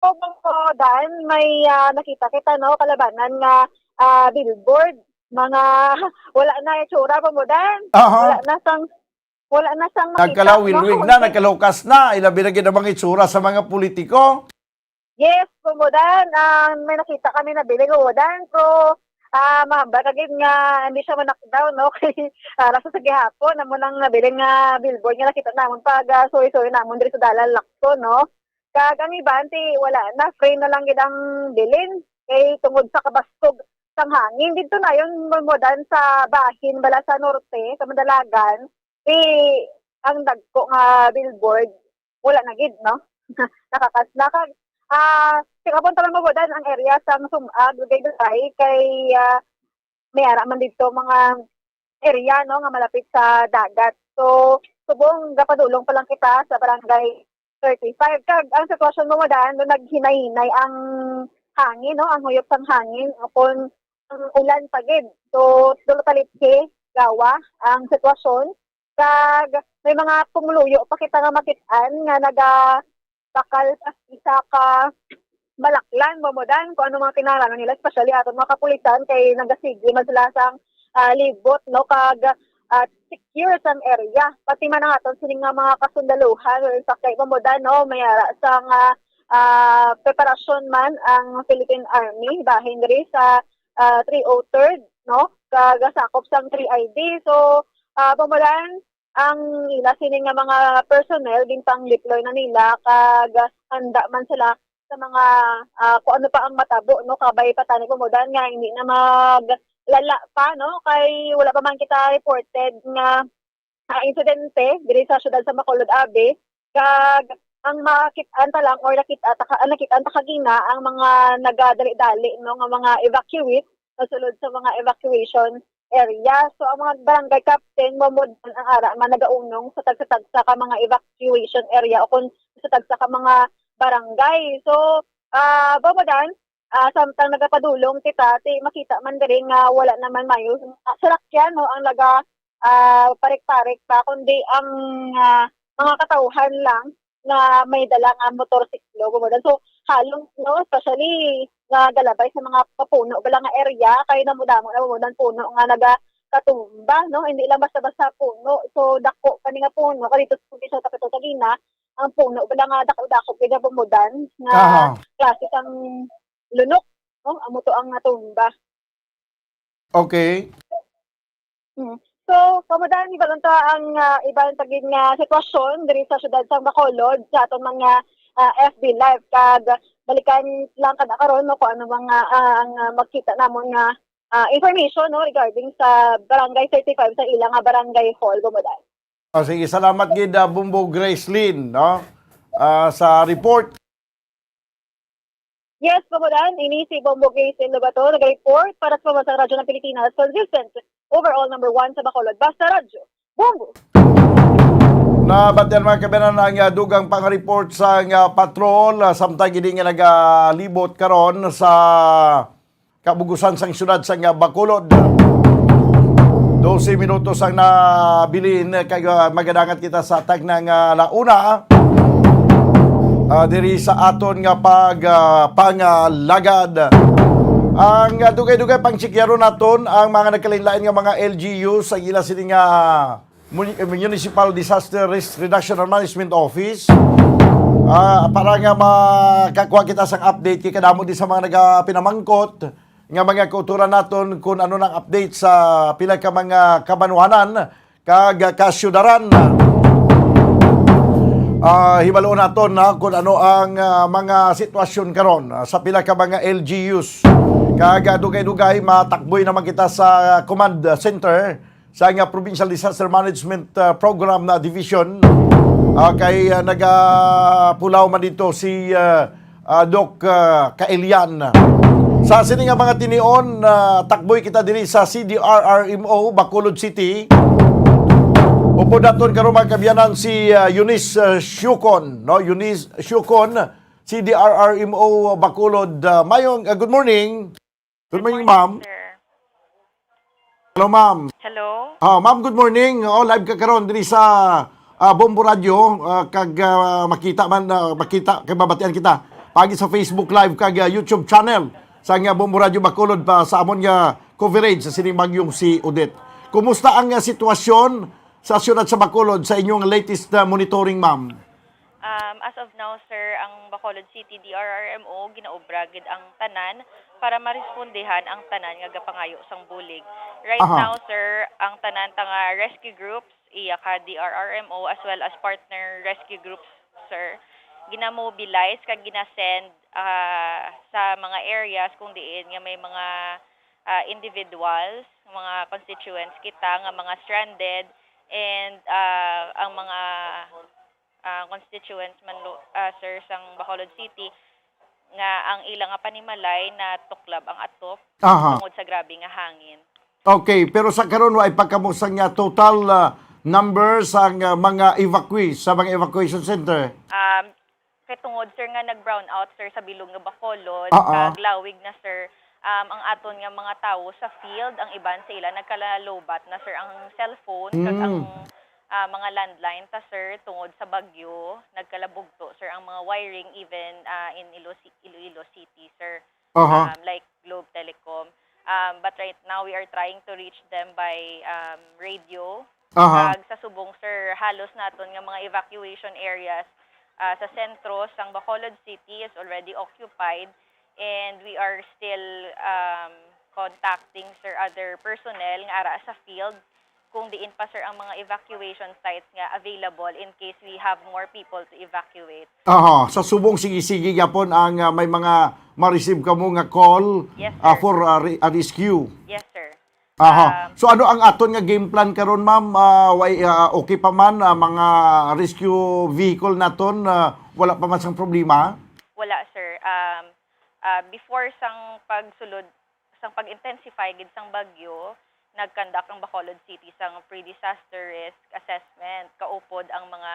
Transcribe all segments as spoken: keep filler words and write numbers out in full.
Opo, Dan, may, ah, nakita kita, no, kalabanan nga, ah, billboard. Mga, wala na itsura, Bombo Dan. Aha. Wala na sang, wala na sang makita, Nagkalawilwig no? na, nagkalukas na. Ilabi na gid ang mga itsura sa mga politiko. Yes, Bombo Dan. Ah, may nakita kami na biling, Bombo Dan. Pero, ah, mahambal ka gid nga hindi siya ma-knock down, no? Kay, ah, nasa sa gihapon, amo nang nabiling nga billboard nga nakita namon pag, ah, suwi-suwi namon diri sa Dalan Lacson, no? Kag ang iban, ti wala na, free na lang gid ang bilin. Kay tungod sa kabaskog sang hangin, didto na yun, Bombo Dan, sa bahin bala sa norte, sa Mandalagan, ti ang dagko nga billboard, wala na gid, no? Nakakas-, nakag-, ah, check upon ta lang, Bombo Dan, ang area sang Sumag, Lugay-Lugay, kay, ah, may ara man didto mga area, no, nga malapit sa dagat. So, subong gapadulong pa lang kita sa barangay thirty-five. Kag ang sitwasyon, Bombo Dan, no, naghinay-hinay ang hangin, no, ang huyop sang hangin, o kung ang ulan pa gid. So, tulo ka lithe gawa ang sitwasyon. Kag may mga pumuluyo pa kita nga makit-an nga naga-, bakal sa isa ka balaklan, Bombo Dan, kung ano mga kinahanglanon nila, especially aton mga kapulisan, kay nagasigi man sila sang, ah, libot, no, kag, ah, secure sang area. Pati man ang aton sini nga mga kasundaluhan, or sa kay Bombo Dan, no, may ara sang, ah, ah, preparasyon man ang Philippine Army bahin diri sa, ah, three oh third, no, kag sakop sang three I D. So, ah, Bombo Dan, ang ila sini nga mga personnel, ginpang-deploy na nila, kag handa man sila sa mga, ah, kung ano pa ang matabo, no, kabay pa tani, Bombo Dan, nga hindi na maglala pa, no, kay wala pa man kita reported nga, ah, insidente diri sa siyudad sa Bacolod, abi. Kag ang makit-an ta lang or nakita ta ka-, ang nakit-an ta kagina, ang mga nagadali-dali, no, nga mga evacuees nasulod sa mga evacuation area. So, ang mga barangay captain, Bombo Dan, ang ara man nagaunong sa tagsa-tagsa ka mga evacuation area o kung sa tagsa ka mga barangay. So, ah, Bombo Dan, ah, samtang nagapadulong kita, ti makita man diri nga wala naman mayo, ah, sarakyan, no, ang naga, ah, parik-parik pa, kundi ang, ah, mga katawhan lang nga may dala nga motorsiklo, Bombo Dan. So, halong, no, especially nga galabay sa mga papuno bala nga area, kay damo-damo na, Bombo Dan, puno nga nagakatumba, no? Hindi lang basta-basta puno. So, dako pa ni nga puno, kay dito sa probinsya sa Capital Tagina, ang puno bala nga dako-dako gid, Bombo Dan, nga Aha. klase sang lunok, no? Amo to ang natumba. Okay. Mm. So, Bombo Dan, hibaluon ta ang, ah, iban pa gid nga sitwasyon diri sa siyudad sang Bacolod sa aton mga, ah, F B Live. Kag balikan lang kada karon, no, kung ano mga, ah, ang, ah, makita namon nga, ah, information, no, regarding sa Barangay thirty-five sa ila nga barangay hall, Bombo Dan. Oh, sige, salamat gid, ah, Bombo Gracelyn, no? Ah, sa report. Yes, Bombo Dan, ini si Bombo Grace Lobato, nag-report para sa Pambansang Radyo ng Pilipinas, consistent, overall number one sa Bacolod. Basta Radyo, Bombo! Nabatian, mga kabayan, ang, ah, dugang pang-report sa, ah, patrol, ah, samtang ini nga nagalibot karon sa kabugusan sang siyudad sang, ah, Bacolod. Dose minutos ang nabilin, kay, ah, magadangat kita sa tagna nga launa, ah, diri sa aton nga pag, ah, pangalagad. Ang, ah, dugay-dugay pang tsikyaron naton ang mga nagkalain-lain nga mga L G Us sa ila sini nga Muni-, Municipal Disaster Risk Reduction and Management Office, ah, para nga makakuha kita sang update kay kadamo di sa mga nagapinamangkot nga mga kauturan naton kung ano nang update sa pila ka mga kabanwanan kag kasyudaran. Ah, hibaluon naton na kung ano ang, ah, mga sitwasyon karon, ah, sa pila ka mga L G Us. Kag, ah, dugay-dugay matakboy naman kita sa command center sa nga Provincial Disaster Management, ah, Program na Division. Ah, kay, ah, nagapulaw man dito si, ah, ah, Doc, ah, Kailian. Sa sini nga mga tinion, ah, takboy kita diri sa C D R R M O, Bacolod City. Upod naton karon, mga kaabyanan, si, ah, Eunice, ah, Siucon, no? Eunice Siucon, C D R R M O, Bacolod. Ah, mayong, ah, good morning. Good morning, ma'am. Sir. Hello, ma'am. Hello. Ah, ma'am, good morning. Oh, live ka karon diri sa, ah, Bombo Radio, ah, kag, ah, makita man, ah, makita kay mabatian kita. agi sa Facebook Live kag, ah, YouTube channel sang, ah, Bombo Radyo Bacolod pa sa amon nga coverage sa sining bagyong si Odette. Kumusta ang, ah, sitwasyon sa siyudad sa Bacolod sa inyong latest, ah, monitoring, ma'am? Um, as of now, sir, ang Bacolod City D R R M O, ginaobra gid ang tanan para marespondehan ang tanan nga gapangayo sang bulig. Right Aha. now, sir, ang tanan ta nga rescue groups, iya ka D R R M O as well as partner rescue groups, sir, ginamobilize kag ginasend, ah, sa mga areas kung diin nga may mga, ah, individuals, mga constituents kita nga mga stranded and, ah, ang mga, ah, constituents man lo, ah, sir, sang Bacolod City nga ang ila nga panimalay natuklab ang atop Aha. tungod sa grabe nga hangin. Okay, pero sa karon wa ipakamusang niya total, ah, number sang, ah, mga evacuees sa mga evacuation center? Um, kay tungod, sir, nga nag-brown out, sir, sa bilog nga Bacolod, Ah, ah. kag lawig na, sir, um, ang aton nga mga tawo sa field, ang iban sa ila nagkalalobat na, sir, ang cellphone kag ang, Mm. ah, mga landline ta, sir, tungod sa bagyo, nagkalabugto, sir, ang mga wiring even, ah, in Ilo-, Iloilo City, sir. Aha. Um, like Globe Telecom. Um, but right now, we are trying to reach them by, um, radio. Aha. Kag sa subong, sir, halos naton nga mga evacuation areas, ah, sa sentro sang Bacolod City is already occupied, and we are still, um, contacting, sir, other personnel nga ara sa field kung diin pa, sir, ang mga evacuation sites nga available in case we have more people to evacuate. Aha, sa subong, sige-sige gyapon ang, ah, may mga ma-receive kamo nga call, Yes, ah, sir. for, ah, re-, ah, rescue. Yes, sir. Aha. Um, So, ano ang aton nga game plan karon, ma'am? Ah, way, ah, okay pa man, ah, mga rescue vehicle naton, ah, wala pa man sang problema? Wala, sir. Um, ah, before sang pagsulod, sang pag-intensify gid sang bagyo, nag-conduct ang Bacolod City sang pre-disaster risk assessment, kaupod ang mga,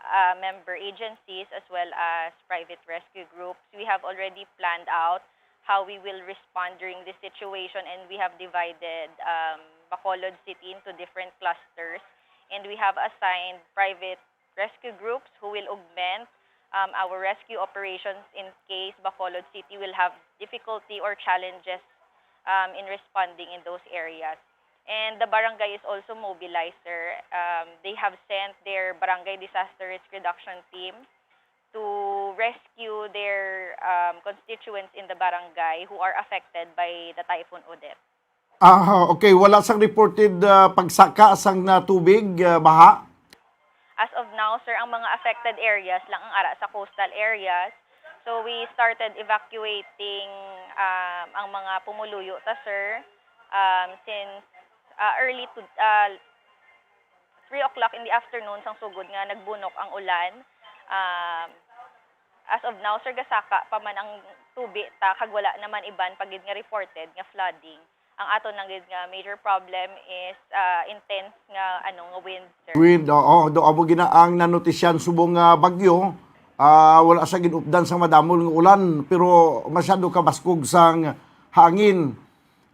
ah, member agencies as well as private rescue groups. We have already planned out how we will respond during this situation, and we have divided, um, Bacolod City into different clusters, and we have assigned private rescue groups who will augment, um, our rescue operations in case Bacolod City will have difficulty or challenges, um, in responding in those areas. And the barangay is also mobilized, sir. Um, they have sent their barangay disaster risk reduction team to rescue their, um, constituents in the barangay who are affected by the Typhoon Odette. Ah, okay. Wala sang reported, ah, pagsaka sang, ah, tubig, ah, baha? As of now, sir, ang mga affected areas lang ang ara sa coastal areas. So, we started evacuating, um, ang mga pumuluyo ta, sir, um, since, ah, early to, ah, three o'clock in the afternoon sang sugod nga nagbunok ang ulan. Um, as of now, sir, gasaka pa man ang tubi ta kag wala naman iban pa gid nga reported nga flooding. Ang aton lang gid nga major problem is, ah, intense nga, ano, nga wind, sir. Wind, oo. Do amo gina ang nanotisyan subong nga bagyo. Ah, wala sa gid updan sa madamol nga ulan, pero masyado ka baskog sang hangin.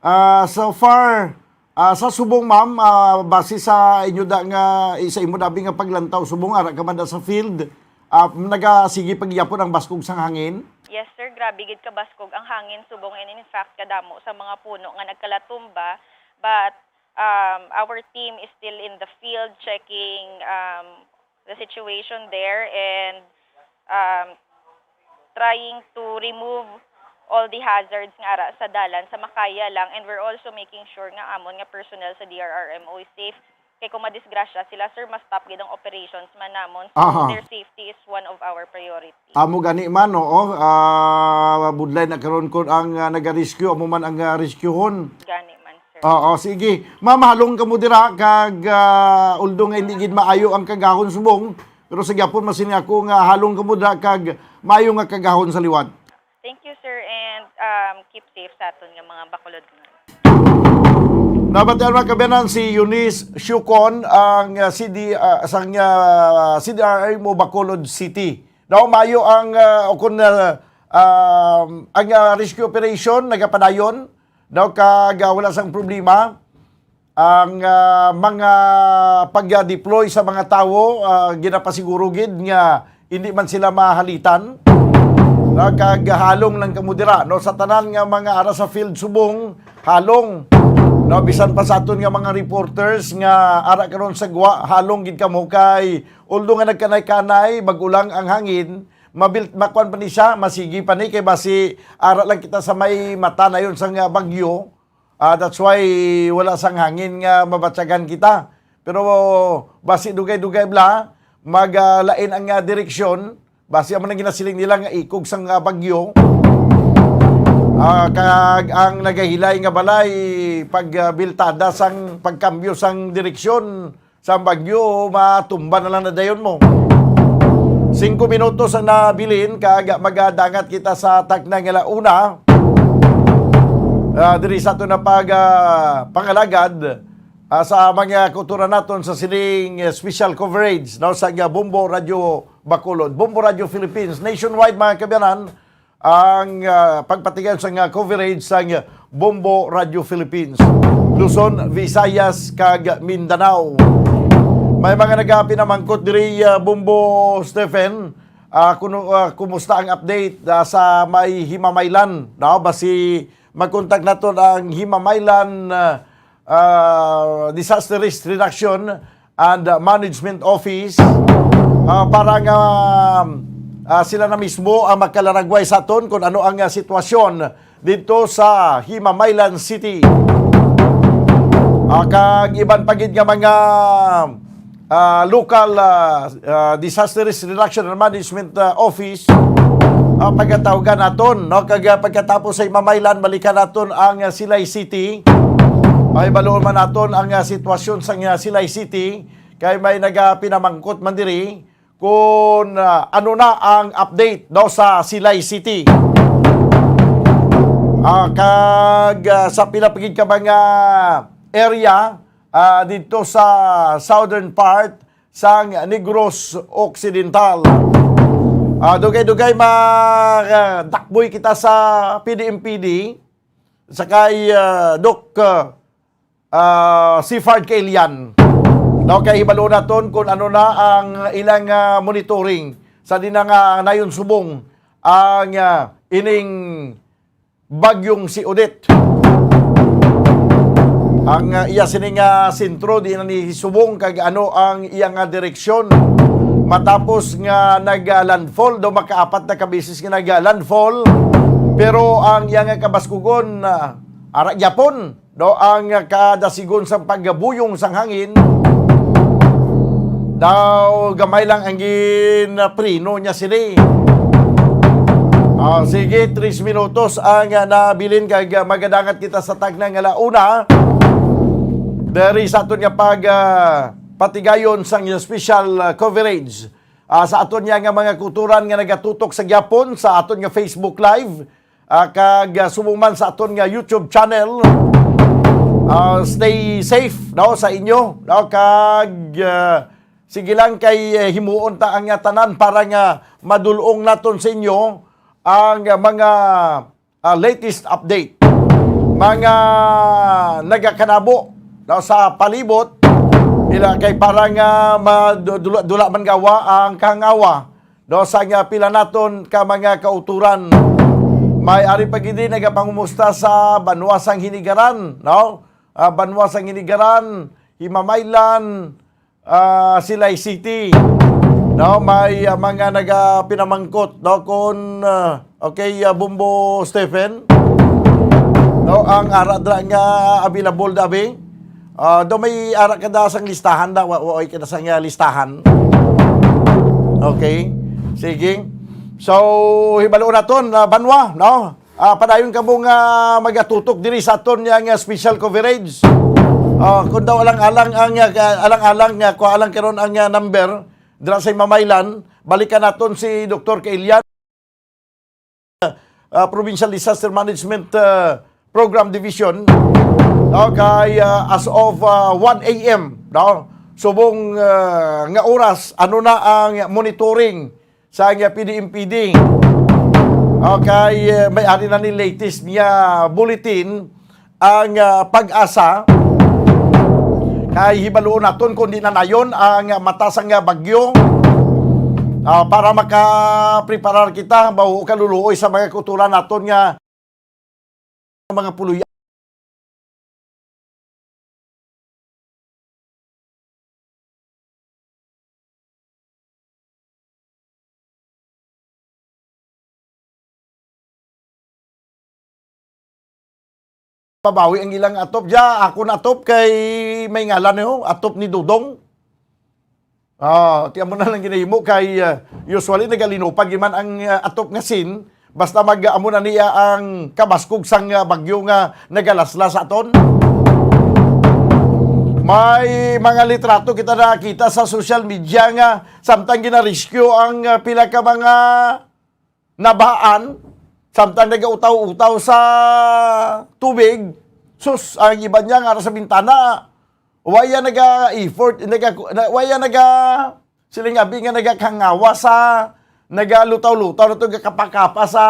Ah, so far, ah, sa subong, ma'am, ah, base sa inyo da nga, sa imo dabi nga paglantaw, subong ara ka man da sa field, ah, nagasige pa gyapon ang baskog sang hangin? Yes, sir. Grabe gid ka baskog ang hangin subong, and in fact, kadamo sa mga puno nga nagkalatumba. But, um, our team is still in the field checking, um, the situation there and, um, trying to remove all the hazards nga ara sa dalan sa makaya lang, and we're also making sure nga amon nga personnel sa D R R M O is safe. Kay kung madisgrasya sila, sir, ma-stop gid ang operations man namon. So, Aha. their safety is one of our priority. Amo gani man, oo. Ah, budlay na karon kun ang, ah, nagarescue, amo man ang, ah, rescuehon. Gani man, sir. Oo, sige. Ma'am, halong kamo dira kag, ah, although nga hindi gid maayo ang kagahon subong, pero sa gyapon masini ako nga halong kamo dira kag maayo nga kagahon sa liwat. Thank you, sir, and, um, keep safe sa aton nga mga Bacolodnon. Nabatian, mga kaabyanan, si Eunice Siucon, ang, ah, C D, ah, sang, ah, C D R R M O Bacolod City. Daw maayo ang, ah, o kun, ah, um, ang, ah, rescue operation nagapadayon daw kag, ah, wala sang problema. Ang, ah, mga pag-deploy sa mga tawo, ah, ginapasiguro gid nga hindi man sila mahalitan. Nagkahalong lang kamo dira, no, sa tanan nga mga ara sa field subong, halong. No, bisan pa sa aton nga mga reporters nga ara karon sa gwa, halong gid kamo kay although nga nagkanay-kanay, bag-o lang ang hangin, mabil-, makuan pa ni siya, masigi pa ni kay basi ara lang kita sa may mata na yon sa nga bagyo. Ah, that's why wala sang hangin nga mabatyagan kita. Pero basi dugay-dugay bala, mag, ah, lain ang, ah, direksyon. Basi amo nang ginasiling nila nga ikog sang, ah, bagyo. Ah, kag ang nagahilay nga balay, pag, ah, biltada sang pagkambyo sang direksyon sang bagyo, matumba na lang na dayon mo. Singko minutos ang nabilin, kag magadangat kita sa takna nga launa. Ah, diri sa aton na pag, ah, pangalagad, ah, sa mga kultura naton sa sining, eh, special coverage, no, sa, ah, Bombo Radio Bacolod, Bombo Radio Philippines, nationwide, mga kaabyanan, ang, ah, pagpatigayon sa nga coverage sa nga Bombo Radio Philippines, Luzon, Visayas, kag Mindanao. May mga nagapinamangkot diri, ah, Bombo Stephen, ah, kuno, ah, kumusta ang update, ah, sa may Himamaylan, no? Basi mag-contact naton ang Himamaylan, ah, ah, Disaster Risk Reduction and, ah, Management Office, ah, para nga, ah, sila na mismo ang makalaragway sa aton kung ano ang, ah, sitwasyon dito sa Himamaylan City. Ah, kag iban pa gid nga mga, ah, local, ah, ah, Disaster Risk Reduction and Management, ah, Office, ah, pagkatawgan naton, no? Kag, ah, pagkatapos sa Himamaylan, balikan naton ang, ah, Silay City. Ay, baloon man naton ang, ah, sitwasyon sa, ah, Silay City, kay may nagapinamangkot man diri kung, ah, ano na ang update, no, sa Silay City. Ah, kag, ah, sa pila pa gid ka mga area, ah, dito sa southern part sang Negros Occidental. Ah, dugay-dugay ma-, ah, dakboy kita sa P D M P D, sa kay, ah, Doc, ah, ah, Sifard Kailian. No, kay hibalo naton kung ano na ang ilang, ah, monitoring sa di na nga nayon subong ang, ah, ining bagyong si Odette. Ang, ah, iya sini nga sentro di na ni subong kag ano ang iya nga direksyon. Matapos nga nag-landfall, do makaapat na ka beses nga nag-landfall, pero ang iya nga kabaskugon, ah, ara gyapon. No, ang kada sigon sang paggabuyong sang hangin, daw gamay lang ang ginpreno niya sini. Ah, sige, tres minutos ang, ah, nabilin kag, ah, magadangat kita sa tagna nga launa. Diri sa aton nga pag, ah, patigayon sang special, ah, coverage. Ah, sa aton niya nga mga kulturan nga nagatutok sa gyapon sa aton nga Facebook Live, ah, kag, ah, subong man sa aton nga YouTube channel. Ah, stay safe, no, sa inyo, no, kag, ah, sige lang kay, eh, himuon ta ang, ah, tanan para nga madul-ong naton sa inyo ang, ah, mga, ah, latest update. Mga nagakanabo, no, sa palibot, ila kay para nga madula-, dula man gawa ang kahangawa, no, sa nga pila naton ka mga kauturan. May ari pa gid nagapangumusta sa banwa sang Hinigaran, no? Ah, banwa sang Hinigaran, Himamaylan, ah, Silay City. No, may, ah, mga nagapinamangkot, no, kung, ah, okay, ah, Bumbo Stephen. No, ang ara dra nga available dabi. Ah, do may ara ka da sang listahan da, wa, wa, ka da sang, ah, listahan. Okay. Sige. So, hibalo naton, ah, banwa, no? Ah, padayon kamo nga magatutok diri sa aton nga, nga special coverage. Ah, kung daw alang-alang ang, ah, alang-alang nga, kung alang karon ang, ah, number, dira sa Himamaylan, balikan naton si Doktor Kailian, ah, Provincial Disaster Management, ah, Program Division. No, kay, ah, as of, ah, one A M, no, subong, ah, nga oras, ano na ang monitoring sa nga P D M P D. Okay, eh, may ari na ni latest nga bulletin ang, ah, PAGASA. Kay hibaloon naton kung di na nayon ang mata sang bagyo. Ah, para makapreparar kita, mahuo ka luluoy sa mga kultura naton nga mga puloy. Pabawi ang ilang atop. Diya, ako na atop kay may ngalan niyo, atop ni Dodong. Ah, ti amo na lang ginahimo kay, ah, usually nagalinupag man ang, ah, atop nga scene, basta mag amo na niya ang kabaskog sang, ah, bagyo nga nagalaslas sa aton. May mga litrato kita nakita sa social media nga samtang ginarescue ang, ah, pila ka mga nabahaan, samtang nagautaw-utaw sa tubig, sus, ang iban niya nga sa bintana, waya naga-effort, naga, na, waya naga, siling abi nga nagakangawa sa, nagalutaw-lutaw na to, gakapa-kapa sa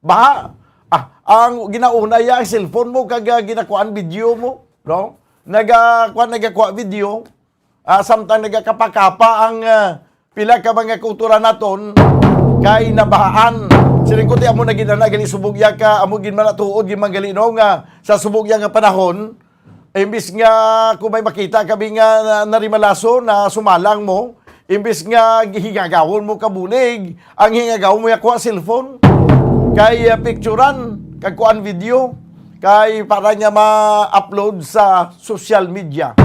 baha. Ah, ang ginauna ya ang cellphone mo, kag, ah, ginakuan video mo, no? Naga, kuan, nagakuha video. Ah, samtang nagakapakapa ang, ah, pila ka mga kultura naton kay nabahaan. Siling ko, ti amo na gid ana, gali subog ya ka, amo gid man tuod gid man gali, no, nga sa subog ya nga panahon, imbis nga kung may makita kami nga na-, narimalaso na sumalang mo, imbis nga gihingagawon mo ka bulig, ang hingagawon mo ya kuha cellphone kay, ah, picturan kag kuan video. Kay para niya ma-upload sa social media.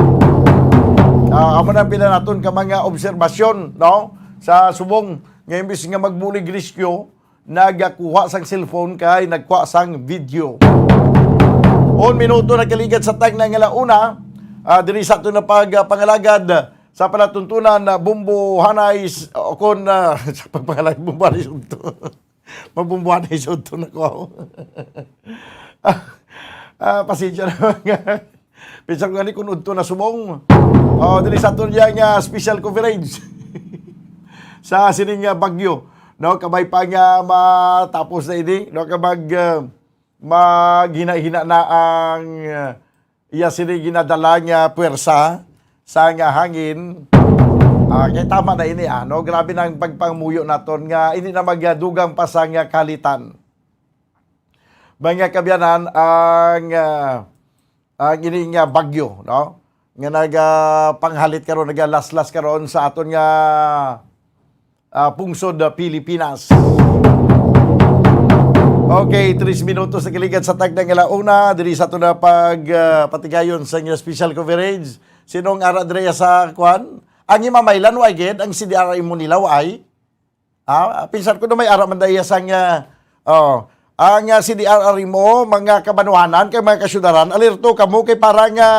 Ah, amo na ang pila naton ka mga obserbasyon, no? Sa subong nga imbis nga magbulig rescue, nagakuha sang cellphone kay nagkuha sang video. Un minuto na kaligad sa tagna nga launa, ah, diri sa aton na pag, ah, pangalagad sa palatuntunan na Bombo Hanay s-, o kon, ah, sa pagpangalagad Bombo Hanay Sunto. Mabumbuhan na isudto na ko. Ah, pasensya na mga. Pinsan ko gani kung udto na subong. Oh, dili sa aton niya nga special coverage sa sining nga bagyo. No, kabay pa nga matapos na ini, no, kabag, ah, maghina-hina na ang, ah, iya sini ginadala nga puwersa sa nga hangin. Ah, kay tama na ini, ah, no? Grabe na ang pagpangamuyo naton nga ini na magadugang pa sa nga kalitan. Mga kaabyanan, ang, ah, ang ini nga bagyo, no? Nga nagapanghalit karon, nagalaslas karon sa aton nga ah, pungsod, ah, Pilipinas. Okay, tres minutos na kaligad sa tagna nga launa, diri sa aton na pag, ah, patigayon sa inyo special coverage. Sinong ara diri sa kwan? Ang Himamaylan, wa gid, ang C D R imo nila, wa ay? Ah, pinsan ko na may ara man daya sang, ah, oh, ang, ah, C D R imo, mga kabanwahanan, kay mga kasyudaran, alerto kamo kay para nga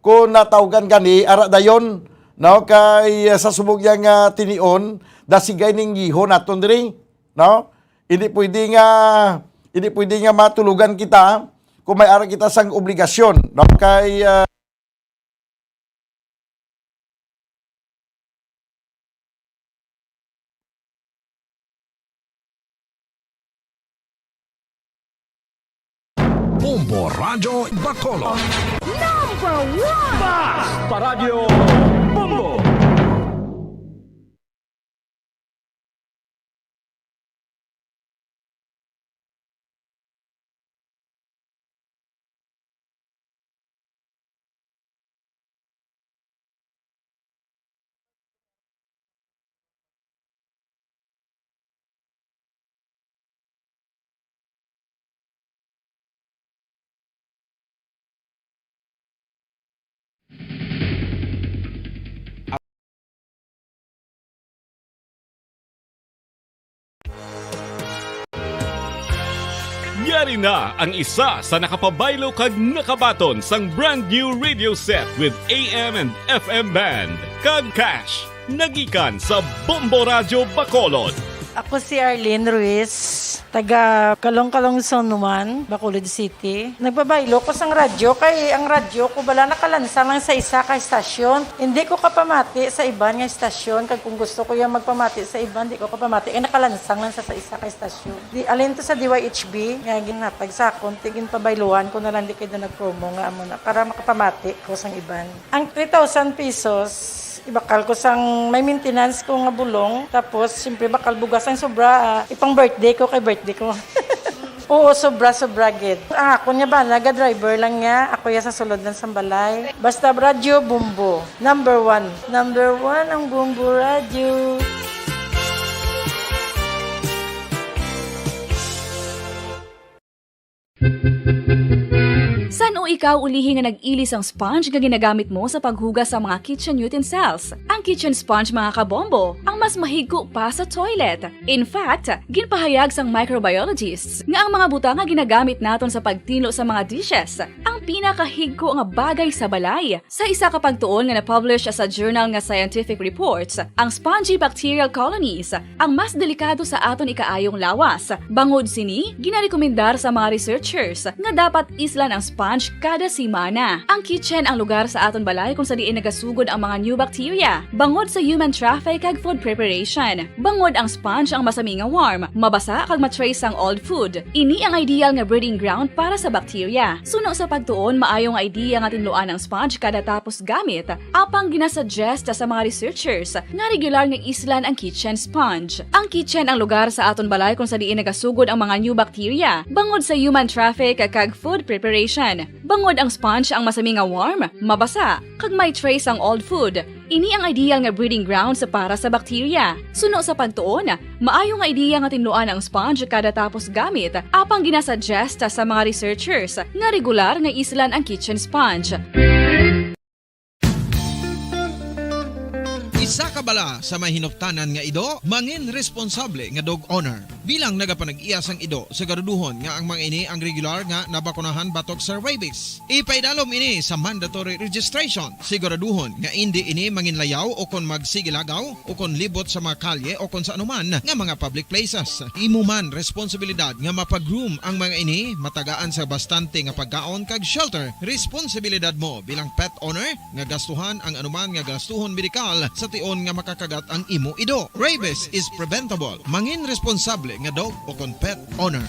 kung natawgan gani, ara dayon, no, kay, ah, sa subog niya nga tinion, dasigay ning giho naton diri, no? Hindi pwede nga, hindi pwede nga matulugan kita kung may ara kita sang obligasyon, no? Kay, ah, Bombo Radyo Bacolod. Number one! Basta Radyo Bombo! Yari na ang isa sa nakapabaylo kag nakabaton sang brand new radio set with A M and F M band kag cash, nagikan sa Bombo Radyo Bacolod. Ako si Arlene Ruiz, taga Kalong-Kalong Zone one, Bacolod City. Nagpabaylo ko sang radyo kay ang radyo ko bala nakalansang lang sa isa ka estasyon. Hindi ko kapamati sa iban nga estasyon, kag kung gusto ko yung magpamati sa iban, di ko kapamati kay nakalansang lang sa, sa isa ka estasyon. Di, alin to sa D Y H B nga ginhatag sa akon, ti ginpabayluhan ko na lang di kay na nag-promo nga amo na para makapamati ko sang iban. Ang three thousand pesos, Bakal ko sang may maintenance ko nga bulong, tapos siyempre bakal bugas ang sobra, ah, ipang birthday ko kay birthday ko. Oo, sobra, sobra gid. Ang ako niya ba, naga-driver lang niya, ako ya sa sulod lang sang balay. Basta radyo, Bombo. Number one. Number one ang Bombo Radyo. San-o ikaw ulihi nga nag-ili sang sponge nga ginagamit mo sa paghugas sa mga kitchen utensils? Ang kitchen sponge, mga kabombo, ang mas mahigko pa sa toilet. In fact, ginpahayag sang microbiologists nga ang mga butang nga ginagamit naton sa pagtinlo sa mga dishes ang pinakahigko nga bagay sa balay. Sa isa ka pagtuon nga na-publish sa journal nga Scientific Reports, ang spongy bacterial colonies ang mas delikado sa aton ikaayong lawas. Bangod sini, ginarekomendar sa mga researchers nga dapat islan ang sponge kada semana. Ang kitchen ang lugar sa aton balay kung sa diin nagasugod ang mga new bacteria, bangod sa human traffic kag food preparation. Bangod ang sponge ang masami nga warm, mabasa kag ma-trace sang old food. Ini ang ideal nga breeding ground para sa bacteria. Suno sa pagtuon, maayo nga idea nga tinluan ang sponge kada tapos gamit. Apang ginasuggest sa mga researchers nga regular nga islan ang kitchen sponge. Ang kitchen ang lugar sa aton balay kung sa diin nagasugod ang mga new bacteria, bangod sa human traffic kag food preparation. Bangod ang sponge ang masami nga warm, mabasa, kag may trace ang old food. Ini ang ideal nga breeding grounds para sa bacteria. Suno sa pagtuon, maayo nga idea nga tinluan ang sponge kada tapos gamit, apang ginasuggest sa mga researchers nga regular nga islan ang kitchen sponge. Isa ka bala sa may hinuptanan nga ido, mangin responsable nga dog owner. Bilang nagapanag-iya sang ido, siguraduhon nga ang mga ini ang regular nga nabakunahan batok sa rabies. Ipaidalom ini sa mandatory registration. Siguraduhon nga indi ini manginlayaw o kon magsigilagaw o kon libot sa mga kalye o kon sa anuman nga mga public places. Imo man responsibilidad nga mapa-groom ang mga ini, matagaan sa bastante nga pagkaon kag shelter. Responsibilidad mo bilang pet owner nga gastuhan ang anuman nga gastuhon medikal sa tion nga makakagat ang imo ido. Rabies is preventable. Mangin responsable nga dog o kon pet owner.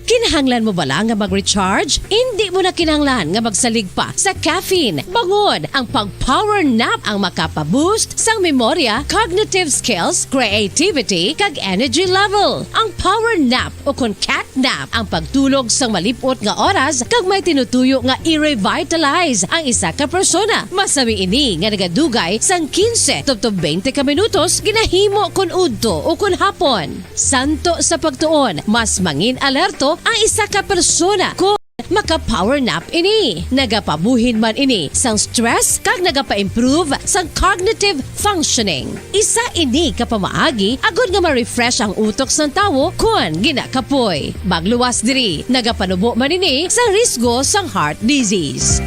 Kinahanglan mo bala nga mag-recharge? Indi mo na kinahanglan nga magsalig pa sa caffeine. Bangod ang pag-power nap ang makapa-boost sang memorya, cognitive skills, creativity, kag energy level. Ang power nap o kon cat nap ang pagtulog sang malip-ot nga oras kag may tinutuyo nga i-revitalize ang isa ka persona. Masami ini nga nagadugay sang kinse tubtob twenty ka minutos ginahimo kon udto o kon hapon. Santo sa pagtuon, mas mangin alerto ang isa ka persona kon maka-power nap ini. Nagapabuhin man ini sang stress kag nagapa-improve sang cognitive functioning. Isa ini ka pamaagi agod nga ma-refresh ang utok sang tawo kon ginakapoy. Magluwas diri, nagapanubo man ini sang risgo sang heart disease.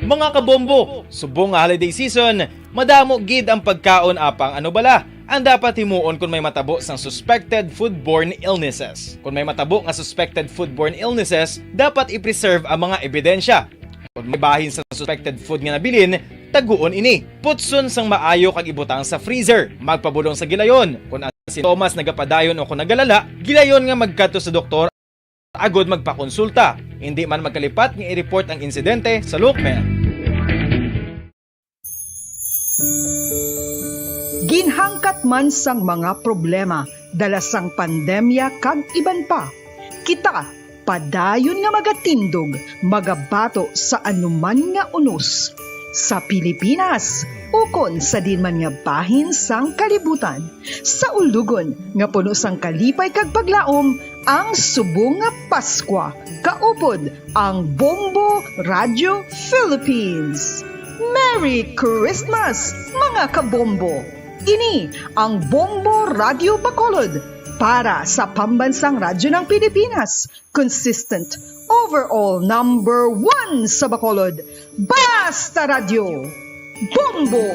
Mga kabombo, subong nga holiday season, madamo gid ang pagkaon, apang ano bala ang dapat himuon kon may matabo sang suspected foodborne illnesses? Kon may matabo nga suspected foodborne illnesses, dapat i-preserve ang mga ebidensya. Kon may bahin sa suspected food nga nabilin, taguon ini. Putson sang maayo kag ibutang sa freezer. Magpabulong sa gilayon. Kon ang sintomas nagapadayon o kon nagalala, gilayon nga magkadto sa doktor agod magpakonsulta. Indi man magkalipat nga i-report ang insidente sa Local Health. Ginhangkat man sang mga problema dala sang pandemya kag iban pa, kita padayon nga magatindog, magabato sa anuman nga unos, sa Pilipinas ukon sa diin man nga bahin sang kalibutan. Sa ulugon nga puno sang kalipay kag paglaom ang subong nga Paskwa, kaupod ang Bombo Radio Philippines. Merry Christmas, mga kabombo! Ini ang Bombo Radio Bacolod para sa Pambansang Radyo ng Pilipinas, consistent, overall number one sa Bacolod. Basta Radyo, Bombo!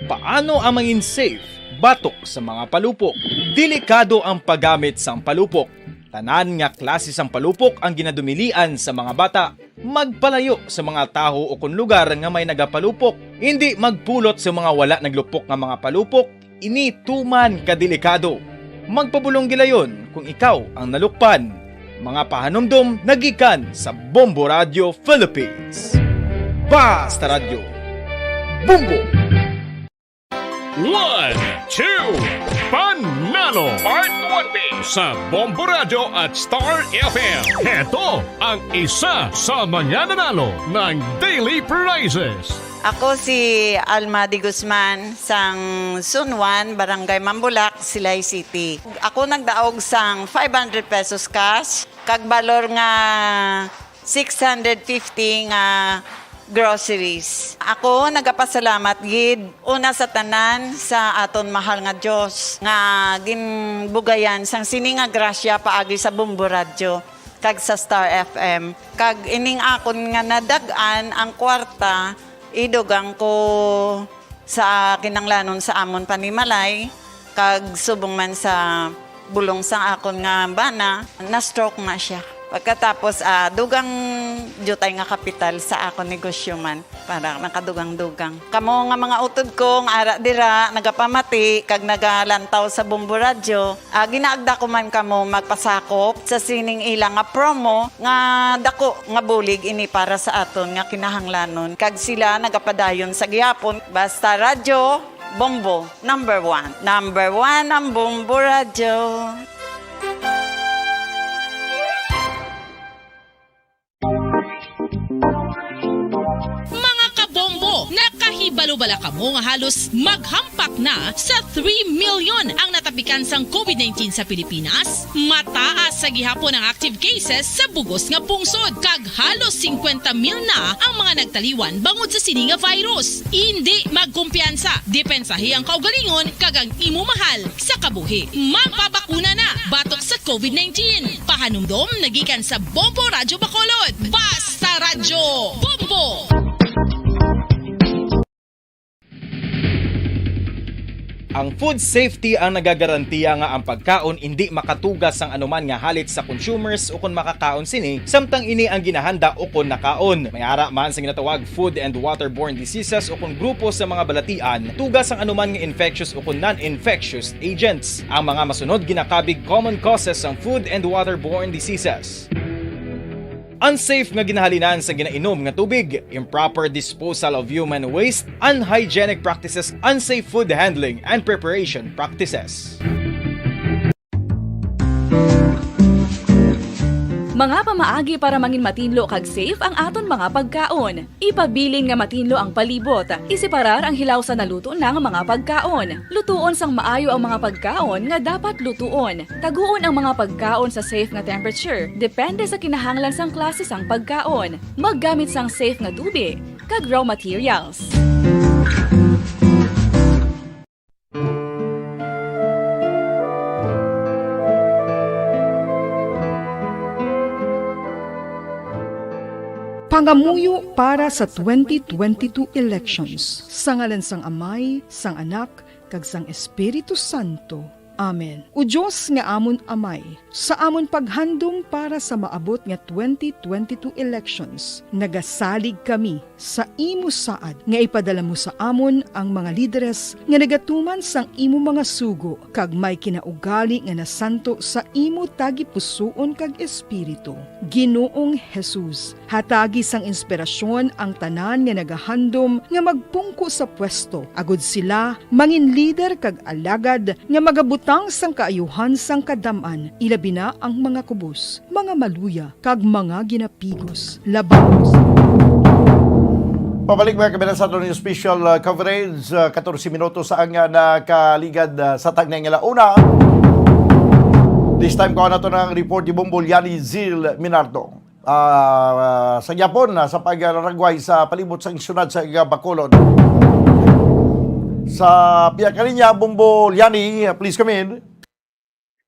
Paano ang mangin safe batok sa mga palupok? Delikado ang paggamit sang palupok. Tanan nga klase sang palupok ang ginadumilian sa mga bata. Magpalayo sa mga tawo o kon lugar nga may nagapalupok. Hindi magpulot sa mga wala naglupok nga mga palupok. Ini tuman ka delikado. Magpabulong gilayon kung ikaw ang nalukpan. Mga pahanumdom nagikan sa Bombo Radio Philippines. Basta Radyo. Bombo! One, two, Panalo! Part one B sa Bombo Radio at Star F M. Heto ang isa sa mga nanalo ng daily prizes. Ako si Alma de Guzman, sang Sunwan, Barangay Mambulak, Silay City. Ako nagdaog sang five hundred pesos cash, kag balor nga six hundred fifty nga groceries. Ako nagapasalamat gid una sa tanan sa aton mahal nga Dios nga ginbugayan sang sini nga grasya paagi sa Bombo Radyo kag sa Star F M. Kag ining akon nga nadag-an ang kwarta, idugang ko sa kinahanglanon sa amon panimalay, kag subong man sa bulong sang akon nga bana, na-stroke na siya. Pagkatapos, ah, dugang diutay nga kapital sa akon negosyo man, para nakadugang-dugang. Kamo nga mga utod ko nga ara dira, nagapamati kag nagalantaw sa Bombo Radyo, ah, ginaagda ko man kamo magpasakop sa sining ila nga promo nga dako nga bulig ini para sa aton nga kinahanglanon, kag sila nagapadayon sa gihapon. Basta Radyo Bombo, number one. Number one ang Bombo Radyo. Mga kabombo, nakahibalo bala kamo nga halos maghampak na sa three million ang natapikan sang covid nineteen sa Pilipinas? Mataas sa gihapon ang active cases sa bugos nga pungsod, kag halos singkwenta mil na ang mga nagtaliwan bangod sa sini nga virus. Indi magkumpiyansa, depensahi ang kaugalingon kag ang imo mahal sa kabuhi. Magpabakuna na batok sa covid nineteen. Pahanumdom nagikan sa Bombo Radyo Bacolod. Basta Radyo Bombo! Ang food safety ang nagagarantiya nga ang pagkaon indi makatuga sang anuman nga halit sa consumers ukon makakaon sini, samtang ini ang ginahanda ukon nakaon. May ara man sa ginatawag food and waterborne diseases ukon grupo sa mga balatian, tuga sang anuman nga infectious ukon non-infectious agents. Ang mga masunod ginakabig common causes sang food and waterborne diseases. Unsafe nga ginahalinan sa ginainom nga tubig, improper disposal of human waste, unhygienic practices, unsafe food handling and preparation practices. Mga pamaagi para mangin matinlo kag safe ang aton mga pagkaon. Ipabilin nga matinlo ang palibot. Iseparar ang hilaw sa naluto na nga mga pagkaon. Lutuon sang maayo ang mga pagkaon nga dapat lutuon. Taguon ang mga pagkaon sa safe nga temperature, depende sa kinahanglan sang klase sang pagkaon. Maggamit sang safe nga tubig kag raw materials. Pangamuyo para sa twenty twenty-two elections. Sa ngalan sang Amay, sang Anak, kag sang Espiritu Santo. Amen. O Dios nga amon Amay, sa amon paghandom para sa maabot nga twenty twenty-two elections, nagasalig kami sa imo saad nga ipadala mo sa amon ang mga lideres nga nagatuman sang imo mga sugo kag may kinaugali nga nasanto sa imo tagipusoon kag espiritu. Ginoong Jesus, hatagi sang inspirasyon ang tanan nga nagahandom nga magpungko sa pwesto, agud sila mangin lider kag alagad nga magabutang sang kaayuhan sang kadam-an, ilabi na ang mga kubos, mga maluya, kag mga ginapigos. Labaw sa Pabalik, mga kabinan, sa aton special, uh, coverage, uh, katorse minutos ang, uh, nakaligad, uh, sa tagnay nga launa. This time, kuha nato ng report ni Bombo Liani Zil Minardo. Ah, sa gyapon, ah, sa pagragway sa palibot sang syudad sa Bacolod. Sa pihak kaniya, Bombo Liani, please come in.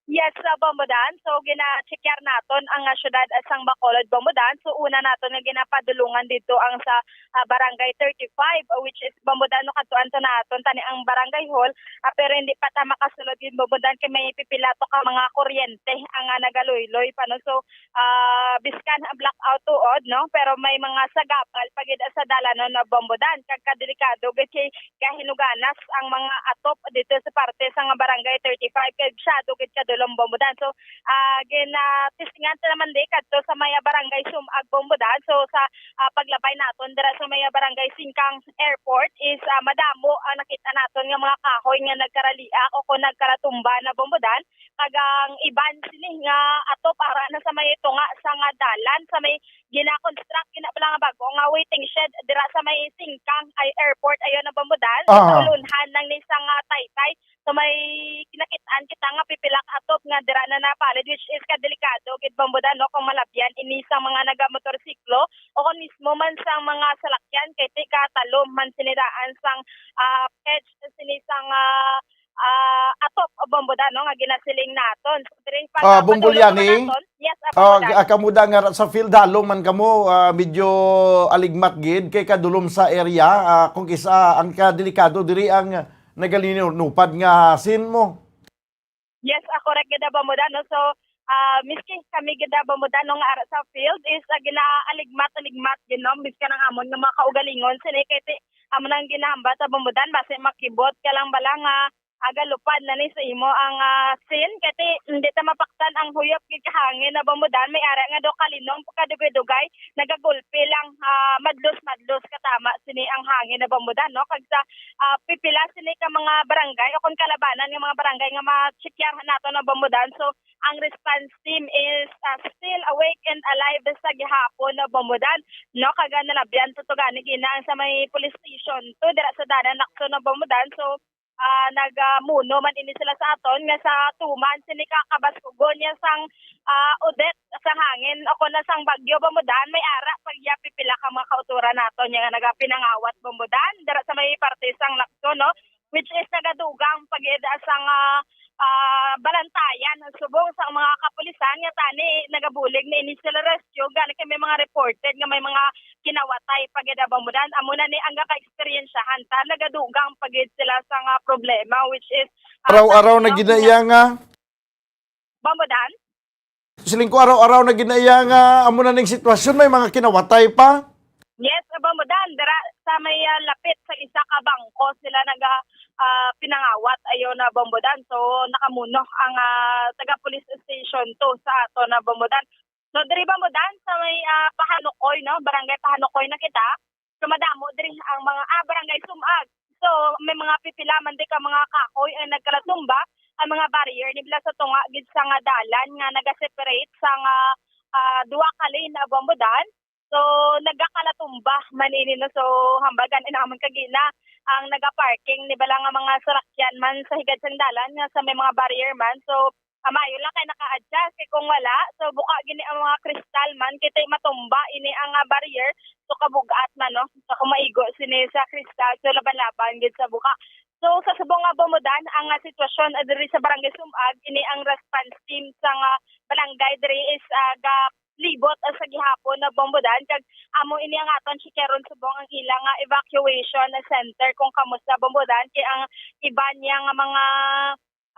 Yes, sa Bombodan. So, gina-checkar naton ang, ah, siyudad, ah, sang Bacolod, Bombodan. So, una naton nga ginapadulungan dito ang sa, ah, Barangay thirty-five, ah, which is Bombodan, no, kadtuan to naton tani ang barangay hall, ah, pero hindi pa ta makasulod gid Bombodan kay may pipila to ka mga kuryente ang, ah, nagaluyloy pa, no. So, ah, biskan ang blackout tuod, no, pero may mga sagabal pa gid sa dalanon na Bombodan, kag kadelikado gid kay kahinuganas ang mga atop dito sa parte sa nga Barangay thirty-five, kay masyado gid kadulom Bombodan. So, ah, ginatistingan ta naman di kadto sa may Barangay Sumag, Bombodan. So, sa, ah, paglabay naton dira sa may Barangay Singkang Airport is, ah, madamo ang nakita naton nga mga kahoy nga nagkaraliak o kung nagkaratumba na Bombodan. Kag ang iban sini nga atop ara na sa may tunga sa nga dalan, sa may gina-construct, gina pala nga bago nga waiting shed dira sa may Singkang ay airport, ayo na Bombodan. Sa Aha. Ulunhan lang ni sa nga taytay. So may kinakit-an kita nga pipila ka atop nga dira na napalid, which is kadelikado gid Bombodan, no, kung malabyan ini sa mga nagamotorsiklo o kung mismo man sa mga salakyan kay ti katalom man sini daan sang, ah, edge sini sang, ah, ah, atop Bombodan, no, nga ginasiling naton. So, diri pa Ah, sa Bong Gulyani? Naton. Yes, ah, Ah, Bombodan. Ah, kamo da nga sa field, dalong man kamo, ah, medyo aligmat gid kay kadulom sa area, ah, kung kisa ang kadelikado diri ang nagalinupad nga scene mo. Yes, ah, correct gid, ah, Bombodan, no? So, ah, miski kami gid, ah, Bombodan, no, nga ara sa field is, ah, ginaaligmat-aligmat gid, no? Miski ang amon nga mga kaugalingon, sini kay ti-, amo nang ginahambal sa Bombodan, basi makibot ka lang bala nga, ah, galupad na ni sa imo ang, ah, scene, kay ti-, hindi ta mapaktan ang huyop gid ka hangin na Bombodan, may ara nga do kalinong pagkadugay-dugay, nagagulpi lang, ah, madlos-madlos katama sini ang hangin na Bombodan, no? Kag sa, ah, pipila sini ka mga barangay o kung kalabanan nga mga barangay nga ma-checkyahan nato na Bombodan. So, ang response team is, ah, still awake and alive sa gihapon na Bombodan, no? Kag, ah, nalabyan to, to gani gina ang sa may police station to, dira sa Danan Lacson na Bombodan. So, ah, nagamuno man ini sila sa aton nga sa tuman sini ka kabaskugon niya sang, ah, Odette sa hangin o kon na sang bagyo Bombodan, may ara pa iya pipila ka mga kauturan naton niya nga nagapinangawat Bombodan dira sa may parte sang Lacson, no, which is nagadugang pa gid sang, ah, ah, balantayan subong sa mga kapulisan nga tani nagabulig na ini sila rescue gani kay may mga reported nga may mga kinawatay pa gid Bombodan. Amo na ni ang gaka-eksperyensyahan ta, nagadugang pa gid sila sa nga problema, which is, ah, Araw-araw na ginaiya nga. Bombodan? Siling ko, araw-araw na ginaiya nga amo na ning sitwasyon, may mga kinawatay pa? Yes, Bombodan, dira sa may, ah, lapit sa isa ka bangko sila naga, ah, pinangawat ayo na Bombodan. So, nakamuno ang, ah, taga police station to sa ato na Bombodan. So, diri Bombodan sa may, ah, Pahanukoy, no? Barangay Pahanukoy na kita. So, madamo diri ang mga, ah, Barangay Sumag. So, may mga pipila man di ka mga kahoy ang nagkalatumba, ang mga barrier nila sa tunga gid sa nga dalan nga nagaseparate sa nga, ah, duha ka lane na Bombodan. So, nagakalatumba man ini, no? So, hambagan inamon kagina ang nagaparking ni bala nga mga sarakyan man sa higad sang dalan nga sa may mga barrier man. So, ah, maayo lang kay naka-adjust. Kay kung wala, so buka gini ang mga kristal man, kay tay matumba ini ang, ah, barrier. So kabug-at man, no? So kung maigo sini sa kristal, so laban-laban gid sa buka. So sa subong nga Bombodan, ang, ah, sitwasyon, ah, diri sa Barangay Sumag, ini ang response team sa nga barangay diri is, ah, ga libot, ah, sa gihapon na Bombodan, kag amo ini ang aton chikaron subong ang ilang, ah, evacuation center kung kamo sa Bombodan, kay ang iban niya nga mga,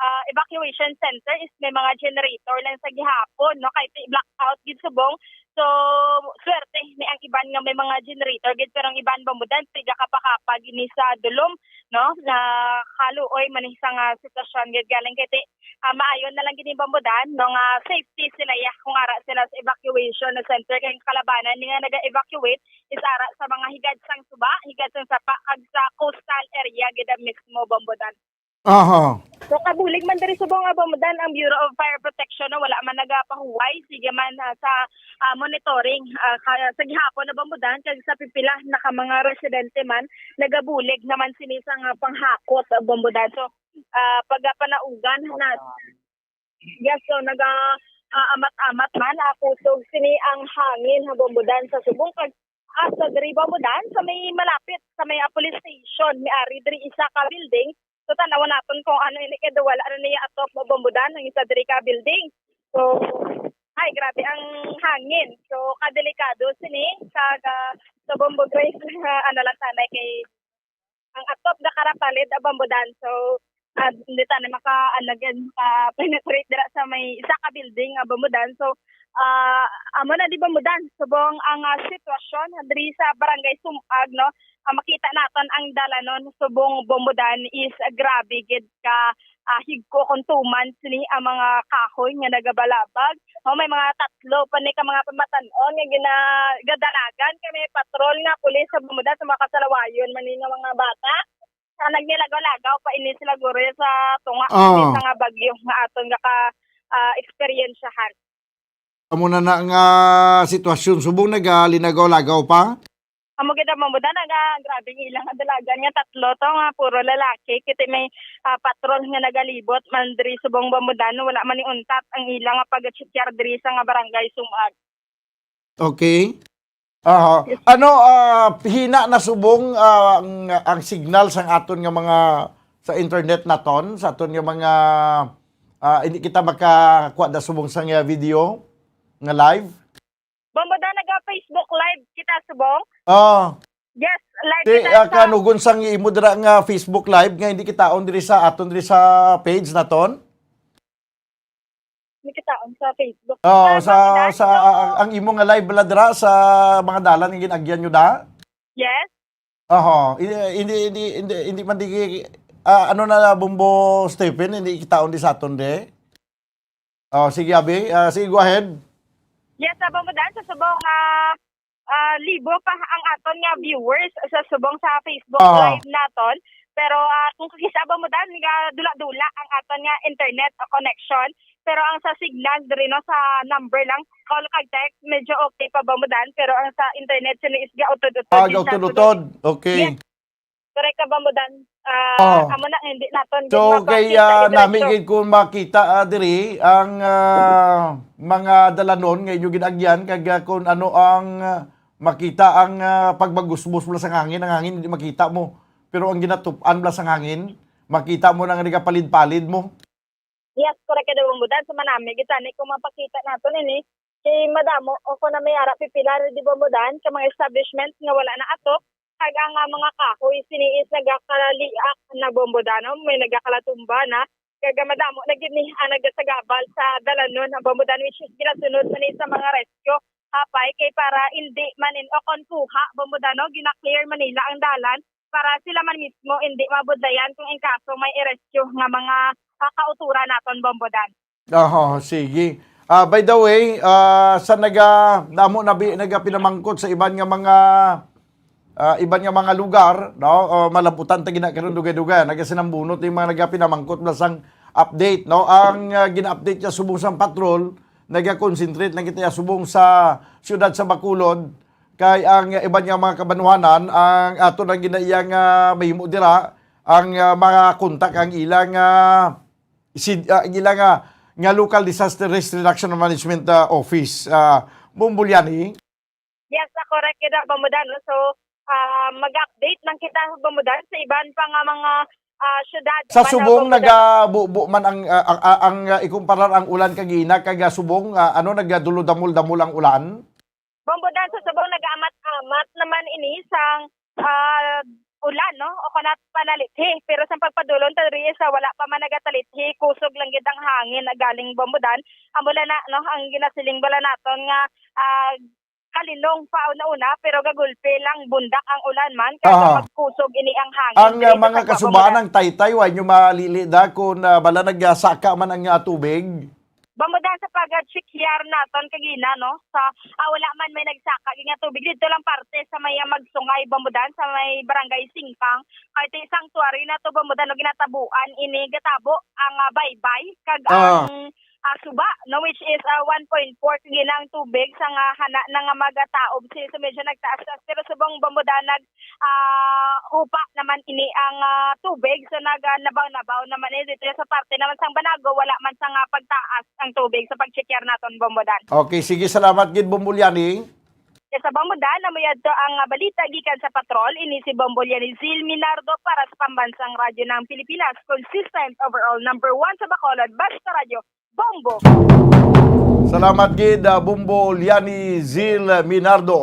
ah, evacuation center is may mga generator lang sa gihapon, no, kay ti-, blackout gid subong. So, swerte ni ang iban nga may mga generator gid, pero ang iban Bombodan, tiga kapakapa gini sa dulom, no, na kaluoy man ni sa nga sitwasyon gid galing kay ti-, ah, maayo na lang gid ni Bombodan, no, nga safety sila, ya, kung ara sila sa evacuation na center, kay kalabanan ni nga naga-evacuate is ara sa mga higad sang suba, higad sang sapa, kag sa coastal area gid mismo, Bombodan. Aha. So, kabulig man diri subong nga Bombodan ang Bureau of Fire Protection, no, wala man nagapahuway, sige man, ah, sa, ah, monitoring, ah, ka-, sa gihapon na Bombodan, kag sa pipila na ka mga residente man, nagabulig naman sini sa nga panghakot, ah, Bombodan. So, ah, pagapanaugan na. Yes, so naga, ah, amat-amat man, ah, kusog sini ang hangin ha Bombodan sa subong kag, ah, sa diri Bombodan sa may malapit sa may, ah, police station, may ari diri isa ka building, So, tan-awon naton kung ano ini, kay wala na niya atop mo, Bombo Dan, ang isa diri ka building. So, ay, grabe ang hangin. So, kadelikado sini sa, sa Bombo Grace, ano lang tanay kay ang atop na karapalid, ah, Bombo Dan. So, ah, hindi tayo maka, ano, gan, maka-penetrate dira sa may isa ka building, ah, Bombo Dan. So, ah, amo na di, Bombo Dan. Subong ang, ah, sitwasyon diri sa Barangay Sumag, no? Ah, makita naton ang dalanon subong, Bombo Dan, is, ah, grabe gid ka, ah, higko kung two months ni ang mga kahoy nga nagabalabag. Oh, may mga tatlo pa ni ka mga pamatan-on nga gina-, gadalagan kay may patrol nga pulis sa Bombo Dan sa mga kasalawayon man ni nga mga bata. Sa nagnilagaw-lagaw pa ini sila guro sa tunga Ah. sa nga bagyo nga aton nga ka, ah, eksperyensyahan. Amo na na nga sitwasyon, subong nagalinagaw-lagaw pa? Amo gid ang Bombo Dan nga grabe ang ilang dalagan nga tatlo to nga puro lalaki. Kita may, ah, patrol nga nagalibot man diri subong, Bombo Dan, wala man ni untat ang ilang nga pag-check diri sa nga barangay Sumag. Okay. Aha. Ano, ah, hina na subong, ah, ang, ang signal sang aton nga mga, sa internet naton, sa aton nga mga, ah, hindi kita makakuha na subong sa nga video nga live? Bombo Dan, naga-Facebook Live kita subong? Ah. Yes, live Ti, kita ah, sa kanugon sang imo dira nga Facebook Live nga hindi kitaon diri sa aton, diri sa page naton? Hindi kitaon sa Facebook. Oh, Ah, sa, bakit, sa, ah? Ah, ang imo nga live bala dira sa mga dalan nga gin-agyan nyo da? Yes. Oho, hindi, hindi, hindi, hindi, hindi man di, ah, ano na, Bombo Stephen, hindi kitaon di sa aton di? Oh, sige, Abi. Ah, sige, go ahead. Yes, sa Bombo Dan, sa subong, ah, ah, libo pa ang aton nga viewers sa subong sa Facebook Ah. Live naton. Pero, ah, kung kakita, Bombo Dan, nga dula-dula ang aton nga internet o connection. Pero ang sa signal diri, no, sa number lang, call kag text, medyo okay pa, Bombo Dan. Pero ang sa internet, sini is gautod-utod Ah, din sa gautod-utod. Sulod. Okay. Yes. Correct ka, Bombo Dan? Ah, Oh. Amo na, hindi naton So, gid kay, mapakita ah, diri nami diretso. Gid kung makita, ah, diri ang, ah, mga dalanon nga inyo gin-agyan, kag, ah, kung ano ang, ah, makita ang, ah, pagbagusbos mula sa hangin, ang hangin hindi makita mo. Pero ang ginatup-an mula sa hangin, makita mo na nga nagapalid-palid mo. Yes, correct ka daw, Bombo Dan. So, manami gid tani kung mapakita naton ini. Kay madamo, o kung na may ara pipila, di, Bombo Dan, ka mga establishment nga wala na ato, kag ang, ah, mga kahoy, sini is nagakaliak na, Bombo Dan, no? May nagakalatumba na. Kag madamo na gid ni ang nagasagabal sa dalanon, Bombo Dan, which is ginasunod man ni sa mga rescue. Hapay kay para hindi man in, o kon kuha, Bombo Dan, no? Gina-clear man nila ang dalan para sila man mismo hindi mabudlayan kung in kaso may i-rescue nga mga, ah, kauturan naton, Bombo Dan. Oho, sige. Ah, by the way, ah, sa naga-, damo na bi-, nagapinamangkot sa iban nga mga, ah, iban nga mga lugar, no? O, malabutan ta gina karon dugay-dugay. Nagasinambunot yung mga nagapinamangkot na sang update, no? Ang, ah, gina-update niya subong sang patrol, nagakonsentrate lang kita subong sa siyudad sa Bacolod, kay ang iban nga mga kabanwanan, ang ato na ginaiya nga mahimo dira, ang, ah, mga kontak ang ilang, ah, sid-, ah, ang ilang, ah, nga Local Disaster Risk Reduction Management, ah, Office, ah, Bombo Liani. Yes, ah, correct kita, Bombo Dan, no? So, ah, mag-update lang kita, Bombo Dan, sa iban pa nga mga, ah, syudad Sa man, Subong, Bombo Dan. Nagabubo man ang, ah, ang, ah, ang, ah, ikumparar ang ulan kagina kag, ah, Subong, ah, ano, nagadulodamol-damol ang ulan? Bombo Dan, sa Subong, nagaamat-amat naman ini sang, ah, ulan, no? O kanat panalithi. Pero sa pagpadulon ta diri sa wala pa man nagatalithi, kusog lang gid ang hangin na galing, Bombo Dan. Amo lang na, no, ang ginasiling bala naton nga, ah, kalinong pa una-una, pero gagulpi lang bundak ang ulan man, kaya Aha. Magkusog ini ang hangin Ang, diri ah, sa mga Tagba, kasubahan Bombo Dan. Ng taytay, wa nyo malili da kung, ah, bala nagsaka man ang, ah, tubig? Bombo Dan, sa pag-check here naton kagina, no, sa, ah, wala man may nagsaka gid nga tubig dito lang parte sa may, ah, Magsungay, Bombo Dan, sa may Barangay Singkang, kay ti sanctuary na to, Bombo Dan, no, ginatabuan ini, gatabo ang, ah, baybay kag Ah. Ang, ah, suba, no, which is, ah, one point four kagina ang tubig sa nga hana na nga magataob si, so medyo nagtaas-taas, pero subong, Bombo Dan, nag ah, upa naman ini ang, ah, tubig. So, naga-, nabaw-nabaw naman ini dito sa parte naman sang Banago, wala man sa nga pagtaas ang tubig sa pag-check here naton, Bombo Dan. Okay, sige, salamat gid, Bombo Liani. Sa Bambudan, amo yadto ang, ah, balita gikan sa patrol. Ini si Bombo Lianizil Minardo para sa Pambansang Radyo ng Pilipinas, consistent, overall number one sa Bacolod, Basta Radyo, Bombo. Salamat gid, ah, Bombo Lianizil Minardo.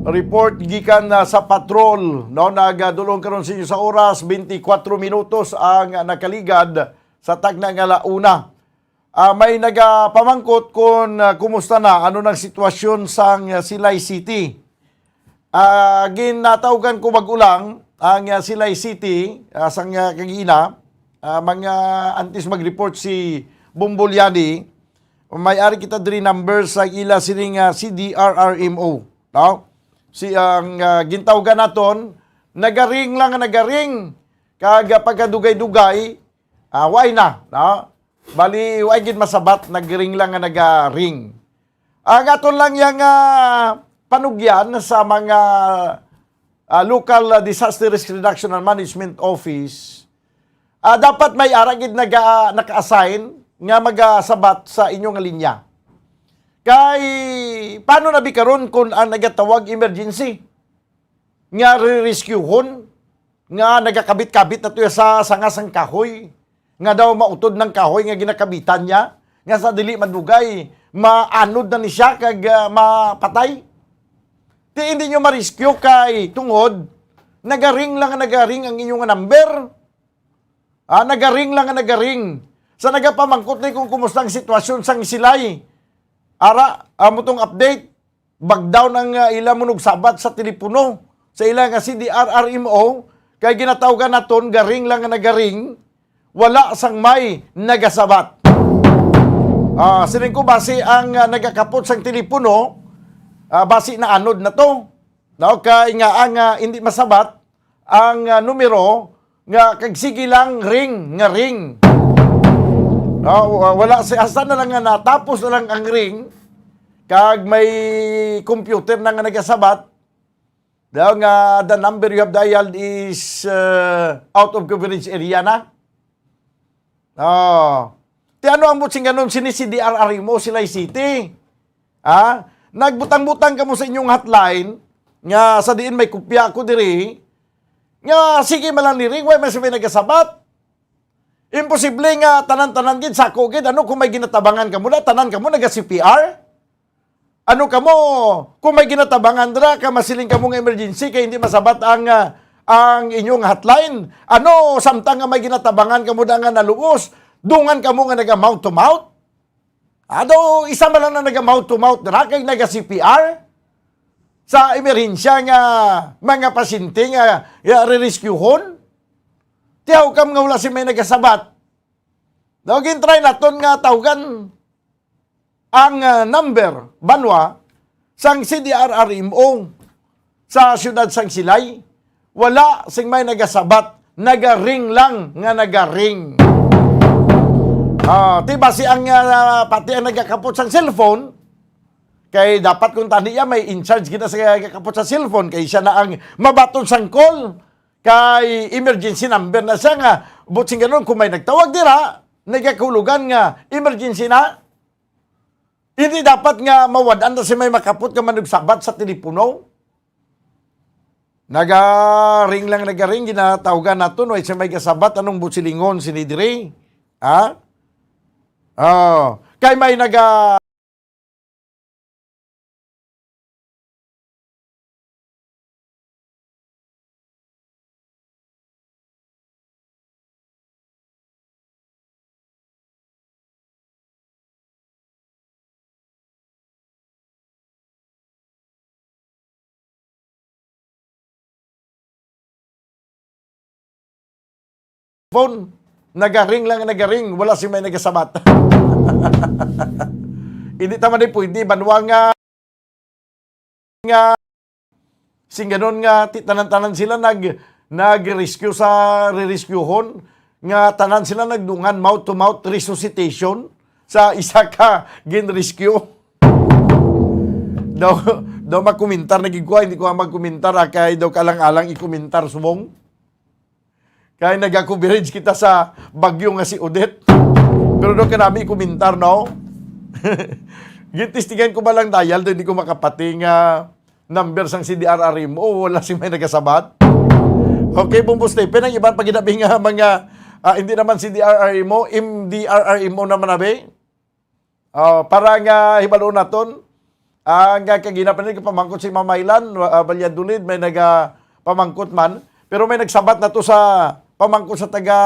Report gikan, ah, sa patrol, no? Nagadulong karon sa inyo sa oras, twenty-four minutos ang nakaligad sa tagna nga la una. Ah, may nagapamangkot kung, ah, kumusta na, ano nang sitwasyon sang, ah, Silay City. Ah, ginatawgan ko bag-o lang ang, ah, Silay City, ah, sang, ah, kagina, ah, mga antes mag-report si Bombo Liani, may ari kita diri number sa ila sining, ah, C D R R M O, no? Si ang, ah, gintawgan naton, nagaring lang, nagaring, kag, ah, pagkadugay-dugay, ah, way na, no? Bali, way gid masabat, nagring lang nga nagaring. Ang aton lang yang, ah, panugyan sa mga, ah, local, ah, disaster risk reduction and management office, ah, dapat may ara gid naga-, naka-assign nga magasabat sa inyo nga linya. Kay, paano na bi karon kung ang nagatawag emergency nga re-rescuehon, nga nagakabit-kabit na to sa sanga sang kahoy, nga daw mautod ng kahoy nga ginakabitan niya, nga sa dili madugay, maanod na ni siya kag, ah, mapatay? Ti hindi nyo ma-rescue kay tungod, nagaring lang nga nagaring ang inyong number. Ah, nagaring lang nga nagaring. Sa nagapamangkot ni kung kumusta ang sitwasyon sang Silay. Ara, amo tong update. Bagdaw nang, ah, ila manugsabat sa telepono sa ila nga C D R R M O, kay ginatawgan naton garing lang nga nagaring, wala sang may nagasabat. Ah, siling ko, basi ang, ah, nagakapot sang telepono, ah, basi naanod na to. No? Kay nga ang, ah, hindi masabat, ang, ah, numero nga kag sige lang ring nga ring. Ah, wa-, wala si, hasta na lang nga natapos na lang ang ring, kag may computer na nga nagasabat daw nga the number you have dialed is, ah, out of coverage area na. Oh. Ti ano ang butsinganon sini C D R R M O Silay City? Ha? Nagbutang-butang kamo sa inyong hotline nga sa diin may kopya ko diri, nga sige man lang ni ring, way man sila nagasabat. Imposible nga tanan-tanan gid, sako gid. Ano kung may ginatabangan kamo na, tanan kamo naga-C P R? Ano kamo, kung may ginatabangan dira, ka masiling kamo nga emergency, kay hindi masabat ang, ah, ang inyong hotline? Ano, samtang nga may ginatabangan kamo da nga naluos, dungan kamo nga naga mouth to mouth? Ado, isa man lang na naga mouth to mouth dira, kay naga-C P R sa emerhensya nga mga pasyente nga, nga re-rescuehon? Ti how come nga wala si may nagasabat? Daw gin-try naton nga tawgan ang, ah, number, banwa, sang C D R R M O sa siyudad sang Silay. Wala sing may nagasabat, nagaring lang nga nagaring. Ah, ti basi ang, ah, pati ang nagakapot sang cellphone, kay dapat kung tani iya may in charge gid na sa nagakapot sa cellphone, kay siya na ang mabaton sang call, kay emergency number na siya nga, butsinganon kung may nagtawag dira, nagakahulugan nga emergency na. Hindi dapat nga mawad-an na si may makapot nga manugsabat sa telepono. Nagaring lang, nagaring, ginatawgan nato, no, si may gasabat, anong butsilingon sini diri? Ha? Oh, kay may naga phone, nagaring lang, nagaring, wala si may nagasabat. Hindi ta man di pwede, banwa nga, nga, sing ganon nga, ti-, tanan-tanan sila nag-, nag-rescue sa re-rescuehon, nga tanan sila nagdungan mouth to mouth resuscitation sa isa ka gin-rescue. Daw, daw magkomentar na gid ko, hindi ko nga magkomentar, ah, kay daw kalang-alang ikomentar subong. Kay naga-coverage kita sa bagyo nga si Odette. Pero daw kanami ikomentar, no? Gitistingan ko ba lang dial, hindi ko makapati nga number sang C D R R M O, wala sing may nagasabat. Okay, Bumbo Stephen, ang iban pa ginabi nga mga, ah, hindi naman C D R R M O, M D R R M O naman, abi. Ah, para nga hibaloon naton, ang, ah, kagina pa ni pamangkot si Mamaylan, ah, Valladolid, may naga pamangkot man. Pero may nagsabat na to sa pamangkot sa taga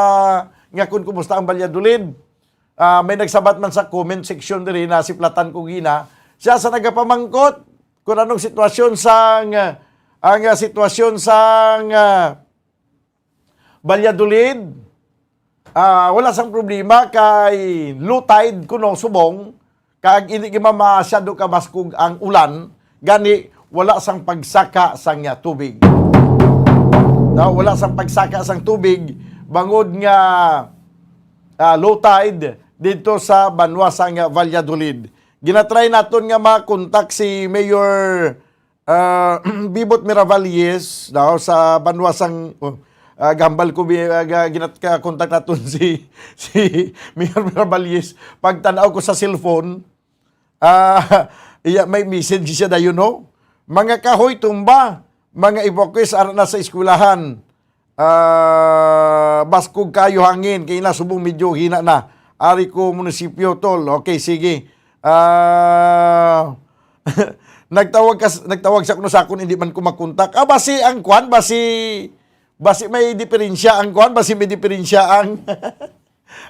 nga kung kumusta ang Valladolid. Ah, may nagsabat man sa comment section diri, nasiplatan ko gina. Siya sa nagapamangkot kung anong sitwasyon sang, ah, ang, ah, sitwasyon sang, ah, Valladolid. Ah, wala sang problema kay low tide kuno subong, kag hindi gid masyado ka baskog ang ulan, gani wala sang pagsaka sang, ah, tubig. No, wala sang pagsaka sang tubig bangod nga, ah, low tide dito sa banwa sang, ah, Valladolid. Ginatry naton nga makontak si Mayor, ah, Bibot Miravalles daw sa banwa sang, oh, ah, gambal ko bi-, ah, ga-, ginat-, ka-, contact naton si, si Mayor Miravalles. Pagtan-aw ko sa cellphone, ah, iya, may message siya dayon, no? "Mga kahoy tumba, mga evacuees ara na sa eskwelahan. Ah, baskog kayo hangin, kay na subong medyo hina na. Ari ko munisipyo, tol." Okay, sige. Ah, nagtawag ka, nagtawag sa kuno sa akon, hindi man ko makontak. Ah, basi ang kwan, basi, basi may diferensya ang kwan, basi may diferensya ang,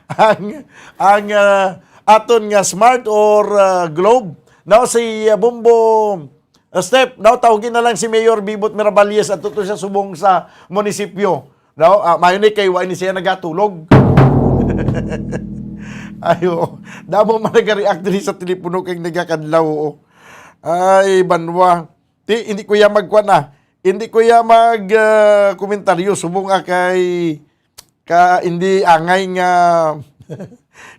ang, ang, ah, aton nga Smart or, ah, Globe. Now, si, ah, Bombo, ah, Step, now, tawagin na lang si Mayor Bibot Miravalles at tuto siya subong sa munisipyo. No? Ah, mayo ni kay wa ni siya nagatulog. Ayo, damo man nagareact diri sa telepono kay nagakadlaw, oo. Ay, banwa. Ti, hindi ko ya magkuan, ah. Hindi ko ya mag, ah, komentaryo subong, ah, kay ka hindi angay nga,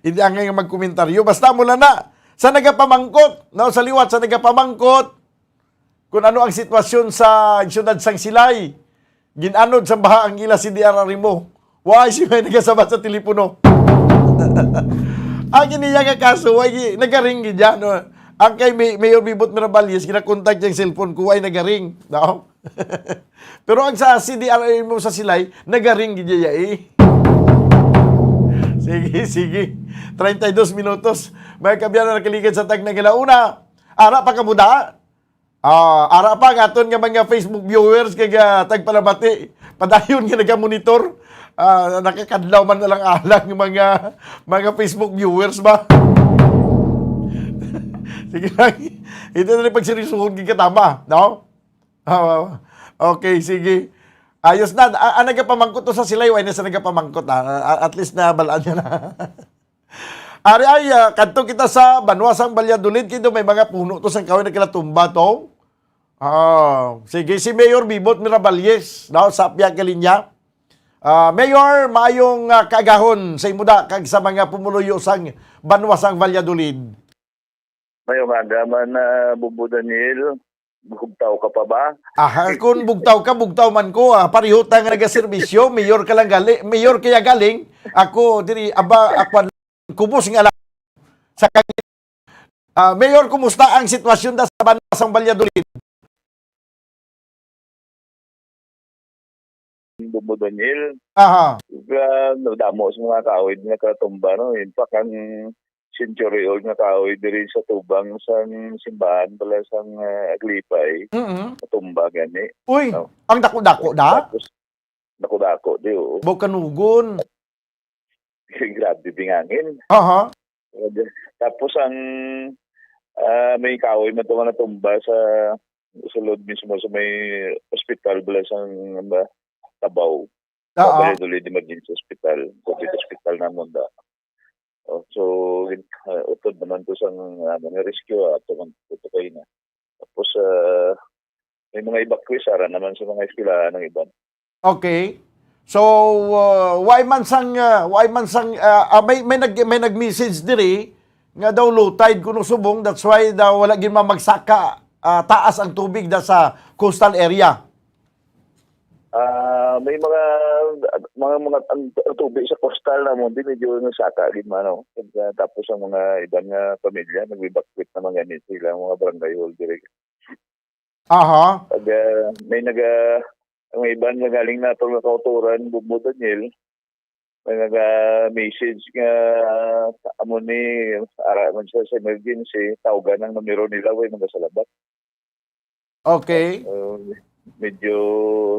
hindi angay nga magkomentaryo. Basta mo lang na sa nagapamangkot, no, sa liwat sa nagapamangkot, kung ano ang sitwasyon sa siyudad sang Silay. Gin-anod sa baha ang ila C D R R mo. Why si may nagasabat sa telepono? Ang iniya nga kaso, why gi-, nagaring gid yan, no? Ang kay May-, Mayor Bibot Miraballes, ginakontak yung cellphone ko, why nagaring? No? Pero ang sa C D R R mo sa Silay, nagaring gid ya, eh. Sige, sige. Treinta y dos minutos. May kabyan na nakaligid sa tag na galauna. Ara pa ka muda? Ah, ara pa ang aton nga mga Facebook viewers kag, ah, tagpalamati. Padayon nga nagamonitor. Ah, nakakadlaw man na lang alang mga, mga Facebook viewers ba? Sige lang. Ito na rin pagseryosohon kay katama, no? Ah, okay, sige. Ayos na. Ah, ah, nagapamangkot to sa Silay. Why na sa nagapamangkot, ah? Ah, at least na balaan niya na. Ari ay, ah, kadto kita sa banwa sang Valladolid, kay may mga puno to sang kahoy nagkalatumba to. Ah, sige, si Mayor Bibot Miraballes, no, sa Pia Galiña. Ah, Mayor, maayong, ah, kaagahon sa imo da kag sa mga pumuluyo sang banwa sang Valladolid. Mayong aga man, ah, Bubo Daniel. Bugtaw ka pa ba? Aha, kung bugtaw ka, bugtaw man ko, ah. Pareho ta nga nagaserbisyo, mayor ka lang gali-, mayor kaya galing. Ako, diri, aba, ako, kubos nga lang. Sa kag-, ah, Mayor, kumusta ang sitwasyon da sa banwa sang Valladolid? Bubo Daniel. Aha. Ga-, damo sa mga kahoy nga nakatumba, no? In fact, ang century old nga kahoy diri sa tubang sang simbahan pala sang, ah, Aglipay, Mm-mm. natumba gani. Uy, No? ang dako-dako da? Tapos, dako-dako di, oo. Baw kanugon. Grabe bingangin. Aha. Tapos ang, ah, may kahoy man to nga natumba sa sulod mismo sa may ospital bala sang, ano ba, Tabaw. Sa Oo. Valladolid Emergency Hospital, COVID hospital namon da. Oh, so, gin-, ah, utod naman to sa, ah, mga rescue, ah, ato man, tutukay na. Tapos, ah, may mga evacuees, ara naman sa mga eskwelahan ng iban. Okay. So, uh, why man sang, uh, why man sang, uh, ah, may, may nag-, may nag-message diri nga daw low tide kuno subong, that's why daw wala gid mamagsaka, ah, taas ang tubig da sa coastal area. Ah, Ah, may mga, mga, mga, ang, ang tubig sa coastal namon, di medyo nasaka gid man, no? Kag, ah, tapos ang mga iban nga pamilya, nag-evacuate naman gani sila, mga barangay hall diri. Aha. Pag, ah, may naga-, ang iban nga galing nato nga kautoran, Bumbo Daniel, may naga-message nga, ah, amo ni, ara man siya sa emergency, tawgan ang numero nila, way mga salabat. Okay. Uh, medyo,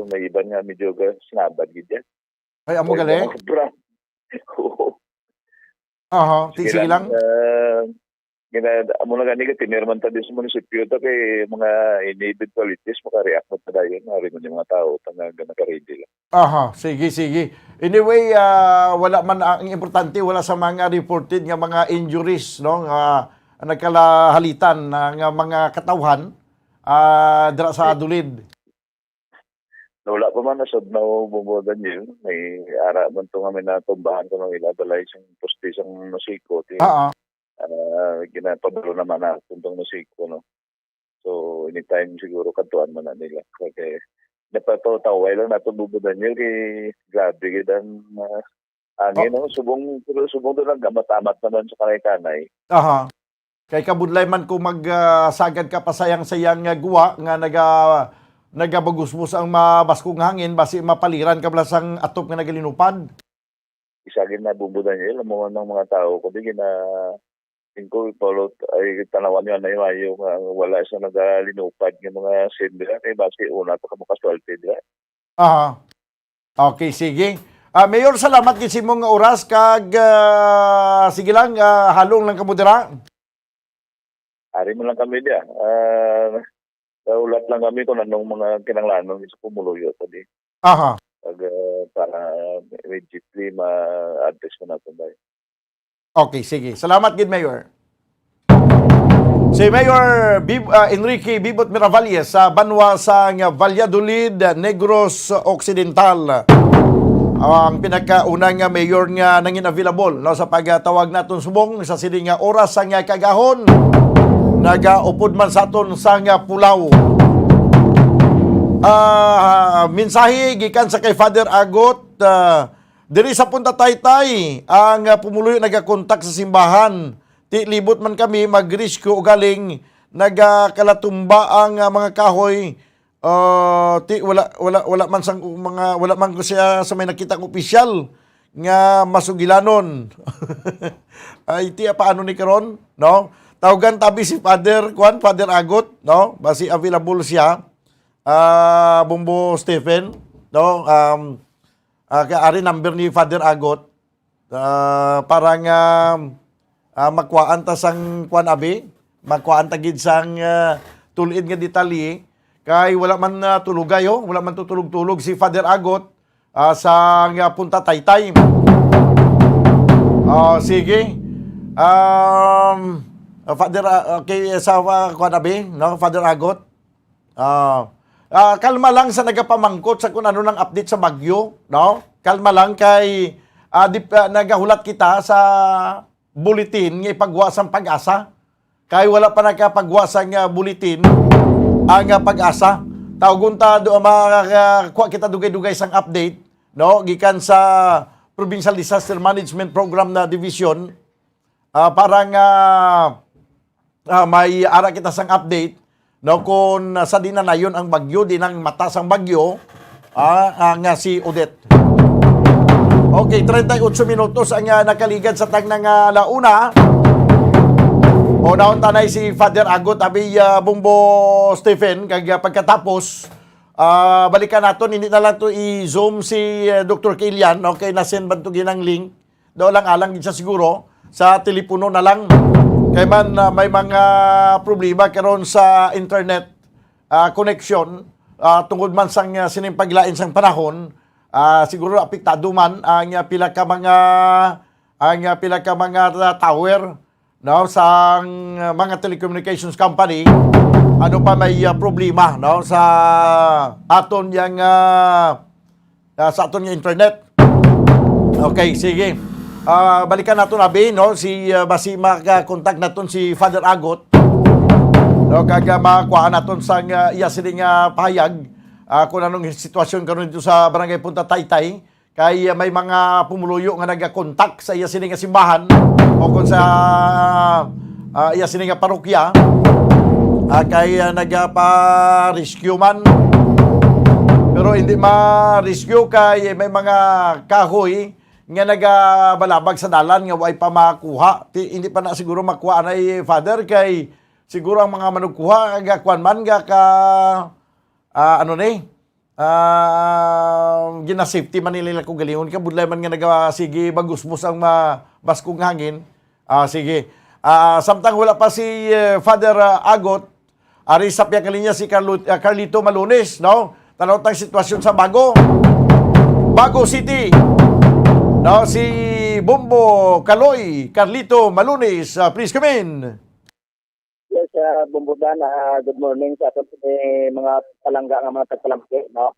may iban nga, medyo ga-, sinabad gid yan. Ay, amo gali? Sobra. Oo. Aha, ti-, sige lang. Uh, gina, amo na gani ka, tinirman ta din sa munisipyo ta kay mga any eventualities, makareact mo ta dayon, hari mo yung mga tao, ta nga nakaready lang. Aha, sige, sige. Anyway, ah, wala man, ang importante, wala sa mga reported nga mga injuries, no, nga nagkalahalitan, ah, nga mga katawhan, ah, dira sa Dulid. Wala pa man nasod na, Bumbo Daniel. May ara man to nga may natumbahan ko ng ila balay sang poste sang Masico. Ti, ah, ginapabalo naman na itong Masico, no? So, anytime siguro kadtuan man na nila. Kasi napataway lang nato, Bumbo Daniel, kay grabe gid ang, ah, angin, no? Subong, pero subong doon lang, gamat-amat naman sa kanay-kanay. Aha. Kay kabudlay man kung mag, ah, sagad ka pa sayang-sayang nga guwa nga naga-, nagabagusbos ang mabaskog nga hangin, basi mapaliran ka bala sang atop nga nagalinupad. Isa gid na, Bumbo Daniel, amo man ang mga tao, kundi gina-, tingko, Paulo, ay, tanawan niyo, anay, mayo nga wala siya nagalinupad nga mga sendra, kay basi una pa ka makaswerte dira. Aha. Okay, sige. Ah, Mayor, salamat gid sa imong oras kag, ah, sige lang, ah, halong lang kamo dira. Ari mo lang kami diya. Ah, naulat lang kami kung anong mga kinanglanon sa pumuluyo ta di. Aha. Pag, ah, para immediately ma-address mo natin tayo. Okay, sige. Salamat gid, Mayor. Si Mayor Bib-, ah, Enrique Bibot Miravalles sa banwa sang Valladolid, Negros Occidental. Ang pinakauna nga mayor nga nangin available, no, sa pagtawag naton subong sa sini nga oras sang kaagahon, nagaupod man sa aton sang pulaw. Ah, mensahe gikan sa kay Father Agot, ah, diri sa Punta Taytay, ang, ah, pumuluyo nagakontak sa simbahan. Ti libot man kami mag-rescue ugaling nagakalatumba ang, ah, mga kahoy. Ah, ti wala, wala, wala man sang mga, wala man ko siya sa may nakita ko opisyal nga masugilanon. Ay, ti, ah, paano ni karon, no? Tawgan tabi si Father, kuan, Father Agot, no? Basi available siya. Ah, Bumbo Stephen, no? Um, ah, kay ari number ni Father Agot. Ah, para nga, ah, makuhaan ta sang kuan, abi, makuhaan ta gid sang, ah, tulid nga detalye, kay wala man, ah, tulogay, oh, wala man tutulog-tulog si Father Agot, ah, sa nga Punta Taytay. Ah, sige. Um, ah, Father, ah, okay, sa, ah, kuan, abi, no, Father Agot. Ah, ah, kalma lang sa nagapamangkot sa kung ano nang update sa bagyo, no? Kalma lang kay, ah, di, ah, nagahulat kita sa bulletin nga ipagwa sang PAGASA. Kay wala pa nakapagwa sang, ah, bulletin ang, ah, PAGASA. Tawgon ta do, makakuha kita dugay-dugay sang update, no? Gikan sa Provincial Disaster Management Program na division. Ah, para nga, ah, may ara kita sang update, no, kung, ah, sa dinanayon ang bagyo, di nang mata sang bagyo, ah, ah, nga si Odette. Okay, treinta y ocho minutos ang, ah, nakaligad sa tagna nga ala una. O, naon tanay si Father Agot, abi, ah, Bumbo Stephen, kag, ah, pagkatapos, ah, balikan naton, hindi na lang to i-zoom si, ah, Doktor Kilian, okay, na-send man to ginang link. Daw lang alang gid siya siguro sa telepono na lang. Kay man, ah, may mga problema karon sa internet, ah, connection, ah, tungod man sang, ah, sining paglain sang panahon, ah, siguro apektado man ang, ah, pila ka mga, ang, ah, pila ka mga, ah, tower, no, sang, ah, mga telecommunications company. Ano pa may, ah, problema, no, sa aton yang, ah, ah, sa aton nga internet. Okay, sige. Ah, balikan naton, abi, no? Si, ah, basi maka-contact naton si Father Agot. No, kag, ah, makuhaan naton sang, ah, iya sini nga pahayag. ah, kung anong sitwasyon karon dito sa Barangay Punta Taytay, kay, ah, may mga pumuluyo nga nagakontak sa iya sini nga simbahan o kung sa, ah, iya sini nga parokya, ah, kay, ah, nagapa-rescue man. Pero hindi ma-rescue kay may mga kahoy nga nagabalabag sa dalan nga way pa makuha. Ti-, hindi pa na siguro makuha na, eh, Father, kay siguro ang mga manugkuha, ga-, kuwan man, ga ka, ah, ano ni? Ah, gina-safety man nila kung galingon ka, budlay man nga naga, sige, bagusbos ang ma-, baskog nga hangin. Ah, sige. Ah, samtang wala pa si, eh, Father, ah, Agot, ari sa pihak linya si Carlo, ah, Carlito Malunis, no? Tanaw tang sitwasyon sa Bago. Bago City. No, si Bombo Kaloy, Carlito Malunis, ah, please come in. Yes, ah, Bombo Dan, ah, good morning sa aton, eh, mga palangga nga mga tagpalangga, no?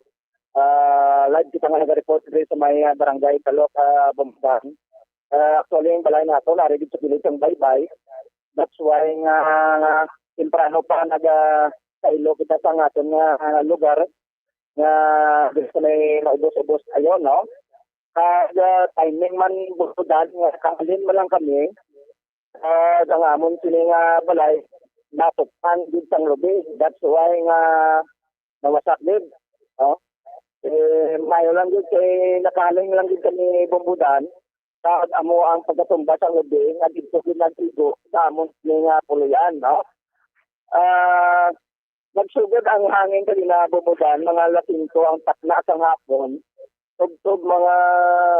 Ah, live kita nga nag-report diri sa may, ah, barangay Talok, ah, Bombo Dan. Ah, actually, ang balay nato nari dito sa kilid sang baybay. That's why nga temprano pa naga-, sa ilo kita sa aton nga, ah, lugar nga gusto may maubos-ubos ayo, no? Kag, ah, timing man, Bombo Dan, nga kahalin man lang kami, kag ang amon sini nga balay natukpan gid sang lubi. That's why nga nawasak gid, no? Eh, maayo lang gid kay nakahalin lang gid kami, Bombo Dan, kag amo ang pagkatumba sang lubi nga didto gid nag-igo sa amon sini nga puloy-an, no? Ah, nagsugod ang hangin kanina, Bombo Dan, mga alas singko ang takna sang hapon, tubtob mga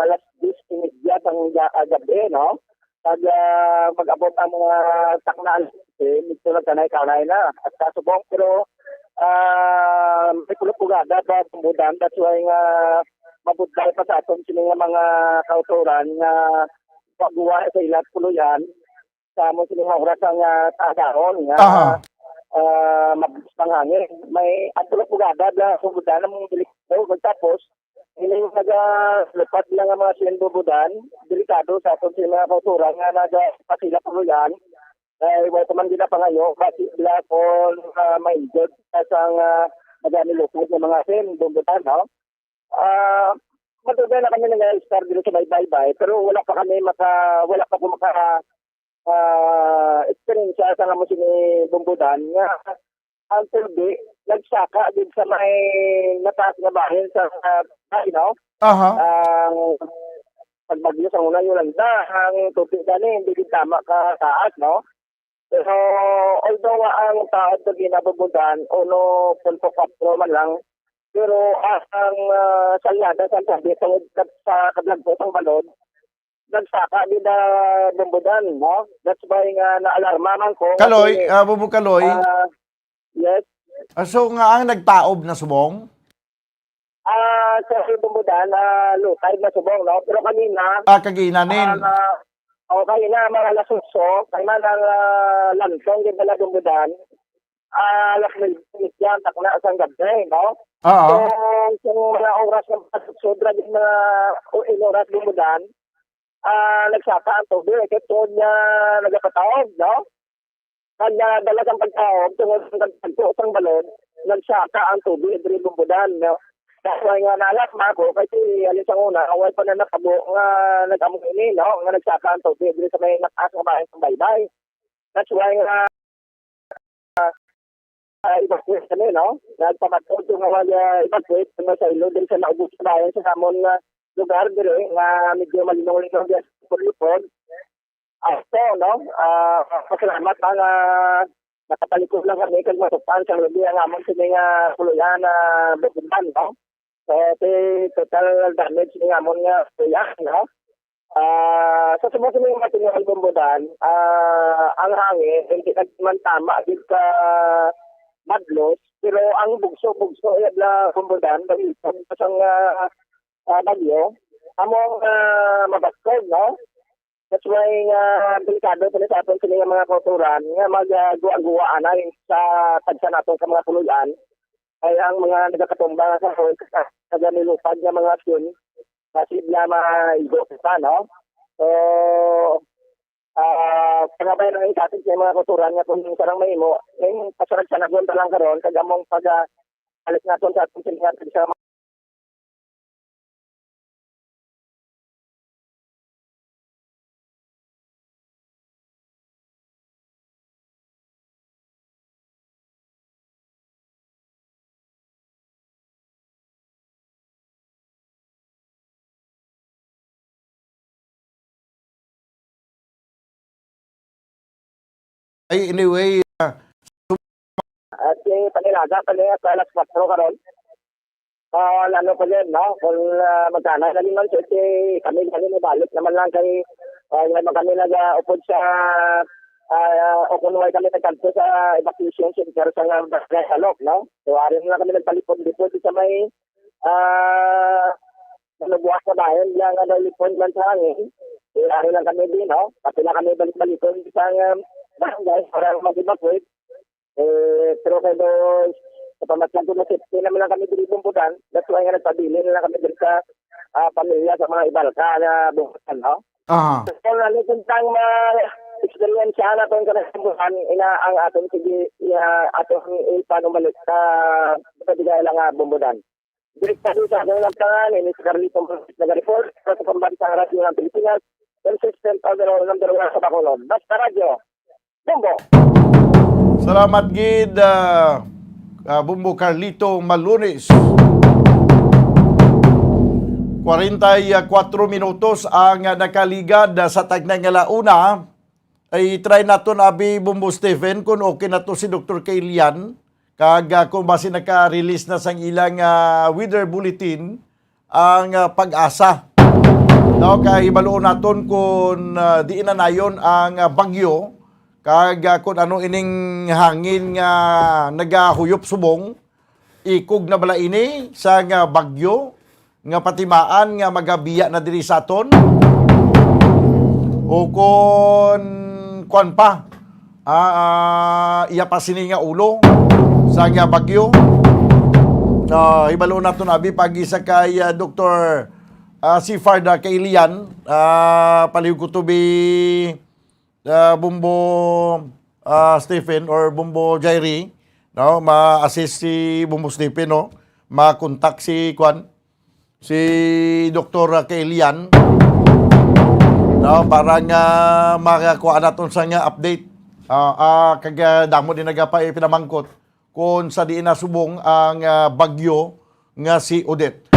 alas diyes y media sang ga-, ah, gab-i, no? Pag, ah, mag-abot ang mga takna alas siyete, medyo nagkanay-kanay na at kasubong, pero, ah, may pulot-pugada pa, Bombo Dan, that's why nga mabudlay pa sa aton sini nga mga kautoran nga pagguwa sa ila puloy-an sa amo sini nga oras ang, ah, taas-ahon nga, Aha. ah, mabilis ang hangin. May ang pulot-pugada na, Bombo Dan, ang delikado. Tapos, ining nagalupad lang ang mga siling, Bombo Dan, delikado sa aton sa mga kautoran nga nagapasila puloy-an. Kay wala pa man ginapangayo, basi sila kung, ah, ma-injured sa sang, ah, nagalupad nga mga siling, Bombo Dan, no? Ah, madugay na kami nag-start dito sa may baybay, pero wala pa kami maka-, wala pa ko maka-, ah, experience sa nga mo sini, Bombo Dan, nga ang tubig nagsaka gid sa may mataas nga bahin sa, ah, bahin, no? Aha. Ang pagbagyo sa una, Yolanda, ang tubig gani hindi gid tama ka taas, no? Pero although nga ang taod sa ginabubudan, uno punto kwatro man lang, pero ang, ah, salyada sa tubig tungod sa, sa kadagko sang balod, nagsaka gid na bumbudan, no? That's why nga naalarma man ko Kaloy, kasi, ah, Bubo Kaloy. Ah, yes. Ah, so nga ang nagtaob na subong? Ah, sa Bumbudan, ah, low tide na subong, no? Pero kanina, Ah, kagina nin. ah, o, kanina, mga alas otso, kay man ang, ah, lantong gid nila Bumbudan. Ah, alas nuebe yan, takna sang gabi, no? Oo. So, sa mga oras ng sobra din mga o-, in oras Bumbudan, ah, nagsaka ang tubig. Kaya tungod nga nagapataog, no? Kag nadala sang pagtaog, tungod sa pagtagko sang balod, nagsaka ang tubig diri Bumbudan, no? That's why nga naalarma ako, kasi halin sang una, wala pa na natabo nga nag-amo ini, no? Nga nagsaka ang tubig diri sa may mataas nga bahin sang baybay. That's why nga, ah, evacuate kami, no? Nagpamatod nga wala evacuate, nga sa ilo, diri sa naubos na bayan sa amon nga lugar, diri, nga medyo malinong-linong diyan sa Lupon. Ato, no? Ah, pasalamat pa nga nakapalikod lang kami kag matupan sa lubi ang amon sini nga puloy-an na Bumbudan, no? So, the total damage ni amon nga puloy-an, no? Ah, sa subong sini nga material Bumbudan, ah, ang hangin, hindi na man tama gid ka madlos, pero ang bugso-bugso iya na Bumbudan, dahil sa, sa, ah, ah, bagyo, amo ang, ah, mabaskog, no? That's why nga delikado pa ni sa aton sini nga mga kautoran nga mag, ah, guwa-guwa anay sa tagsa naton sa mga puloy-an. Kay ang mga nagakatumba nga kahoy, sa, sa nilupad nga mga syon, posible nga maigo pa, no? So, ah, pangabay lang sa aton sa mga kautoran nga kung sarang mahimo, yung pasarag-sanagon ta lang karon, kag among pag, ah, Balik naton sa aton sa mga Ay, anyway, ah, At si Panilaga, Panilaga, alas kwatro karon. Ah, ano pa din, no? Kung, ah, magkana na naman, kasi kami gani mabalik naman lang kay, ah, nga man kami nag-upod sa, ah, o kung wala kami nagkadto sa evacuation center sa nga barangay Salok, no? So, ari na lang kami nagpalipod-lipod sa may, ah, nalubuas na bayan lang, ano, lipod man sa hangin. So, ari lang kami din, no? Pati na kami balik-balikon sa, um, barangay para mag-evacuate. Eh, pero kay do, sa pamatyan ko na safety naman lang kami diri Bumbodan. That's why nga nagpabilin na lang kami diri sa, ah, pamilya sa mga Ibalka na Bumbodan, no? Aha. So, ano kung tang ma-experience na kung kanang Bumbodan, ina ang aton sige, iya, aton ipanumalik sa, sa bigay lang nga Bumbodan. Direkta din sa aton lang tangan, ini si Carlito Malunis naga-report, sa Pambansang Radyo ng Pilipinas, consistent overall number one sa Bacolod. Basta Radyo. Bumbo. Salamat gid, ah, ah, Bumbo Carlito Malunis. Kwarenta y kuwatro minutos ang, ah, nakaligad, ah, sa tagnay nga launa. Ay, try naton, abi, Bumbo Stephen, kung okay na to si Doktor Kailian. Kag, ah, kung basi naka-release na sang ilang, ah, weather bulletin, ang, ah, PAGASA. No, kay hibaluon naton kung, ah, diin na nayon ang, ah, bagyo, kag, ah, kung ano ining hangin nga nagahuyop subong, ikog na bala ini sang, ah, bagyo nga patimaan nga magabiya na diri sa aton? O kon kuwan pa, ah, ah, iya pa sini nga ulo sa nga bagyo. Ah, hibalo naton abi pagi sa kay, ah, Doktor, ah, Sifard, ah, Kailian, ah, palihog ko to be, ah, Bumbo, ah, Stephen or Bumbo Jairi, no, ma-assist si Bumbo Stephen, no, ma-contact si kwan, si Doktor Kailian, no, para nga makakuha naton sa nga update. Ah, ah, kag, ah, damo din nagapa-, pinamangkot kung sa diin nasubong ang, ah, bagyo nga si Odette.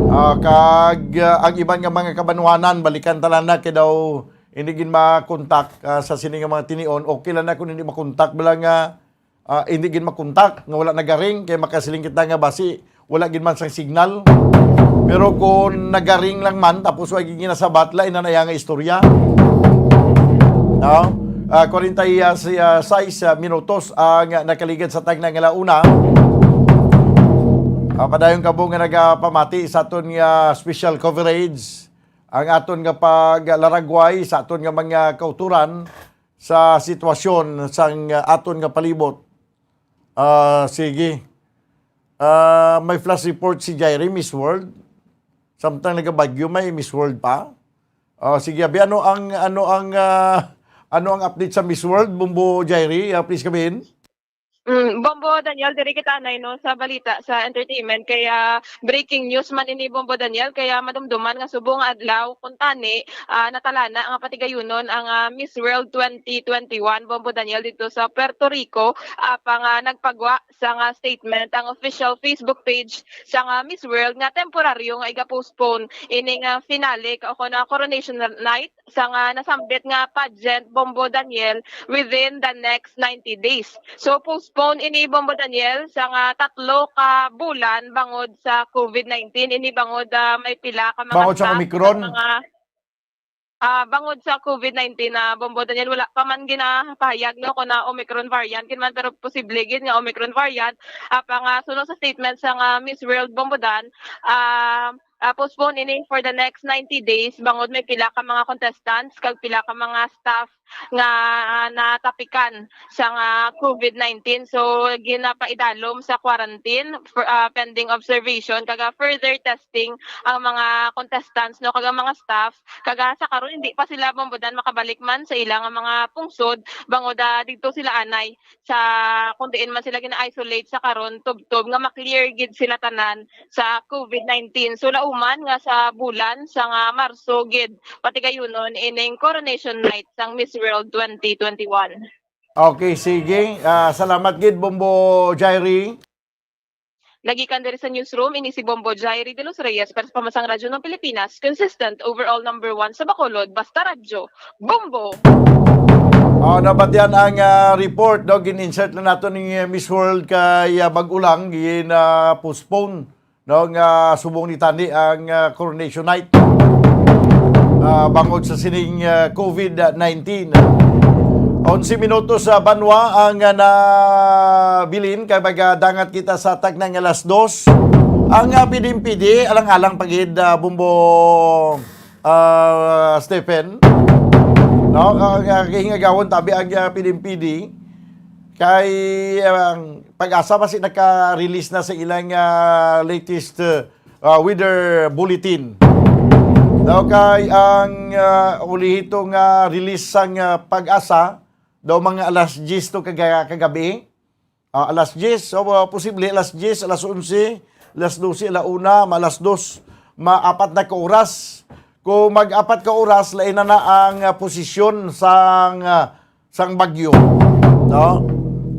Ah, kag, ah, ang iban nga mga kabanwanan, balikan tanan na kay daw hindi gid makontak, ah, sa sini nga mga tinion. Okay lang na kung hindi makontak, bala nga, ah, hindi gid makontak, nga wala nagaring, kay makasiling kita nga basi wala gid man sang signal. Pero kung nagaring lang man, tapos wa gid ginasabat, lain na na iya nga istorya. No? Ah, kwarenta y seis, ah, minutos ang nakaligad sa tagna nga launa. Ah, padayon kamo nga nagapamati sa aton nga special coverage, ang aton nga paglaragway sa aton nga mga kauturan sa sitwasyon sang aton nga palibot. Ah, sige. Ah, may flash report si Jairi, Miss World. Samtang nagabagyo, may Miss World pa. Ah, sige, abi, ano ang, ano ang, ah, ano ang update sa Miss World, Bumbo Jairi? Ah, please, come in. Mm, Bombo Daniel, diri kita anay, no, sa balita sa entertainment. Kaya breaking news man ini, Bombo Daniel, kaya madumduman nga subong adlaw kuntani, ah, natalana nga patigayunon ang, ah, Miss World twenty twenty-one, Bombo Daniel, dito sa Puerto Rico. Apang, ah, nagpagwa sa nga statement ang official Facebook page sa nga Miss World nga temporaryo nga iga-postpone ini nga finale ka o na coronation night sa nga nasambit nga pageant, Bombo Daniel, within the next ninety days. So, postpone ini, Bombo Daniel, sa nga tatlo ka bulan bangod sa covid nineteen. Ini bangod, ah, may pila ka mga Bangod sa staff, Omicron? Mga, ah, bangod sa covid nineteen na, Bombo Daniel, wala pa man ginapahayag, no, kung na Omicron variant gid man, pero posible gid nga Omicron variant. Apang, ah, suno sa statement sa nga Miss World, Bombo Dan, ah, ah, postpone ini for the next ninety days, bangod may pila ka mga contestants kag pila ka mga staff nga natapikan sa nga COVID nineteen. So, ginapaidalom sa quarantine for, ah, pending observation kag, ah, further testing ang mga contestants, no, kag ang mga staff. Kag, ah, sa karon, hindi pa sila, Bombo Dan, makabalik man sa ila nga mga pungsod, bangod, ah, didto sila anay sa kung diin man sila gina-isolate sa karon, tubtob nga ma-clear gid sila tanan sa COVID nineteen. So, lauman nga sa bulan sa nga Marso gid, patigayunon ining coronation night sang Miss World twenty twenty-one. Okay, sige. Ah, salamat gid, Bombo Jairi. Nagikan diri sa newsroom, ini si Bombo Jairi de los Reyes para sa Pamansang Radyo ng Pilipinas, consistent, overall number one sa Bacolod, basta radyo. Bombo! Oh, nabatian ang, ah, report, no? Gin-insert na nato ni, eh, Miss World kay, ah, bag-o lang gin, ah, postpone, no, nga subong ni tani ang, ah, coronation night, ah, bangod sa sining, ah, COVID nineteen. Onse minutos sa banwa ang, ah, nabilin kay magadangat kita sa tagna nga alas dos. Ang, ah, piding-pidi, alang-alang pa gid, ah, Bombo, ah, Stephen. No, ang, ah, kahingagawon tabi ang, ah, piding-pidi kay ang Pag-asa basi naka-release na sa ilang, ah, latest, ah, weather bulletin. Daw kay ang, ah, ulihito nga release sang, ah, Pag-asa daw mga alas diyes to kaga-, kagabi. Ah, alas diyes, o, ah, posible alas diyes, alas onse, alas dose, ala una, ma alas dos, maapat na ka oras. Kung mag-apat ka oras, lain na na ang, ah, posisyon sang, ah, sang bagyo, no?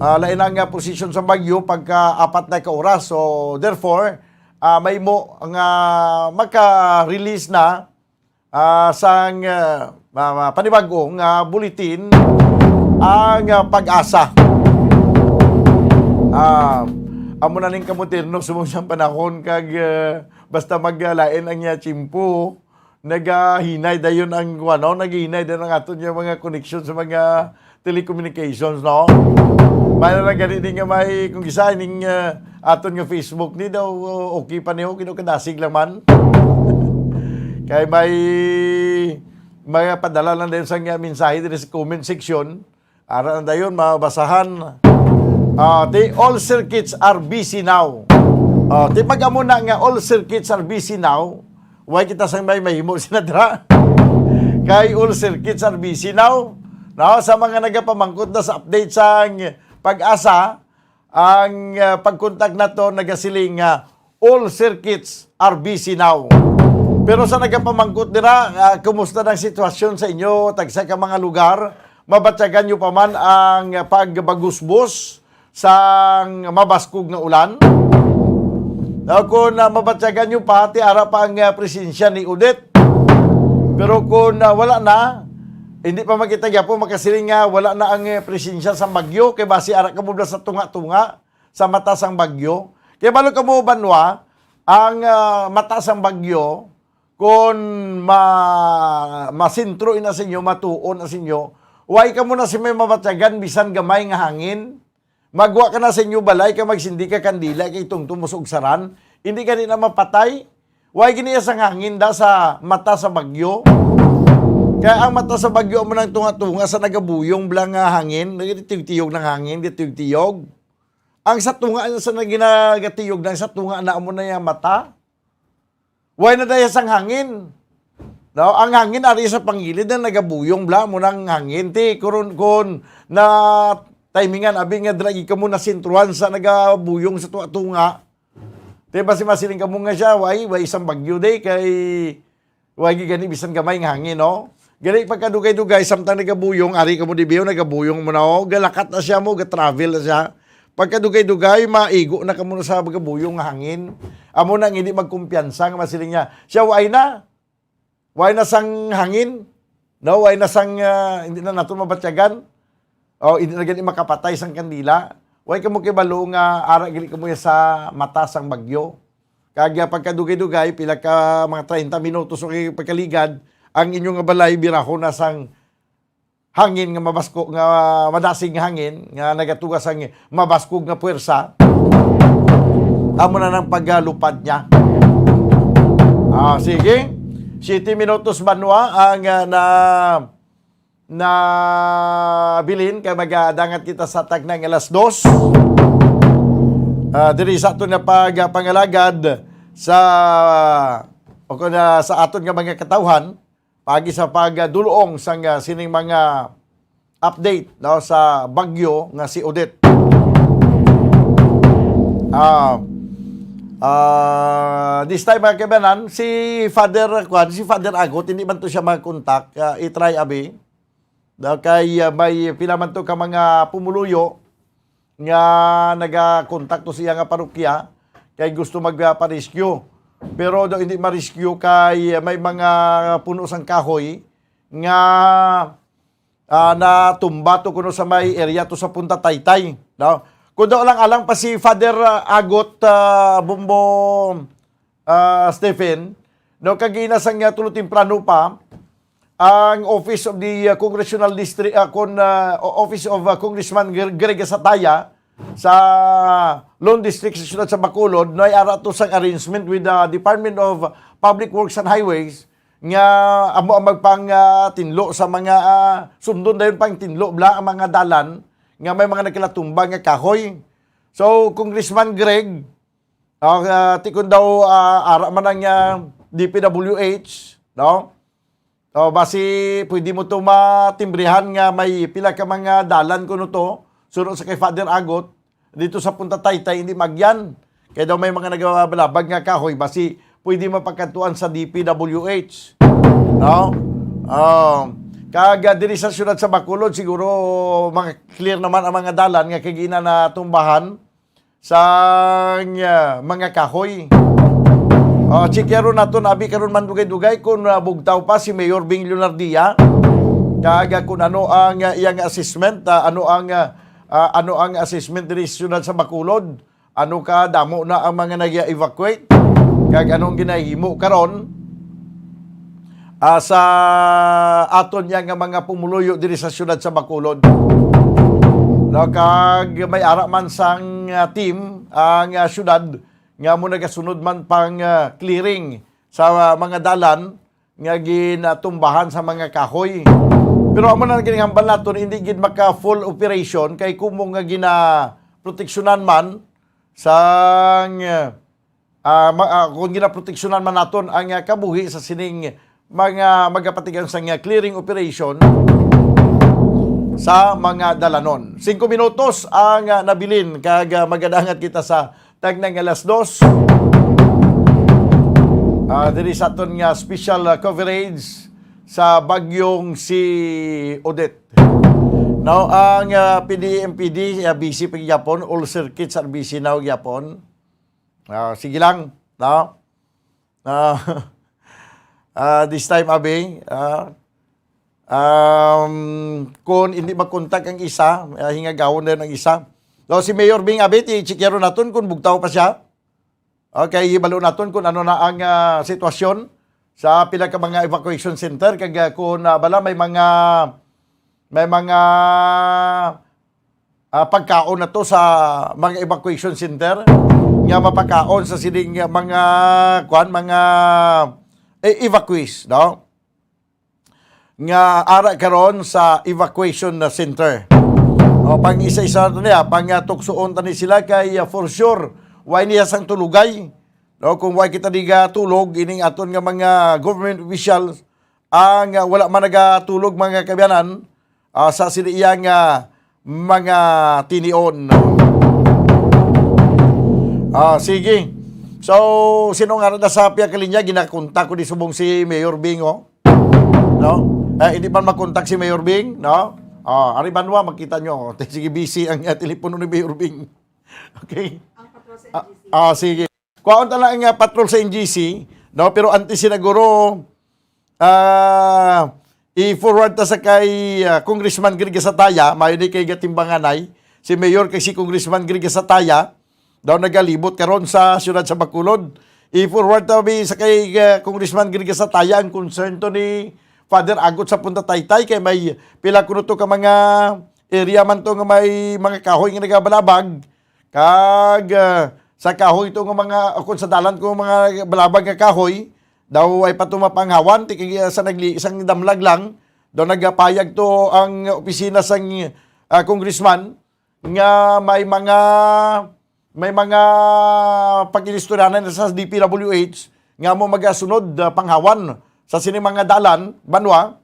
Ah, lain ang, ah, posisyon sang bagyo pagka apat na ka oras. So, therefore, ah, mahimo nga maka-release na, ah, sang, ah, ma-, ma-, panibag-o nga bulletin ang, ah, Pag-asa. Ah, amo na ning kamoderno subong sang panahon kag, ah, basta maglain ang iya tiyempo, nagahinay dayon ang, ano, nagahinay dayon ang aton nga mga koneksyon sa mga telecommunications, no? May na lang gani ni nga may, kung isa ning, ah, aton nga Facebook ni daw, okay pa niyo, kino kadasig lang man. Kay may mga padala lang din sa nga mensahe diri sa comment section. Ara na dayon, mabasahan. Ah, the all circuits are busy now. Ah, ti pag amo na nga all circuits are busy now, way kita sang may mahimo sila dira. Kay all circuits are busy now. No, sa mga nagapamangkot na sa update sang Pag-asa, ang, ah, pagkontak nato nagasiling nga all circuits are busy now. Pero sa nagapamangkot dira, ah, kumusta ang sitwasyon sa inyo, tagsa ka mga lugar? Mabatyagan nyo pa man ang pagbagusbos sang mabaskog nga ulan? Daw kung, ah, mabatyagan nyo pa, ti ara pa ang, ah, presensya ni Odette. Pero kung, ah, wala na, hindi pa man kita gyapon makasiling nga wala na ang, eh, presensya sang bagyo, kay basi ara kamo bala sa tunga-tunga sa mata sang bagyo. Kay balo kamo, banwa, ang, ah, mata sang bagyo, kon ma-, masentro ina sa inyo, matuon na sa inyo, way kamo na si may mabatyagan bisan gamay nga hangin. Magwa ka na sa inyo balay, kay magsindi ka kandila, kay tungtong mo sa ugsaran. Hindi gani na mapatay. Way gini sang hangin da sa mata sa bagyo. Kaya ang mata sa bagyo amo nang tunga-tunga sa nagabuyong bala nga hangin, nagatiyog-tiyog ng hangin, gatiyog-tiyog. Ang sa tunga sa naginagatiyog, nang sa tunga na amo na yung mata. Way na daya sang hangin. No, ang hangin ari sa pangilid na nagabuyong bala mo nang hangin. Ti, kuron, kun na timingan, abi nga dira gid kamo nasentruhan sa nagabuyong sa tunga-tunga. Ti, basi masiling kamo nga siya, way, way isang bagyo day, kay way gid gani bisan gamay nga hangin, no? Gani pagkadugay-dugay, samtang nagabuyong, ari kamo di biyo, nagabuyong mo na, oh, galakat na siya mo, ga-travel na siya. Pagkadugay-dugay, maigo na kamo na sa gabuyong nga hangin. Amo na ang hindi magkumpiyansa nga masiling niya, siya, way na. Way na sang hangin. No, way na sang, ah, hindi na nato mabatyagan. O, hindi na gani makapatay sang kandila. Way kamo kibalo nga ara gani kamo sa mata sang bagyo. Kag, ah, pagkadugay-dugay, pila ka mga treinta minutos o kay pagkaligad, ang inyo nga balay birahon na sang hangin nga mabasko, nga madasig nga hangin, nga nagatuga sang mabaskog nga puwersa, amo na nang pagalupad niya. Ah, sige. Siyete minutos, banwa, ang, ah, na, na bilin kay magadangat kita sa tagnang alas dos. Ah, diri sa aton nga pagpangalagad sa, o kung, ah, sa aton nga mga katawhan, pagi sa pagdulong sang, ah, sining mga update, no, sa bagyo nga si Odette. Ah, ah, this time, mga kaibanan, si Father, kuwan, si Father Agot, hindi man to siya mag-contact. Ah, i-try, abi. Daw kay, ah, may pila man to ka mga pumuluyo nga nagakontakto sa iya nga parokya kay gusto magpa-rescue. Pero daw hindi ma-rescue kay may mga puno sang kahoy nga, ah, natumba to kuno sa may area to sa Punta Taytay, no? Kung daw lang alang pa si Father, ah, Agot, ah, Bombo, ah, Stephen, no, kagina sang, ah, tulo temprano pa, ang Office of the, ah, Congressional District, ah, kon, ah, o-, Office of, ah, Congressman Gre-, Greg Sataya sa Lone District sa siyudad sa Bacolod, no, ay ara to sang arrangement with the Department of Public Works and Highways nga amo ang magpang, ah, tinlo sa mga, ah, sundon dayon pang tinlo bla ang mga dalan nga may mga nagkalatumba nga kahoy. So, Congressman Greg, ah, ah, ti kun daw, ah, ara man ang, ah, D P W H, no? O, basi pwede mo to matimbrihan nga may pila ka mga dalan kuno to, suno sa kay Father Agot, dito sa Punta Taytay, hindi magyan. Kaya daw may mga nagabalabag nga kahoy, basi pwede mapagkadtuan sa D P W H. No? Um, kag, ah, diri sa siyudad sa Bacolod, siguro mga clear naman ang mga dalan nga kagina natumbahan sang, ah, mga kahoy. O, checkeron naton, abi, karon man dugay-dugay kung, ah, bugtaw pa si Mayor Bing Leonardia. Kag, ah, kung ano ang, ah, iyang assessment, ah, ano ang, ah, ah, ano ang assessment diri sa siyudad sa Bacolod? Ano ka damo na ang mga nag-evacuate? Kag anong ginahimo karon, ah, sa aton niya nga mga pumuluyo diri sa siyudad sa Bacolod? No, kag may ara man sang, ah, team ang, ah, siyudad nga mo nagasunod man pang, ah, clearing sa, ah, mga dalan nga ginatumbahan sa mga kahoy. Pero amo na ginhambal naton, hindi gid maka full operation kay kumo nga ginaproteksyonan man sang, ah, ma-, ah, kung ginaproteksyonan man naton ang, ah, kabuhi sa sining mga magapatigan sang, ah, clearing operation sa mga dalanon. Singko minutos ang, ah, nabilin kag, ah, magadangat kita sa tagnang alas dos. Ah, diri sa aton nga special, ah, coverage sa bagyong si Odette. Now, ang, ah, P D M P D, ah, busy pa gyapon, all circuits are busy now gyapon. Ah, sige lang, no? Ah, ah, this time, abi, ah, um, kung hindi makontak ang isa, ah, hingagawon na ang isa. So, si Mayor Bing, abi, ti-, checkeron naton kung bugtaw pa siya. Okay, hibalo naton kung ano na ang, ah, sitwasyon sa pila ka mga evacuation center. Kag, ah, kung, ah, bala may mga, may mga, ah, pagkaon na to sa mga evacuation center nga mapakaon sa sining mga, kuan, mga, eh, evacuees, no? Nga ara karon sa evacuation na center. O, pang isa-isa nato niya, pang, ah, tuksoon tani sila kay, ah, for sure, way niya sang tulugay. No, kung way kita diga tulog, ining aton nga mga government officials, ang, ah, wala man nagatulog, mga kaabyanan, ah, sa sila iya nga mga tinion. Ah, sige. So, sino nga na sa pia ka linya, ginakontak ko di subong si Mayor Bing, oh. No? Eh, hindi man makontak si Mayor Bing, no? Ah, ari banwa, makita nyo. Sige, busy ang, ah, telepono ni Mayor Bing. Okay? Ang patrol sa Ah, N G C. Ah, sige. Kuhaon ta lang ang, ah, patrol sa N G C, no? Pero antes, sinaguro, ah, i-forward ta sa kay, ah, Congressman Greg Sataya, mayo ni kay gatimbanganay, si Mayor kay si Congressman Greg Sataya, daw nagalibot karon sa siyudad sa Bacolod. I-forward ta bi sa kay, ah, Congressman Greg Sataya ang concern to ni Father Agot sa Punta Taytay kay may pila kuno to ka mga area man to nga may mga kahoy nga nagabalabag. Kag, ah, sa kahoy to nga mga, o kung sa dalan ko mga balabag nga kahoy, Daw ay pa to mapanghawan, ti kay, ah, sa nagli-, isang damlag lang, daw nagapayag to ang opisina sang, ah, congressman nga may mga, may mga pag-inistoryanan na sa D P W H nga mo magasunod, ah, panghawan sa sini mga dalan, banwa,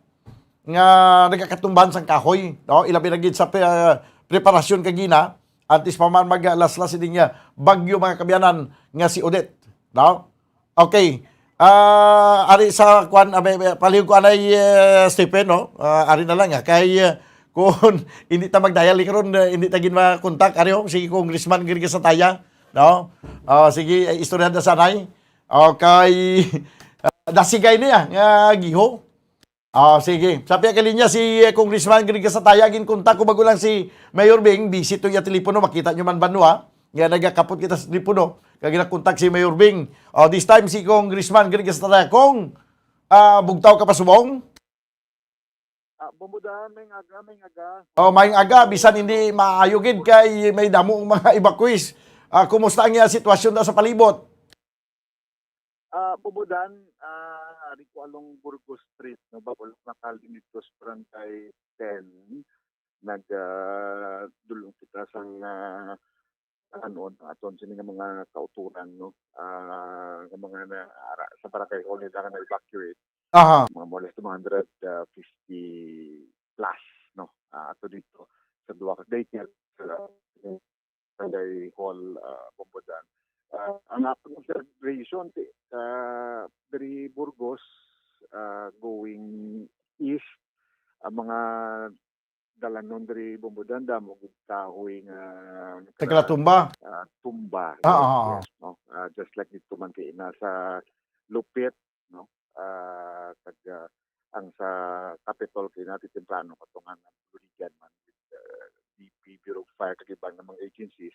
nga nagakatumban sang kahoy, no? Ilabi na gid sa pre-, ah, preparasyon kagina, antes pa man maglaslas ini nga bagyo, mga kaabyanan, nga si Odette, no? Okay. Ah, ari sa kwan, ah, may, may, palihog ko anay, eh, Stephen, no? Ah, ari na lang, ah, kay, eh, kung hindi ta magdayal karon, eh, hindi ta gid makontak. Ari, oh, si Congressman Gary Gasataya, no? Ah, sige, eh, istorya na sanay. Okay. Ah, dasigay niya nga giho. Ah, sige. Sa pihak linya si, eh, Congressman Gary Gasataya, ginkontak ko bago lang si Mayor Bing, busy to iya telepono, makita nyo man ba, no, ha? Nga nagakapot kita sa telepono, kag ginakontak si Mayor Bing. Oh, this time si Congressman Gary Gasataya. Kong, ah, bugtaw ka pa subong? Ah, Bombo Dan, may aga, may aga. Oh, may aga, bisan hindi maayo gid kay may damo ang mga evacuees. Ah, kumusta ang, ah, sitwasyon na sa palibot? Ah, Bombo Dan, ah, ari ko along Burgos Street, no, bago lang nakal dito sa Barangay ten. Nag, ah, dulong kita sang, ah, ano, aton sini nga mga kauturan, no, ah, nga mga naara sa barangay hall nila nga na-evacuate. Aha. Mga more or less two hundred fifty plus, no, ah, ato dito sa duha ka daycare, sa Barangay Hall, ah, Bombo Dan. Ah, ang akong observation, ti-, ah, diri Burgos, ah, going east, ang mga dalanon diri Bombo Dan, damo gid kahoy nga nagkala-, nagkalatumba. Ah, tumba. Ah, yes, ah, ah, yes, no? Ah, just like dito man kay na sa Lupit, no? Ah, kag, ah, ang sa Capitol kay nati temprano kato nga nabuligan man with, ah, D P, Bureau of Fire, kag iban nga mga agencies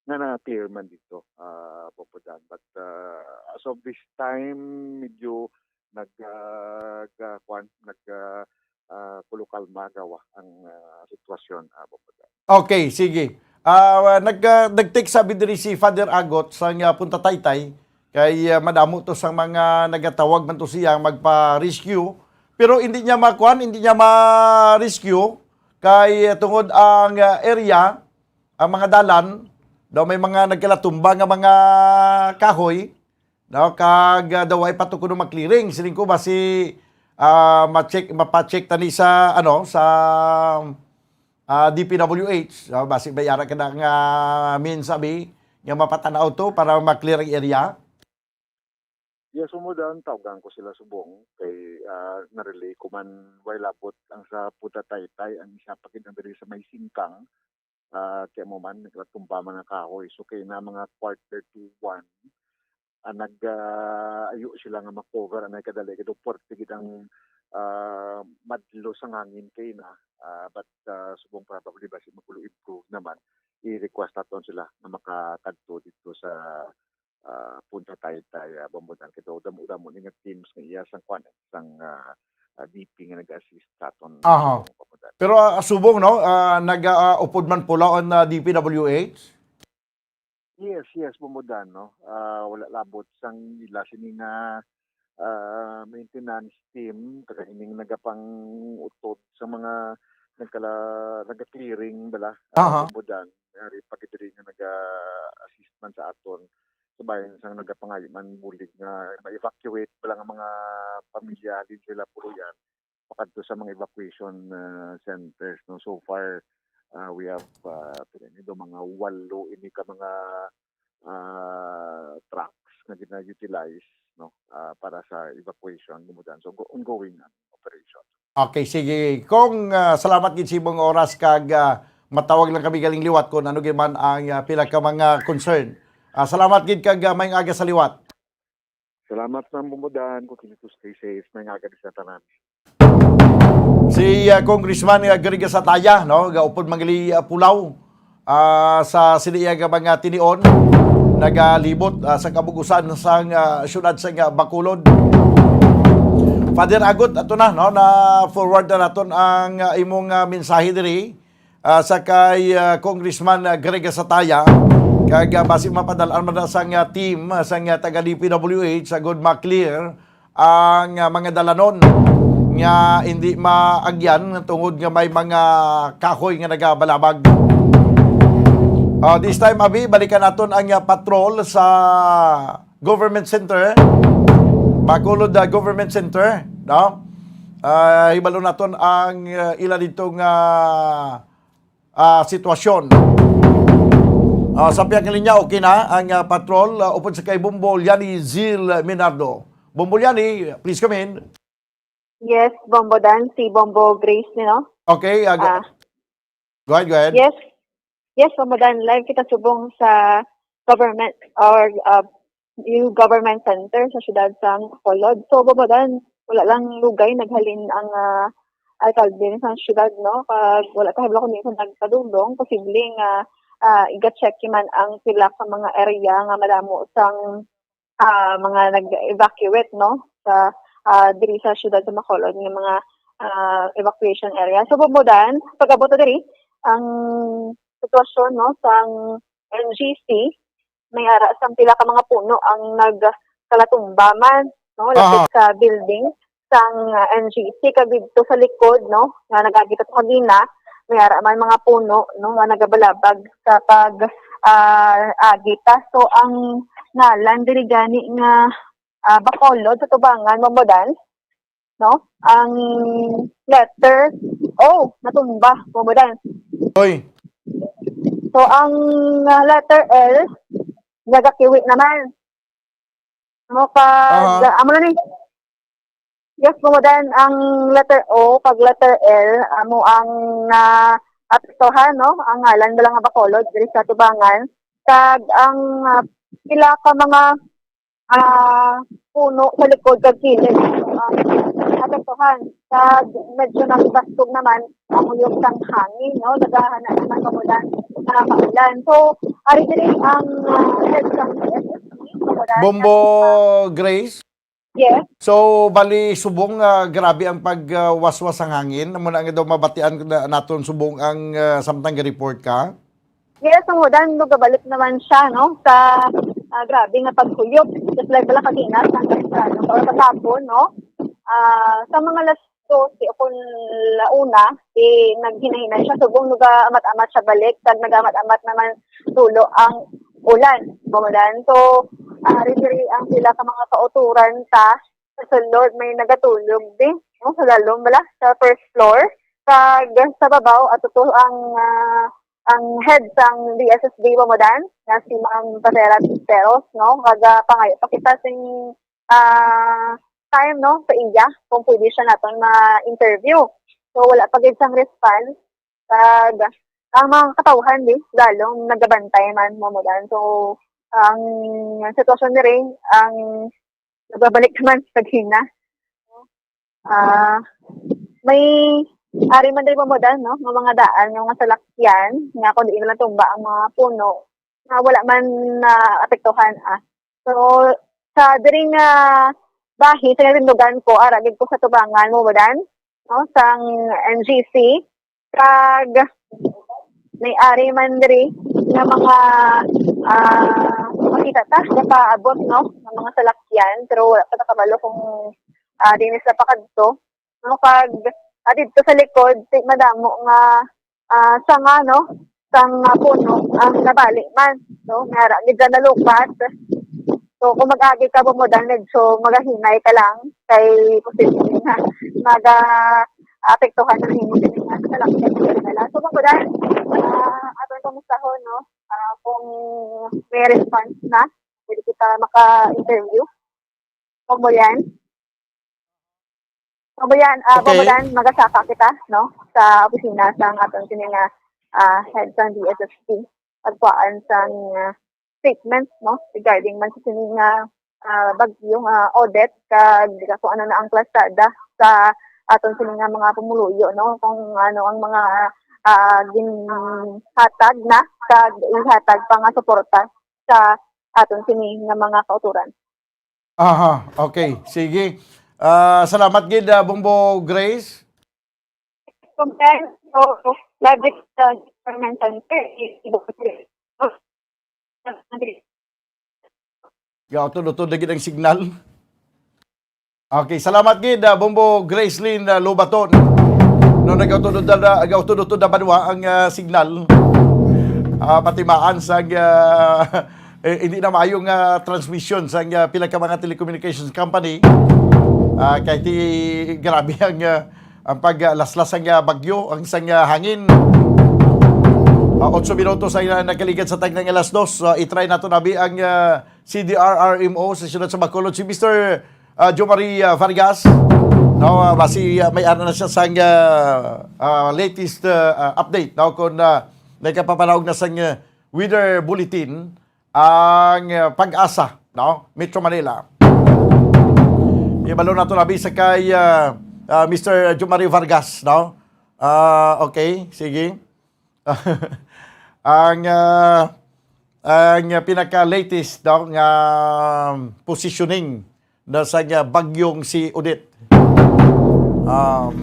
nga na-clear man dito, ah, Bombo Dan. But, ah, as of this time, medyo nag, ah, ga-, kwan, nag, ah, ah, kulo kalma gawa ang, ah, sitwasyon, ah, Bombo Dan. Okay, sige. Ah, nag, ah, nag-text sa diri si Father Agot sa nga Punta Taytay, kay, ah, madamo to sang mga nagatawag man to siya magpa-rescue, pero hindi niya makuan, hindi niya ma-rescue kay, ah, tungod ang, ah, area, ang mga dalan, daw may mga nagkalatumba nga mga kahoy, no, kag, ah, daw ay pa to kuno ma-clearing. Siling ko, basi, ah, ma-check, mapa-check tani sa, ano, sa, ah, D P W H. Ah, basi may ara ka na nga means, abi, nga mapatanaw to para ma-clear ang area. Yes, Bombo Dan, tawgan ko sila subong kay, ah, na-relay ko man, way labot ang sa Punta Taytay, ang isa pa gid ang diri sa may Singkang, ah, kay mo man, nagtumba man ang kahoy. So, kay na mga quarter to one, ah, nag, ah, ayo sila nga ma-cover, anay kadali, kay daw puwerte gid ang, ah, madlo sang hangin kay na, ah, but, ah, subong probably basi magulo improve naman, i-request naton sila nga makakadto dito sa, ah, Punta Taytay, ah, Bombo Dan, kay daw damo-damo ni nga teams nga iya sang kwan, eh, sang, ah, ah, D P nga nag-assist sa aton, aha, Bombo Dan. Pero, ah, subong, no, ah, nag, ah, upod man pula ang, ah, D P W H? Yes, yes, Bombo Dan, no? Ah, wala labot sang ila sini nga, ah, maintenance team, kag ining nagapang-utod sa mga nagkala-, naga-clearing bala, ah, aha, Bombo Dan. Ari pa gid diri nga naga-assist man sa aton. Sa bayan sang nagapangayo man bulig nga ma-evacuate bala nga mga pamilya halin sila Puloyan pakadto sa mga evacuation, ah, centers, no? So far, ah, we have, ah, pila ni do, mga walo ini ka mga, ah, trucks nga gina-utilize, no? Ah, para sa evacuation, Bombo Dan. So, go-, ongoing ang operation. Okay, sige. Kong, ah, salamat gid sa imong oras kag, ah, matawag lang kami galing liwat kung ano gid man ang, ah, pila ka mga concern. Ah, salamat gid kag, ah, maayong aga sa liwat. Salamat man, Bombo Dan. Continue to stay safe. Maayong aga sa tanan. Si, ah, Congressman, ah, Gary Gasataya, no, gaupod man gali, ah, pulaw, ah, sa sini iya nga mga tinion, nagalibot, ah, sa kabug-usan sang, ah, siyudad sang, ah, Bacolod. Father Agot, ato na, no, na-forward na naton ang, ah, imong, ah, mensahe diri, ah, sa kay, ah, Congressman, ah, Gary Gasataya, kag, ah, basi mapadal-an man na sang, ah, team, ah, sang, ah, taga D P W H, sa good ma-clear ang, ah, mga dalanon nga hindi maagyan tungod nga may mga kahoy nga nagabalabag. Ah, this time, abi, balikan naton ang, ah, patrol sa Government Center, Bacolod, ah, Government Center, no? Ah, hibalo naton ang, ah, ila dito nga, ah, sitwasyon. Ah, sa pihak nga linya, okay na ang, ah, patrol, ah, upod sa kay Bombo Liani Zil Minardo. Bombo Liani, please come in. Yes, Bombo Dan, si Bombo Grace, you know? Okay, ah, go, Ah. go ahead, go ahead. Yes. Yes, Bombo Dan, live kita subong sa government or, uh, new government center sa siyudad sa Bacolod. So, Bombo Dan, wala lang lugay naghalin ang, ah, alkalde sa siyudad, no? Kag wala pa hibalo kung diin nagpadulong, posible nga, ah, iga-check man ang pila ka mga area nga madamo sang, ah, mga nag-evacuate, no? Sa, ah, diri sa siyudad sa Bacolod nga mga, ah, evacuation area. So, Bombo Dan, pag-abot na diri, ang sitwasyon, no, sang N G C, may ara sang pila ka mga puno ang nagkalatumba man, no, lapit Aha. sa building sang, ah, N G C, kag didto sa likod, no, nga nag-agi ta kagina, may ara man mga puno, no, nga nagabalabag sa pag, ah, agi ta. So, ang ngalan diri gani nga, ah, Bacolod sa tubangan, Bombo Dan, no? Ang letter O, natumba, Bombo Dan. Oy. So, ang, ah, letter L, nagakiwi naman. No, kag, Aha. amo na ni. Yes, Bombo Dan, ang letter O kag letter L, amo ang naapektuhan, no? Ang ngalan bala nga Bacolod diri sa tubangan. Kag ang, ah, pila ka mga, ah, puno sa likod kag kilid ang naapektuhan. Kag medyo nagbastog naman ang uyog sang hangin, no? Nagahana naman, Bombo Dan, nga kaulan. So, ari diri ang, ah, head sang D S S T, Bombo Dan. Bombo Grace? Yes. So, bali, subong nga grabe ang pag, ah, waswas sang hangin. Amo na nga daw mabatian na-, naton subong ang, ah, samtang ga-report ka? Yes, Bombo Dan, nagabalik naman siya, no, sa, ah, grabe nga paghuyop. Just like bala kagina, sa, sa, sa, sa hapon, no? Ah, sa mga alas dose o kung la una, eh, naghinahinay siya. Subong nagaamat-amat siya balik, kag nagaamat-amat naman tulo ang ulan, Bombo Dan. So, ah, ari diri ang pila ka mga kauturan ta sa sulod, may nagatulog di, no, sa lalom bala, sa first floor. Kag sa babaw, ato to ang, ah, ang head sang D S S D, Bombo Dan, nga si Ma'am Patera Teros, no? Kag, ah, pangayo pa kita sing, ah, time, no, sa iya, kung pwede siya naton ma-interview. So, wala pa gid sang response. Kag ang mga katawhan, di, dalom nagabantay man, Bombo Dan. So, ang sitwasyon diri, ang nagbabalik naman sa gina. Ah, may ari man diri, Bombo Dan, no, nga mga daan, nga mga salakyan, nga kung diin lang tumba ang mga puno, nga wala man naapektuhan, ah. So, sa diri nga bahin, sa natindugan ko, ara gid ko sa tubangan, Bombo Dan, no, sang N G C, kag may ari man diri nga mga, ah, makita ta, nakaabot, no, nga mga salakyan, pero wala pa nakabalo kung, ah, diin sila pakadto. No, kag, ah, didto sa likod, ti-, madamo nga, ah, sanga, no, sang, ah, puno ang nabali man. So, may ara gid dyan nalukat. So, kung mag-agi ka, Bombo Dan, medyo magahinay ka lang kay posible nga maga-apektuhan ang imo sini nga salakyan nila. So, Bombo Dan, ah, aton kamustahon, no? Ah, kung may response na, pwede kita maka-interview. Bombo Liani? Bombo Liani, ah, Bombo Okay. Liani, magasaka kita, no? Sa opisina sang aton sini nga, ah, head sang D S S T. Pagkuhaan sang, ah, statement, no? Regarding man sa sini nga, ah, bagyo nga Odette, kag kung ano na ang kalsada sa aton sini nga mga pumuluyo, no? Kung ano ang mga, ah, ginhatag na, kag ihatag pa nga suporta sa aton sini nga mga kauturan. Aha, okay. Sige. Ah, salamat gid, ah, Bombo Grace. Complain, so, live sa government center, i-, i-, Yaw, utod-utod na gid ang signal. Okay, salamat gid, ah, Bombo Gracelyn, ah, Lobaton. No, nagautod-utod na, nagautod-utod na banwa ang, ah, signal. Ah, patimaan sang, ah, eh, hindi na maayo nga transmission sang, ah, pila ka mga telecommunications company. Ah, kay ti, grabe ang, ah, ang paglaslas sang, ah, bagyo, ang sang, ah, hangin. Ah, otso minutos ang, ah, nakaligad sa tagna nga alas dos. Ah, i-try nato nabi ang, ah, C D R R M O sa siyudad sa Bacolod, si Mister ah, Jo Marie, ah, Vargas. No, ah, basi, ah, may ara na siya sang, ah, ah, latest, ah, ah, update, no, kung, ah, nagapapanaog na sang, ah, weather bulletin ang, ah, PAGASA, no, Metro Manila. Ibalo nato labi sa kay, ah, ah, Mister Jo Marie Vargas, no? Ah, okay, sige. Ang, ah, ang pinaka-latest daw nga positioning na sa nga bagyong si Odette. Um,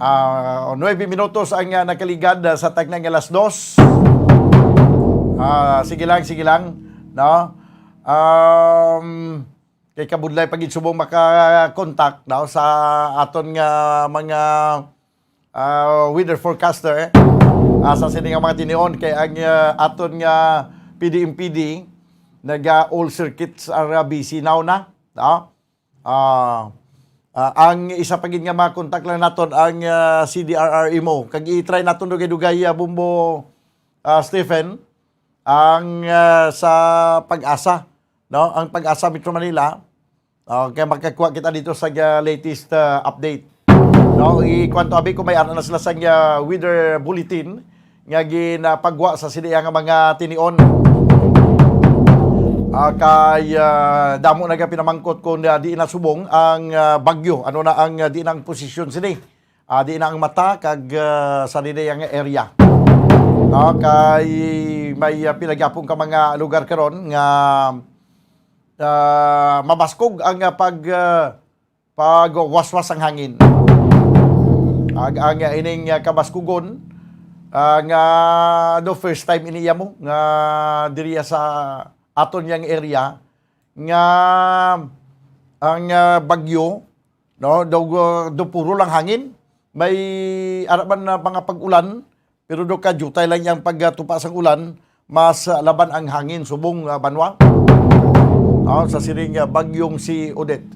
ah, nuebe minutos ang, ah, nakaligad, ah, sa tagna nga alas dos. Ah, sige lang, sige lang, no? Um, kay kabudlay pa gid subong maka-contact, no, sa aton nga mga, ah, weather forecaster, eh. Ah, sa sini nga mga tinion kay ang, ah, aton nga P D M P D naga all circuits are, ah, busy now na, no? Ah, ah, ang isa pa gid nga mga contact lang naton ang, ah, C D R R M O. Kag i-try naton dugay-dugay, ah, Bombo, ah, Stephen, ang, ah, sa PAGASA, no? Ang PAGASA Metro Manila. Okay, makakuha kita dito sa, ah, latest, ah, update. No, i-, kwanto abi ko may ara na sila sa, ah, weather bulletin nga ginapagwa sa sila nga mga tinion. Ah, kay, ah, damo na nga pinamangkot kung, ah, di na subong ang, ah, bagyo. Ano na ang, ah, di na ang posisyon sini? Ah, di na ang mata kag, ah, sa dinay nga area. No, kay may, ah, pila gyapon ka mga lugar karon nga, ah, mabaskog ang, ah, pag, ah, pagwaswas ang hangin. Ag ang, ah, ining, ah, kabaskugon, ah, nga, no, first time ini iya mo nga diri sa aton yang area nga ang, ah, bagyo, no, daw, ah, daw puro lang hangin. May ara man na mga pag-ulan, pero daw kadiyutay lang yang pagtupa sang ulan, mas, ah, laban ang hangin subong, ah, banwa. No, sa siring, ah, bagyong si Odette.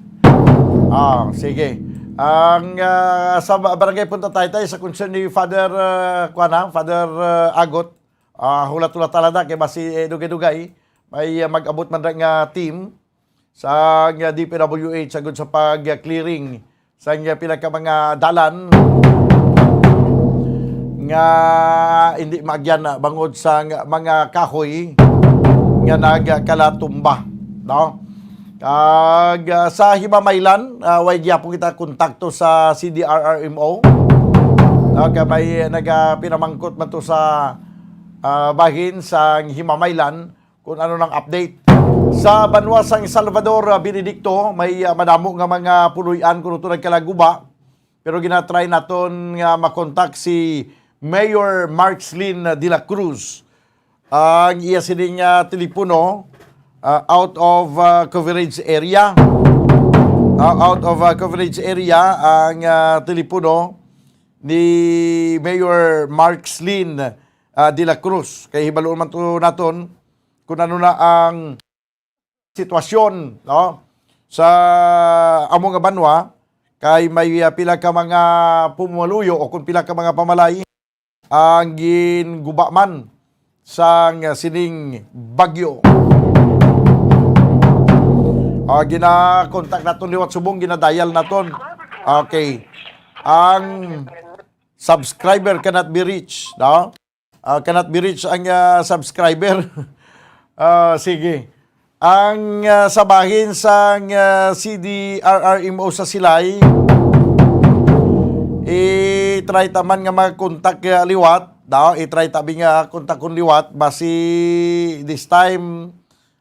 Ah, sige. Ang, ah, sa ba-, barangay Punta Taytay, sa concern ni Father, ah, kuwan na, Father, ah, Agot, ah, hulat-hulat talaga kay basi, eh, dugay-dugay may, ah, mag-abot man ra nga team sa, ah, D P W H agud sa pag-clearing sa, ah, pila ka mga dalan nga hindi maagyan na bangod sa, ah, mga kahoy nga nagkalatumba, no? Kag, ah, sa Himamaylan, ah, way gyapon kita kontakto sa C D R R M O. No, kay may nagapinamangkot man to sa, ah, bahin sa Himamaylan kung ano nang update. Sa banwa sang Salvador, ah, Benedicto, may, ah, madamo nga mga puloy-an kuno to nagkalaguba. Pero ginatry naton nga makontak si Mayor Markslin de la Cruz. Ang iya sining, ah, telepono, ah, out of, ah, coverage area. Ah, out of, ah, coverage area ang, ah, telepono ni Mayor Markslin, ah, de la Cruz. Kay hibalo man to naton kung ano na ang sitwasyon, no, sa amo nga banwa, kay may, ah, pila ka mga pumuluyo o kung pila ka mga pamalay ang ginguba man sang sining bagyo. Ah, gina-contact naton liwat subong, ginadial naton. Okay. Ang subscriber cannot be reached, no? Ah, cannot be reached ang, ah, subscriber. Ah, sige. Ang, ah, sa bahin sang, ah, C D R R M O sa Silay, i-try ta man nga mag-contact, ah, liwat, no? I-try ta bi nga kontakon liwat, basi this time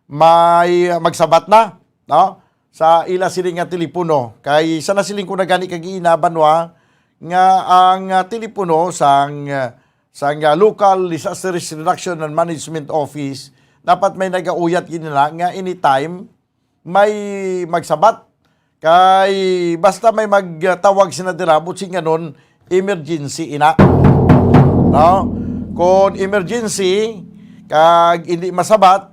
may, ah, magsabat na, no? Sa ila sini nga telepono. Kay sa nasiling ko na gani kag ina, Banwa, nga ang, ah, telepono sang, ah, sang, ah, Local Disaster Risk Reduction and Management Office, dapat may nagauyat gid na nga anytime may magsabat. Kay basta may magtawag sina dira, buot silingon, emergency ina. No? Kung emergency, kag hindi masabat,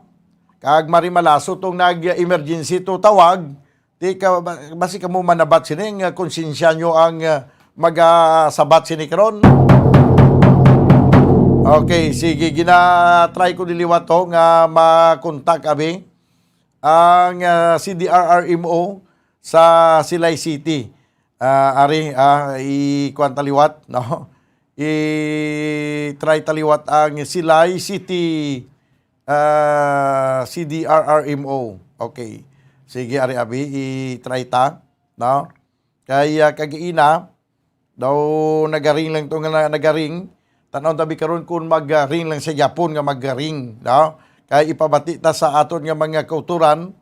kag marimalaso tong nag-emergency to tawag, di ka, ba-, basi kamo manabat sini, nga konsensya nyo ang, ah, magasabat sini karon. Okay, sige, gina-try ko diliwat to nga makontak abi ang, ah, C D R R M O sa Silay City. Ah, ari, ah, i-kuwan ta liwat, no? I-try ta liwat ang Silay City, ah, C D R R M O. Okay. Sige, ari abi, i-try ta, no? Kay, ah, kagaina, daw nagaring lang to nga na-, nagaring. Tan-aw tabi karon kung magaring lang sa Japon nga magaring, no? Kay ipabati ta sa aton nga mga kauturan,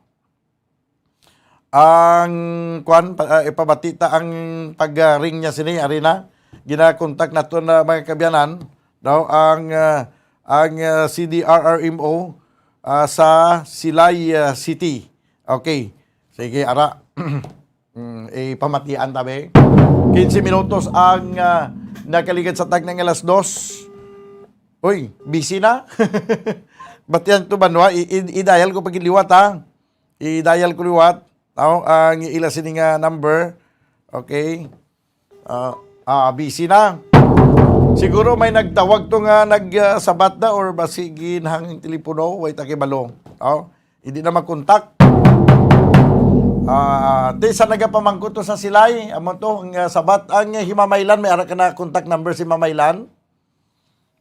ang, kwan, pa-, ah, ipabati ta ang pag-ring niya sini, ari na. Ginakontak nato na mga kaabyanan, daw ang, ah, ang, ah, C D R R M O, ah, sa Silay, ah, City. Okay. Sige, ara. Mm, ipamatian ta, be. Quince minutos ang, ah, nakaligad sa tagna nga alas dos. Uy, busy na. Batian to, banwa. I-, i-, i-dial ko pag liwat, ha. I-dial ko liwat. Aw, ang ila sini nga number. Okay. Ah, ah, busy na. Siguro may nagtawag to nga nag, ah, sabat na or basi ginhang ang telepono, way ta kibalo. Aw, hindi na makontak. Ah, ti sa nagapamangkot to sa Silay, amo to, ang, ah, sabat, ang Himamaylan, may ara ka na contact number si Himamaylan?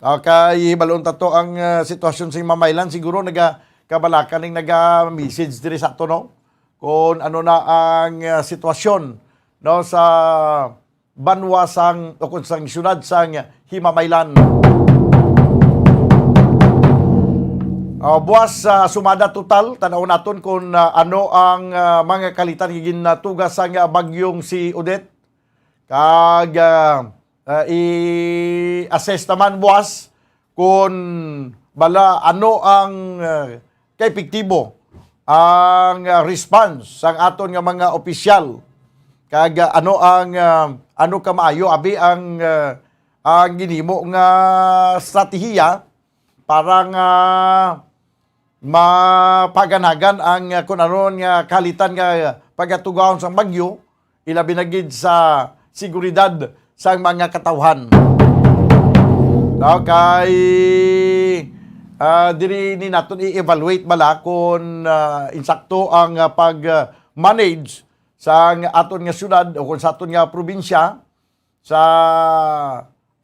Ah, kay hibalon ta to ang, ah, sitwasyon sa Himamaylan, siguro nagakabalaka ning naga-message diri sa ato, no? Kung ano na ang, ah, sitwasyon, no, sa banwa sang, o kung sang syudad sang Himamaylan. Ah, buwas sa sumada total, tan-aw naton kung, ah, ano ang, ah, mga kalitan nga ginatuga sang, ah, bagyong si Odette. Kag, ah, ah, i-assess naman buwas kung bala ano ang, ah, kaepektibo ang, ah, response sang aton nga mga opisyal. Kag, ah, ano ang, ah, ano ka maayo abi ang, ah, ang ginhimo nga estratehiya para nga mapaganagan ang, ah, kun ano nga kalitan nga pagatugaon sang bagyo, ilabi na gid sa seguridad sang mga katawhan. No, kay, ah, diri ni naton i-evaluate bala kung, ah, insakto ang, ah, pag, ah, manage sa aton nga syudad o kung sa aton nga probinsya sa,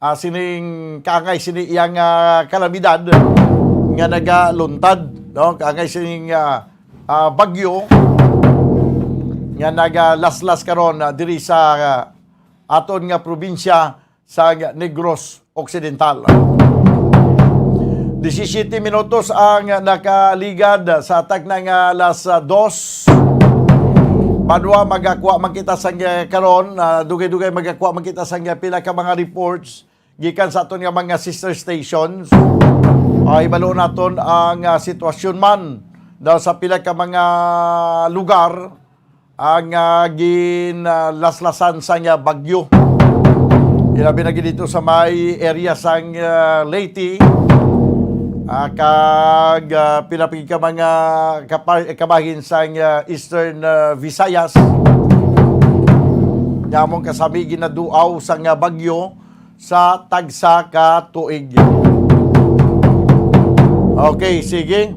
ah, sining kaangay sini iyang, ah, kalamidad nga nagaluntad, no? Kaangay sining, ah, ah, bagyo nga nagalaslas karon, ah, diri sa, ah, aton nga probinsya sa Negros Occidental. Disisiyete minutos ang nakaligad sa tagna nga alas dos. Banwa, magakuha man kita sang, eh, karon, ah, dugay-dugay magakuha man kita sang, eh, pila ka mga reports gikan sa aton nga mga sister stations. Ah, ibalo naton ang, ah, sitwasyon man daw sa pila ka mga lugar ang, ah, gin, ah, laslasan sang, ah, bagyo. Ilabi na gid dito sa may area sang, ah, Leyte, ah, kag, ah, pila pa gid ka mga kapa-, kabahin sang, ah, Eastern, ah, Visayas. Nya among kasami ginaduaw sang, ah, bagyo sa tagsa ka tuig. Okay, sige.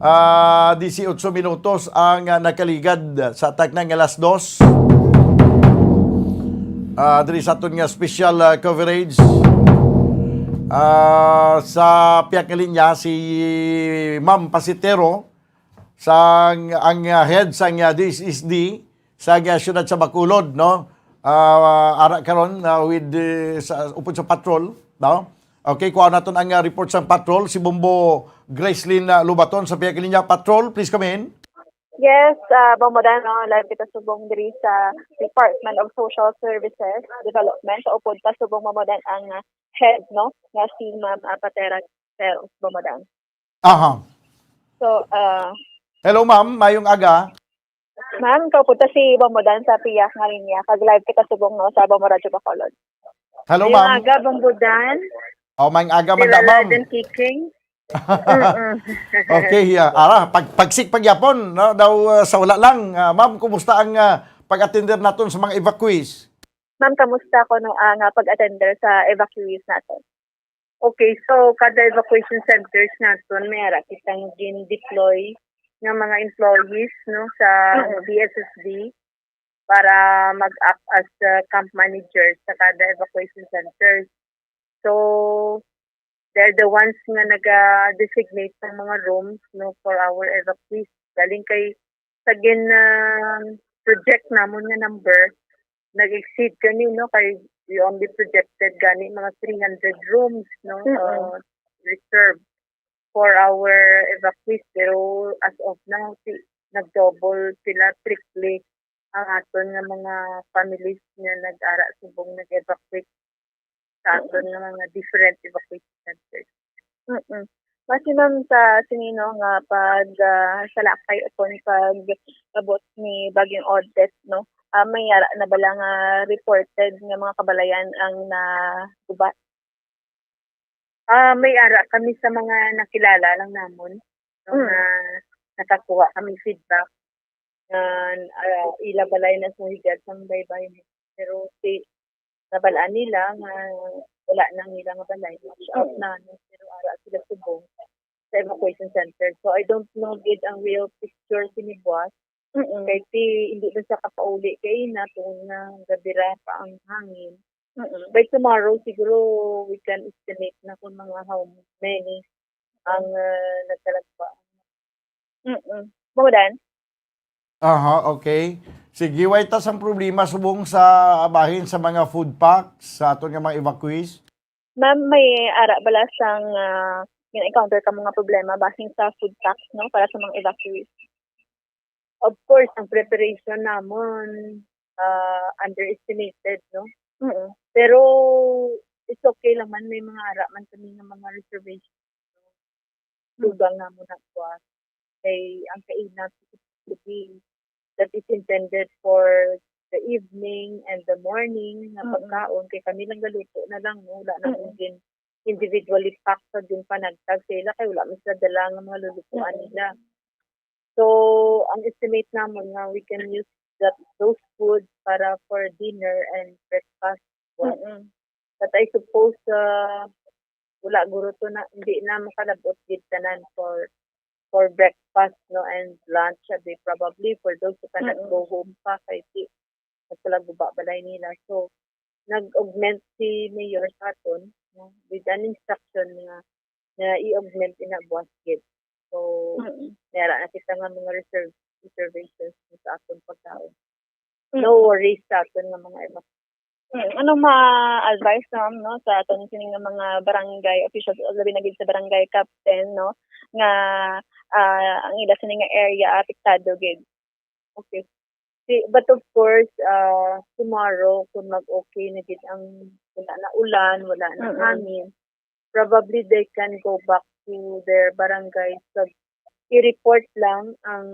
Ah, disiotso minutos ang, ah, nakaligad sa tagna nga alas dos. Ah, diri sa aton nga special, ah, coverage. Ah, sa pihak nga linya si Ma'am Pasitero, sang, ang, ah, head sang, ah, D S S D sa, ah, siyudad sa Bacolod, no? Ah, ara karon, ah, with, eh, sa, upod sa patrol, no? Okay, kuha naton ang, ah, report sang patrol, si Bombo Gracelyn, ah, Lubaton sa pihak linya. Patrol, please come in. Yes, ah, Bombo Dan, no? Live kita subong diri sa Department of Social Services Development. Sa upod pa subong, Bombo Dan, ang, ah, head, no? Nga si Ma'am, ah, Patera Teros, Bombo Dan. Aha. So, ah, Hello, ma'am. Mayong aga. Ma'am, kaupunta si Bombodan sa piyak nga linya. Kag live kita subong, no, sa Bombo Radyo Bacolod. Hello, Ngayong ma'am. Aga, Bombodan. Oh, maayong aga man da, ma'am. Alive and kicking. Mm-mm. Okay, yeah. Ara, pag, pagsik pagyapon, no, daw, uh, sa wala lang. Uh, ma'am, kumusta ang, uh, pag-attender naton sa mga evacuees? Ma'am, kamusta ko, no, ang, uh, pag-attender sa evacuees naton? Okay, so kada evacuation centers naton may ara kitang gin-deploy nga mga employees, no, sa Mm. P S S D para mag-act as, uh, camp managers sa kada evacuation centers. So, they're the ones nga naga-designate ng mga rooms, no, for our evacuees. Galing kay sa gin, ah, project namon nga number, nag-exceed kani, no, kay we only projected gani mga three hundred rooms, no, Mm-mm. uh, reserved for our evacuees. Pero as of now, si, nag-double sila, triple ang aton nga mga families nga nag-ara subong nag-evacuate sa aton nga mga different evacuation centers. Mm. Base, ma'am, sa sini, no, nga pag, ah, salakay upon pag-abot ni Bagyong Odette, no, ah, may ara na bala nga reported nga mga kabalayan ang naguba? Ah, may ara kami sa mga nakilala lang namon, no, Mm. nga nakakuha kami feedback nga, ah, ila balay na sa higad sang baybay. Pero si, nabalaan nila nga wala nang ila nga balay, wash out Mm. na, no? Pero ara sila subong sa evacuation center. So, I don't know gid ang real picture sini buwas. Mm-mm. Kay ti, hindi man siya kapauli kay na, tungod nga gabira pa ang hangin. Mm-mm. By tomorrow, siguro we can estimate na kung mga how many ang, ah, nagkalagwa. Mm-mm. Mao dan? Aha, okay. Sige, way ta sang problema subong sa bahin sa mga food packs sa aton nga mga evacuees? Ma'am, may ara bala sang, ah, gina-encounter ka mga problema bahin sa food packs, no, para sa mga evacuees? Of course, ang preparation namon, ah, underestimated, no? Mm. Pero it's okay lang man, may mga ara man kami nga mga reservation. Mm. Dugang namon na kuwan. Kay ang kaina, that is intended for the evening and the morning nga Mm. pagkaon, kay kami lang galuto na lang, no? Wala na Mm. gin-, individually pack sa ginpanagtag sa ila, kay wala man sila dala nga mga lulutuan Mm. nila. So, ang estimate namon nga we can use that, those food para for dinner and breakfast. Mm-mm. But I suppose, uh, wala guro to na, hindi na makalabot gid tanan for, for breakfast, no, and lunch, abi, probably for those who cannot Mm-mm. go home pa, kay di, nagpalaguba balay nila. So, nag-augment si Mayor sa aton, no, with an instruction nga, nga i-augment ina buwas gid. So, Mm-mm. may ara na kita nga mga reserve, reservations sa aton pagkaon. Mm. No worries sa aton nga mga evac-, Mm, anong ma-advise, ma'am, no, sa aton sini nga mga barangay officials, labi na gid sa barangay captain, no, nga, ah, ang ila sini nga area apektado gid? Okay. Si, but of course, ah, tomorrow, kung mag-okay na gid ang, wala na ulan, wala na Mm-mm. hangin, probably they can go back to their barangay. So, i-report lang ang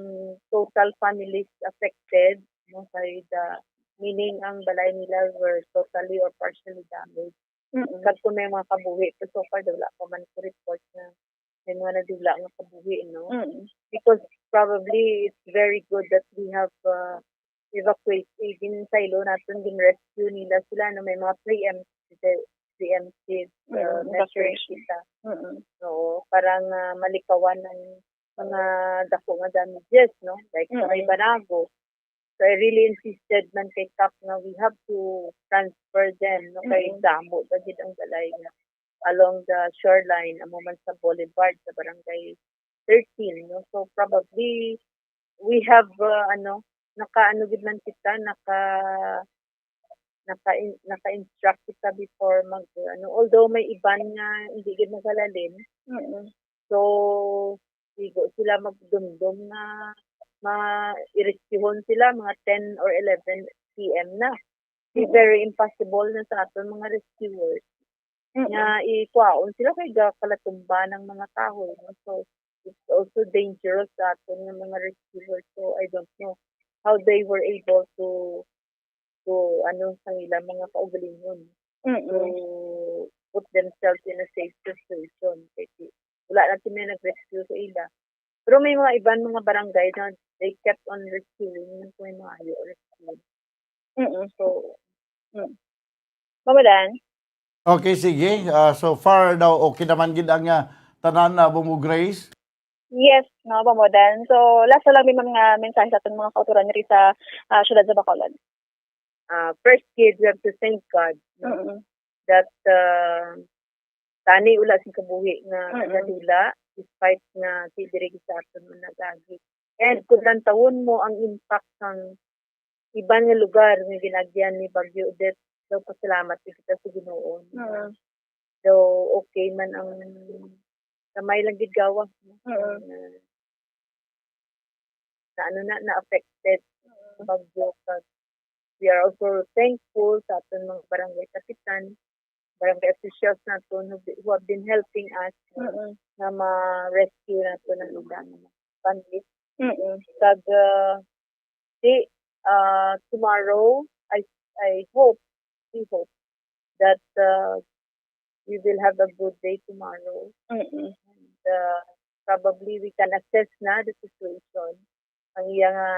total families affected, no, kay the, meaning ang balay nila were totally or partially damaged. Mm-mm. Kag kung may mga kabuhi, pero so far, wala pa man ko report na may mga nadula nga kabuhi, no? Mm. Because probably it's very good that we have, uh, evacuate, eh, ginsaylo naton, gin-rescue nila sila, no? May mga preemptive, preemptive, uh, Mm, measures evacuation. Kita. Mm-mm. Oo, para nga malikawan ang mga dako nga damages, no? Like sa may Mm-mm. Banago. So, I really insisted man kay Kap nga we have to transfer them, no? Kay Mm-mm. damo ba gid ang balay nga along the shoreline, amo man sa Boulevard, sa Barangay thirteen, no? So, probably, we have, uh, ano, naka-, ano gid man kita, naka-, naka-in-, naka-instruct kita before mag, ano, although may iban nga hindi gid nagalalim. Mm-mm. So, sigo sila magdumdom nga ma-, i-rescuehon sila mga ten or eleven P M na. Di Mm-mm. very impossible na sa aton mga rescuers Mm-mm. nga ikwaon sila kay gakalatumba ng mga kahoy, no? So, it's also dangerous sa aton nga mga rescuers. So, I don't know. how they were able to to ano, sa ilang mga kaugalingon. Mm. To put themselves in a safe situation. Kay di, wala na sila nag-rescue sa ila. Pero may mga iban mga barangay na they kept on rescuing, may mga ayo rescue. Mm. So, mm. Mamadan? Okay, sige. Ah, so far daw, okay naman gid ang, ah, tanan, ah, Bombo Grace? Yes, no, Bombo Dan. So, last na lang may mga mensahe sa aton mga kauturan diri sa, ah, siyudad sa Bacolod. Ah, first gid, we have to thank God, no, Mm-mm. that, ah, tani wala sing kabuhi nga Mm-mm. nadula, despite nga si diri sa aton nga nagagi. And kung lantawon mo ang impact sang iban nga lugar nga ginagyan ni Bagyo Odette, daw pasalamat gid kita sa Ginoo. Mm. Daw okay man ang kamay lang gid gawas, no? Mm. Nga na ano na, na-affected Mm. sa bagyo. Kag we are also thankful sa aton mga barangay kapitan, barangay officials naton who, who have been helping us Mm. nga ma-rescue naton ang ilang mga family. Mm. Kag, ah, di, ah, tomorrow, I, I hope, we hope that, uh, we will have a good day tomorrow. Mm-mm. And, uh, probably we can assess na the situation, ang iya nga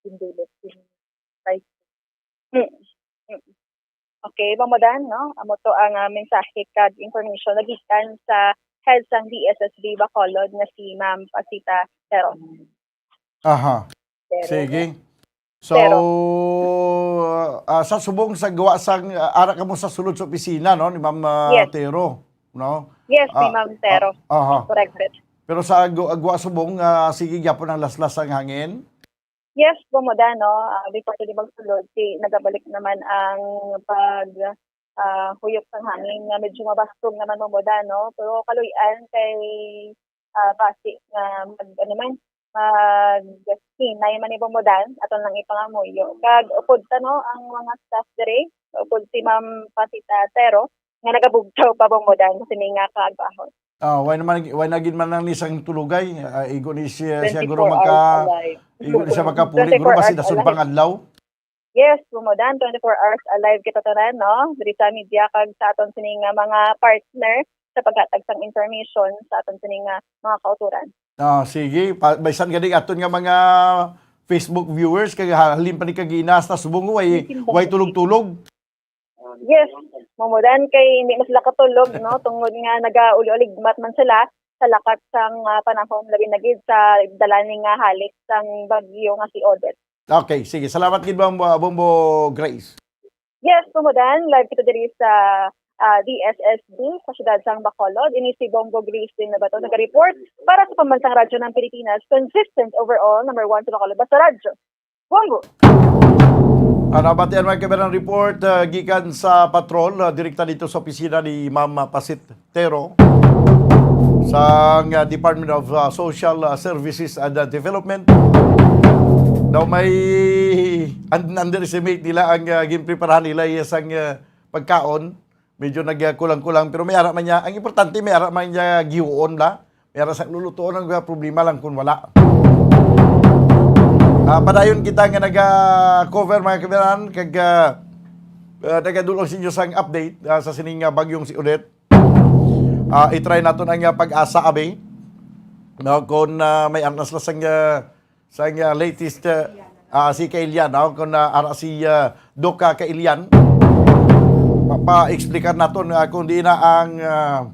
gindulot sin typhoon. Mm. Mm. Okay, Bombo Dan, no? Amo to ang, ah, mensahe kag information nagikan sa head sang D S S B Bacolod nga si Ma'am Pasita Pero. Aha. Pero, Sige. So, Pero ah, sa subong sa gawa sang, ah, ara kamo sa sulod sa opisina, no, ni Ma'am, ah, Yes. Tero, no? Yes, ni Ah, Ma'am Tero. ah, aha. Correct, sir. Pero sa gu-, gwa subong, ah, sige gyapon ang laslas sang hangin? Yes, Bombo Dan, no? Ah, before sila magsulod, si, nagabalik naman ang pag, ah, huyop sang hangin nga medyo mabastog naman, Bombo Dan, no? Pero kaluy-an kay, ah, basi nga mag, ano man, maghinay man ni, Bombo Dan, aton lang ipangamuyo. Kag upod ta, no, ang mga staff diri, upod si Ma'am Pasita Tero, nga nagabugtaw pa, Bombo Dan, sa sini nga kaagahon. Ah, why naman, why na gid man lang ni sang tulugay? Ah, igo ni siya, siya guro Twenty-four maka-, hours alive. igo ni siya makapuli, guro, Twenty-four basi hours dasod alive. pang adlaw. Yes, Bombo Dan, twenty-four hours alive kita tanan, no? Diri sa media kag sa aton sini nga mga partner sa paghatag sang information sa aton sini nga mga kauturan. Ah, sige, pa, bisan gani aton nga mga Facebook viewers kag ha-, halin pa ni kag inas na subong, way, May timbang way pa. tulog-tulog. Yes, Bombo Dan, kay hindi man sila katulog, no? Tungod nga nagaulig-uligmat man sila sa lakat sang, ah, panahon, labi na gid sa dala ni nga halik sang bagyo nga si Odette. Okay, sige. Salamat gid, Bombo, Bombo Grace. Yes, Bombo Dan, live kita diri sa, ah, D S S D sa siyudad sang Bacolod. Ini si Bombo Grace din na ba to? Nag-report para sa Pambansang Radyo ng Pilipinas, consistent overall, number one sa Bacolod. Basta Radyo. Bombo! Ang nabatian, mga kabayan, report, ah, gikan sa patrol, ah, direkta dito sa opisina ni Ma'am Pasit Tero sang, ah, Department of, ah, Social, ah, Services and, ah, Development. Daw may un-, underestimate nila ang, ah, ginpreparahan nila, iya sang, ah, pagkaon. Medyo nagkulang-kulang, pero may ara man niya. Ang importante, may ara man niya gihuon la. May ara sa lulutuon, ang problema lang kung wala. Ah, padayon kita nga naga-cover, mga kabayan, kag, ah, ah, nagadulong sa inyo sang update, ah, sa sining, ah, bagyong si Odette. Ah, i-try naton ang, ah, PAGASA, abi. No, kung, ah, may arnas la sang, ah, sang, ah, latest, ah, ah, si Kailian, no? Kung, ah, ara si, ah, Doc, ah, Kailian, pa-, pa-explicar naton, ah, kung di na ang, ah,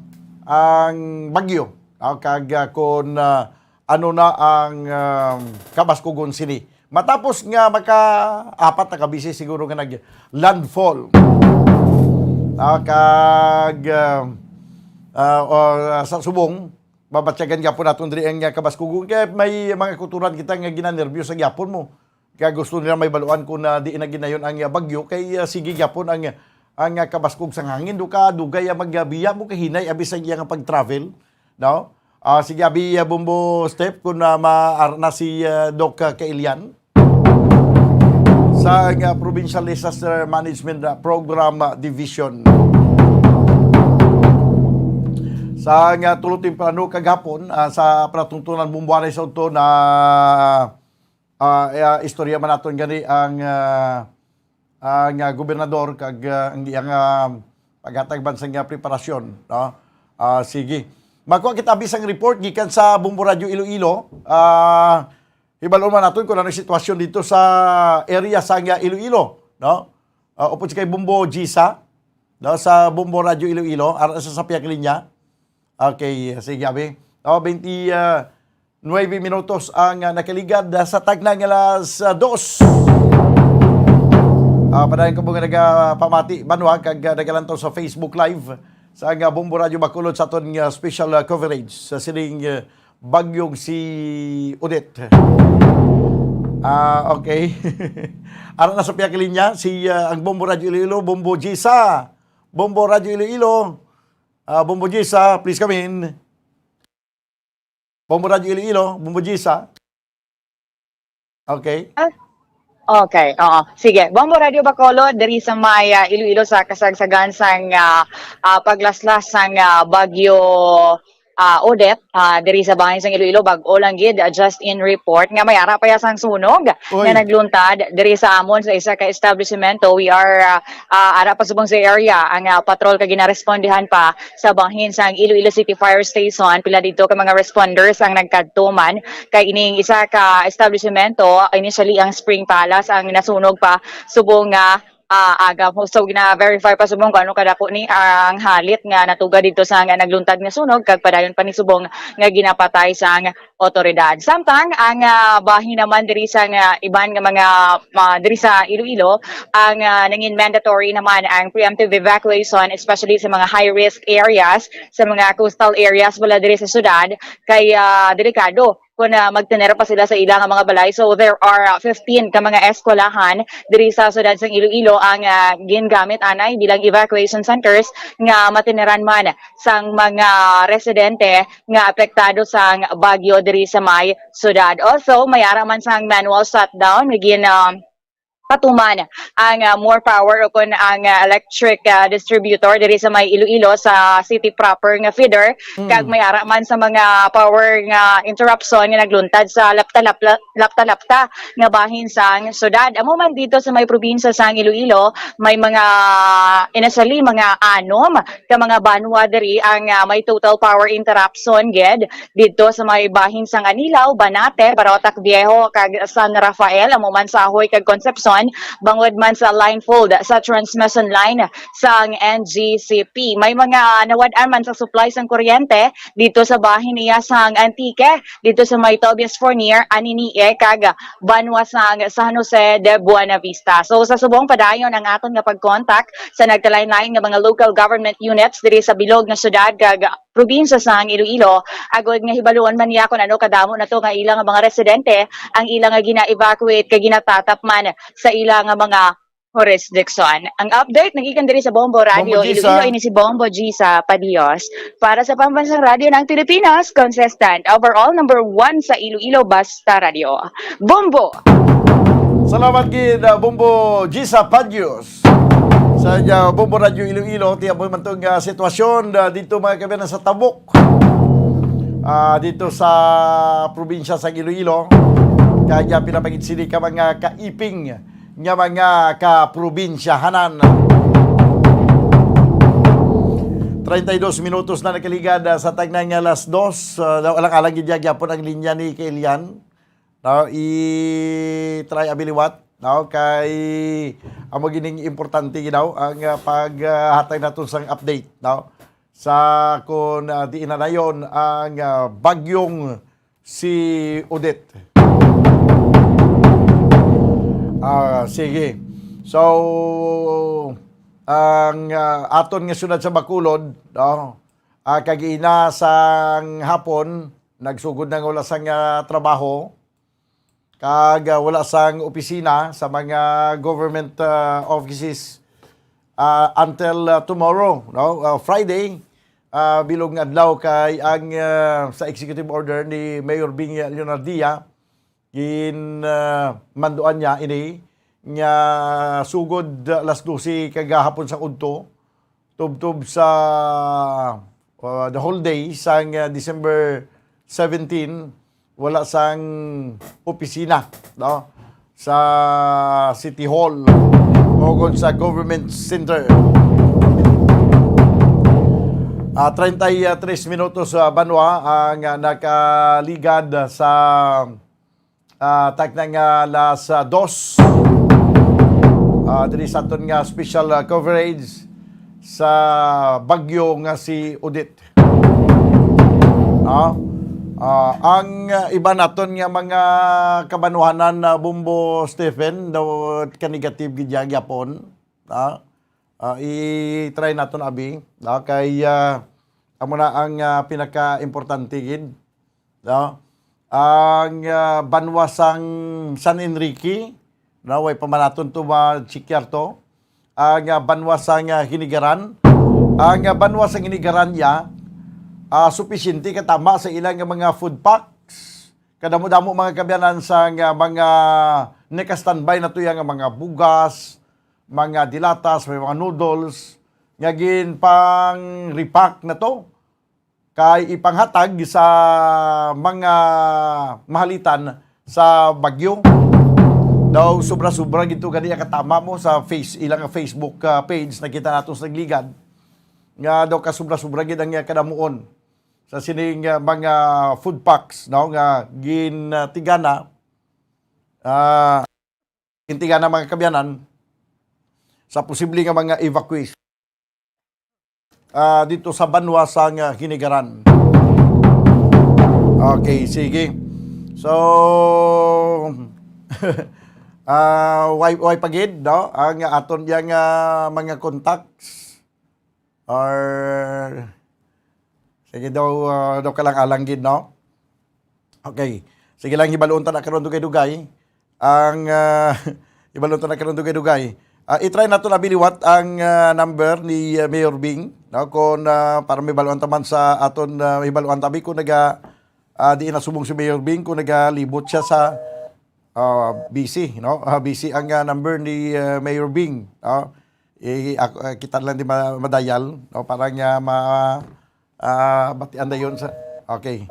ang bagyo, no? Kag, ah, kung, ah, ano na ang, ah, kabaskugon sini. Matapos nga maka-apat na ka beses siguro nga nag-landfall, no? Kag, ah, ah, o, ah, sa subong, mabatyagan gyapon naton diri ang, ah, kabaskugon. Kay may mga kauturan kita nga ginanerbyos sa gyapon mo. Kaya gusto nila may baluan kung na di na ginayon ang, ah, bagyo. Kay, ah, sige gyapon ang, ang, ah, kabaskog sang hangin. Do ka, dugay ang magbiya mo kahinay, abi sa iya nga pag-travel. No? Ah, sige, abi, ah, Bombo Step, kung, ah, ma-, ar-, na si, ah, Doc, ah, Kailian. Sa, ah, Provincial Disaster Management, ah, Program, ah, Division. Sa nga tulo temprano kagapon, ah, sa palatuntunan bumbuanay sa udto na, ah, ah, istorya man naton gani ang, ah, ang, ah, gobernador kag, ah, ang iyang, ah, paghatag man sang, ah, preparasyon, no? Ah, sige. Makuha kita bisang report gikan sa Bombo Radyo Iloilo. Ah, hibalon man naton kung ano ang sitwasyon dito sa area sa, ah, Iloilo, no? Ah, upod si kay Bombo Gisa, no, sa Bombo Radyo Iloilo, ara sa, sa pihak linya. Okay, sige, abi. Oh, twenty, ah, nuebe minutos ang, ah, nakaligad, ah, sa tagna nga alas, ah, dos. Ah, padayon ko nga nagapamati, banwa, kag, ah, nagalantaw sa Facebook Live sa nga Bombo Radyo Bacolod sa aton nga special, ah, coverage sa sining, ah, bagyong si Odette. Ah, okay. Ara na sa pihak linya si, ah, ang Bombo Radyo Iloilo, Bombo Gisa. Bombo Radyo Iloilo. Ah, Bombo Gisa, please come in. Bombo Radyo Iloilo, Bombo Gisa. Okay. Okay, oo. Sige, Bombo Radyo Bacolod, diri sa may, ah, Iloilo sa kasagsagan sang, ah, ah, paglaslas sang, ah, bagyo, ah, Odette, ah, diri sa bahin sang Iloilo, bag-o lang gid, ah, just in report nga may ara pa ya sang sunog Oy. nga nagluntad diri sa amon sa isa ka establishmento. We are, ah, ah, ara pa subong sa area ang, ah, patrol kag ginarespondihan pa sa bahin sang Iloilo City Fire Station. Pila dito ka mga responders ang nagkadto man kay ining isa ka establishmento, initially ang Spring Palace ang nasunog pa subong nga, ah, aga. So, gina-verify pa subong kung ano kadako ni ang halit nga natuga dito sa nga nagluntad nga sunog kag padayon pa ni subong nga ginapatay sang otoridad. Samtang ang, ah, bahin naman diri sa nga iban nga mga, ah, diri sa Iloilo, ang, ah, nangin mandatory naman ang preemptive evacuation, especially sa mga high-risk areas, sa mga coastal areas wala diri sa syudad, kay, ah, delikado kung, ah, magtinera pa sila sa ila nga mga balay. So there are, ah, fifteen ka mga eskwelahan diri sa syudad sang Iloilo ang, ah, gingamit anay bilang evacuation centers nga matineran man sang mga residente nga apektado sang bagyo diri sa may syudad. Also, may ara man sang manual shutdown nga gin, ah, patuman ang, ah, More Power o kon ang, ah, electric, ah, distributor diri sa may Iloilo sa city proper nga feeder, kag may ara man sa mga power nga interruption nga nagluntad sa lapta-lapla-, lapta-lapta nga bahin sang syudad. Amo man dito sa may probinsya sang Iloilo, may mga, initially, mga anom ka mga banwa diri ang, ah, may total power interruption gid didto sa may bahin sang Anilao, Banate, Barotac Viejo, kag San Rafael, amo man sa Ahoy kag Concepcion, bangod man sa line fault sa transmission line sang N G C P. May mga nawad-an man sa supply sang kuryente dito sa bahin niya sang Antique, dito sa may Tobias Fornier, Anini-e, kag banwa sang San Jose de Buenavista. So, sa subong padayon ang aton nga pag-contact sa nagkalain-lain nga mga local government units diri sa bilog nga syudad kag probinsya sang Iloilo, agod nga hibaluon man niya kung ano kadamo na to nga ila nga mga residente ang ila nga gina-evacuate kag ginatatap man sa ila nga mga jurisdiction. Ang update nagikan diri sa Bombo Radio Bombo Gisa. Iloilo, ini si Bombo Gisa Padios para sa Pambansang Radyo ng Pilipinas, consistent, overall number one sa Iloilo, basta radyo. Bombo! Salamat gid, ah, Bombo Gisa Padios. Sa, ah, Bombo Radyo Iloilo, tiyaboy man tong, ah, sitwasyon, ah, dito, mga kabayan, sa Tabuk. Ah, dito sa probinsya sa Iloilo. Kaya pinapangit sini ka mga kaiping nga mga kaprobinsyahanan. Treinta y dos minutos na nakaligad, ah, sa tagna nga alas dos. Ah, alang-alang gid gyapon ang linya ni Kailian. No, i-try abi liwat, no, kay amo gining importante gid daw ang, ah, paghatag naton sang update, no, sa kung, ah, diin na dayon ang, ah, bagyong si Odette. Ah, sige. So, ang, ah, aton nga syudad sa Bacolod, no, ah, kag ina sang hapon, nagsugod na nga wala sang, ah, trabaho, kag, ah, wala sang opisina sa mga government, ah, offices, ah, until, ah, tomorrow, no? Ah, Friday, ah, bilog nga adlaw kay ang, ah, sa executive order ni Mayor Bing Leonardia, gin, ah, manduan niya ini nga sugod, ah, alas dose kagahapon sang udto, tubtob sa, uh, the whole day sang, uh, December seventeen, wala sang opisina, no, sa City Hall o kon sa Government Center. Ah, treinta y tres minutos, ah, banwa ang, ah, nakaligad sa, ah, takna nga alas, ah, dos. Ah, diri sa aton nga special, ah, coverage sa bagyo nga si Odette. No? Ah, ang, ah, iba naton nga mga kabanwahanan na Bombo Stephen, daw ka negative gid ya gyapon. No? Ah, i-try naton abi, no? Kay, ah, amo na ang, ah, pinaka-importante gid, no? Ang, ah, banwa sang San Enrique, no? Way pa man naton to ma-check to. Ang, ah, banwa sang, ah, Hinigaran, ang, ah, banwa sang Hinigaran ya, ah, supisyente katama sa ilang mga food packs. Kadamo-damo, mga kaabyanan, sang, ah, mga naka-standby na to ya nga mga bugas, mga dilatas, may mga noodles, nga ginpang-repack na to kay ipanghatag sa mga mahalitan sa bagyo. Daw sobra-sobra gid to gani, katama mo sa face, ilang Facebook, ah, page, nakita nato sa nagligad, nga daw kasobra-sobra gid ang, ah, kadamuon sa sining, ah, mga food packs, no, nga gintigana, ah, gintigana, mga kaabyanan, sa posible nga mga evacuees, ah, dito sa banwa sang, ah, Hinigaran. Okay, sige. So, ah, way, way pa gid, no? Ang aton yang, ah, mga contacts or sige daw, ah, daw kalang-alang gid, no? Okay. Sige lang, hibaluon ta na karon dugay-dugay. Ang, ah, hibaluon ta na karon dugay-dugay. Ah, i-try nato na biliwat ang, ah, number ni, ah, Mayor Bing, no? Kung, ah, para may baluan ta man sa aton, ah, hibaluan tabi kung naga, ah, di na subong si Mayor Bing, kung nagalibot siya sa, ah, busy, no? Ah, busy ang, ah, number ni, ah, Mayor Bing, no? I-, ak-, ah, kita lang di ma-, madayal, no? Para nga ma-, ah, batian dayon sa, okay.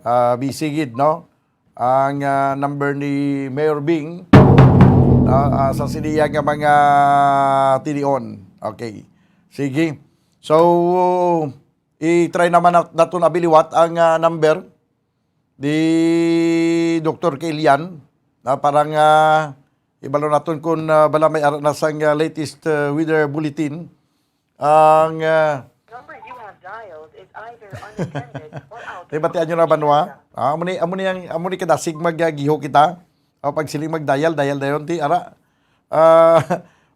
Ah, busy gid, no? Ang, ah, number ni Mayor Bing, no? Ah, sa siniya nga mga tinion. Okay. Sige. So, i-try naman nat-, naton abiliwat ang, ah, number ni Doktor Kailian, na parang, ah, ibalo naton kung, ah, bala may ara na sang, ah, latest, ah, weather bulletin. Ang, ah, Number you have dialed is either unattended or out of Di ba, tiyan nyo na, Banwa? Ah, amo ni, amo ni ang, amo ni kadasig mag, ah, giho kita. O, pag siling mag-dial, dial dayon ti, ara. Ah,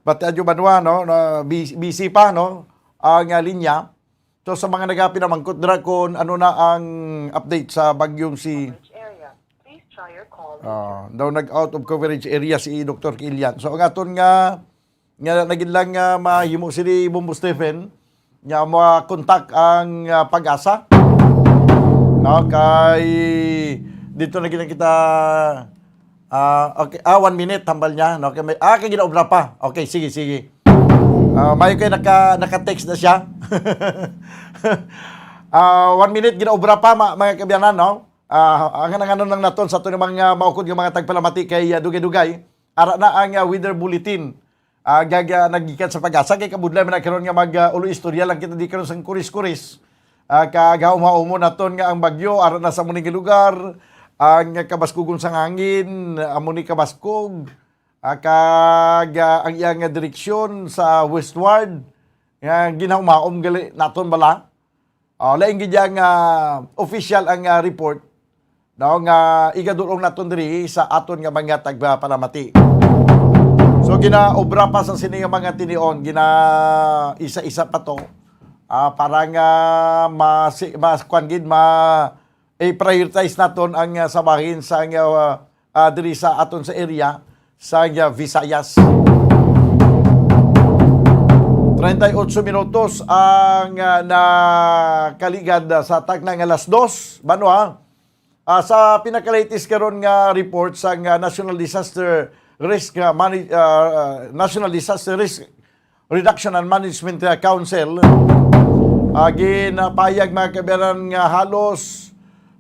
batian nyo, Banwa, no? Na, busy, busy pa, no? Ang, ah, linya. So, sa mga nagapinamangkot dira kung ano na ang update sa bagyong si Coverage area. Please try your call later. Ah, daw nag-out of coverage area si Doktor Kilian. So, ang aton nga, nga nagid lang nga mahimo sini Bombo Stephen, nga ma-contact ang, ah, PAGASA. No, kay dito na gid kita, ah, okay, ah, one minute, hambal niya. No, kay may, ah, kay ginaobra pa. Okay, sige, sige. Ah, may kay naka, naka-text na siya. Ah, one minute, ginaobra pa, ma-, mga kaabyanan, no? Ah, ang, ang ano lang naton sa aton mga maukod nga mga tagpalamati kay, ah, dugay-dugay. Ara na ang, ah, weather bulletin. Ah, gag-, ah, naggikan sa PAGASA kay kabudlay man na karon nga mag, ah, ulo istorya lang kita di karon sang kuris-kuris. Ah, kag haumhaumon naton nga ang bagyo ara na sa amo ni nga lugar, ang kabaskugon sang hangin, amo ni kabaskog, ah, kag, ah, ang iya nga direksyon sa westward, nga ginhaumhaom gali naton bala. Ah, lain gid yang, ah, official ang, ah, report, no, nga igadulong naton diri sa aton nga mga tagpalamati. So, ginaobra pa sa sini nga mga tinion, gina-isa-isa pa to, ah, para nga masi-, mas, kwan gid, ma-, i-prioritize naton ang, ah, sa bahin sa, ah, ah, diri sa aton sa area sa, ah, Visayas. Treinta y ocho minutos ang, ah, nakaligad, ah, sa takna nga alas dos, Banwa. Ah, sa pinaka-latest karon nga report sa, ah, National Disaster Risk, ah, Manage-, ah, National Disaster Risk Reduction and Management, ah, Council, ah, ginapahayag, mga kaabyanan, nga halos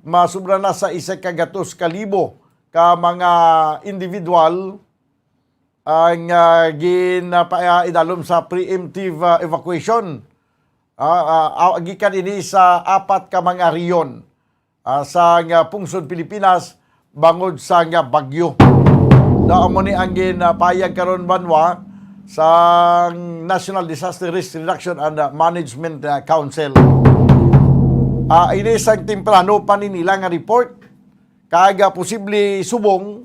masubra na sa isa ka gatos ka libo ka mga individual ang, ah, ginapaidalom sa preemptive, ah, evacuation. Ah, ah, ah, gikan ini sa apat ka mga rehiyon, ah, sa nga pungsod Pilipinas bangod sa nga bagyo. Daw amo ni ang ginapahayag karon banwa sa National Disaster Risk Reduction and, ah, Management, ah, Council. Ah, ini sang temprano pa ni nila nga report, kag, ah, posible subong,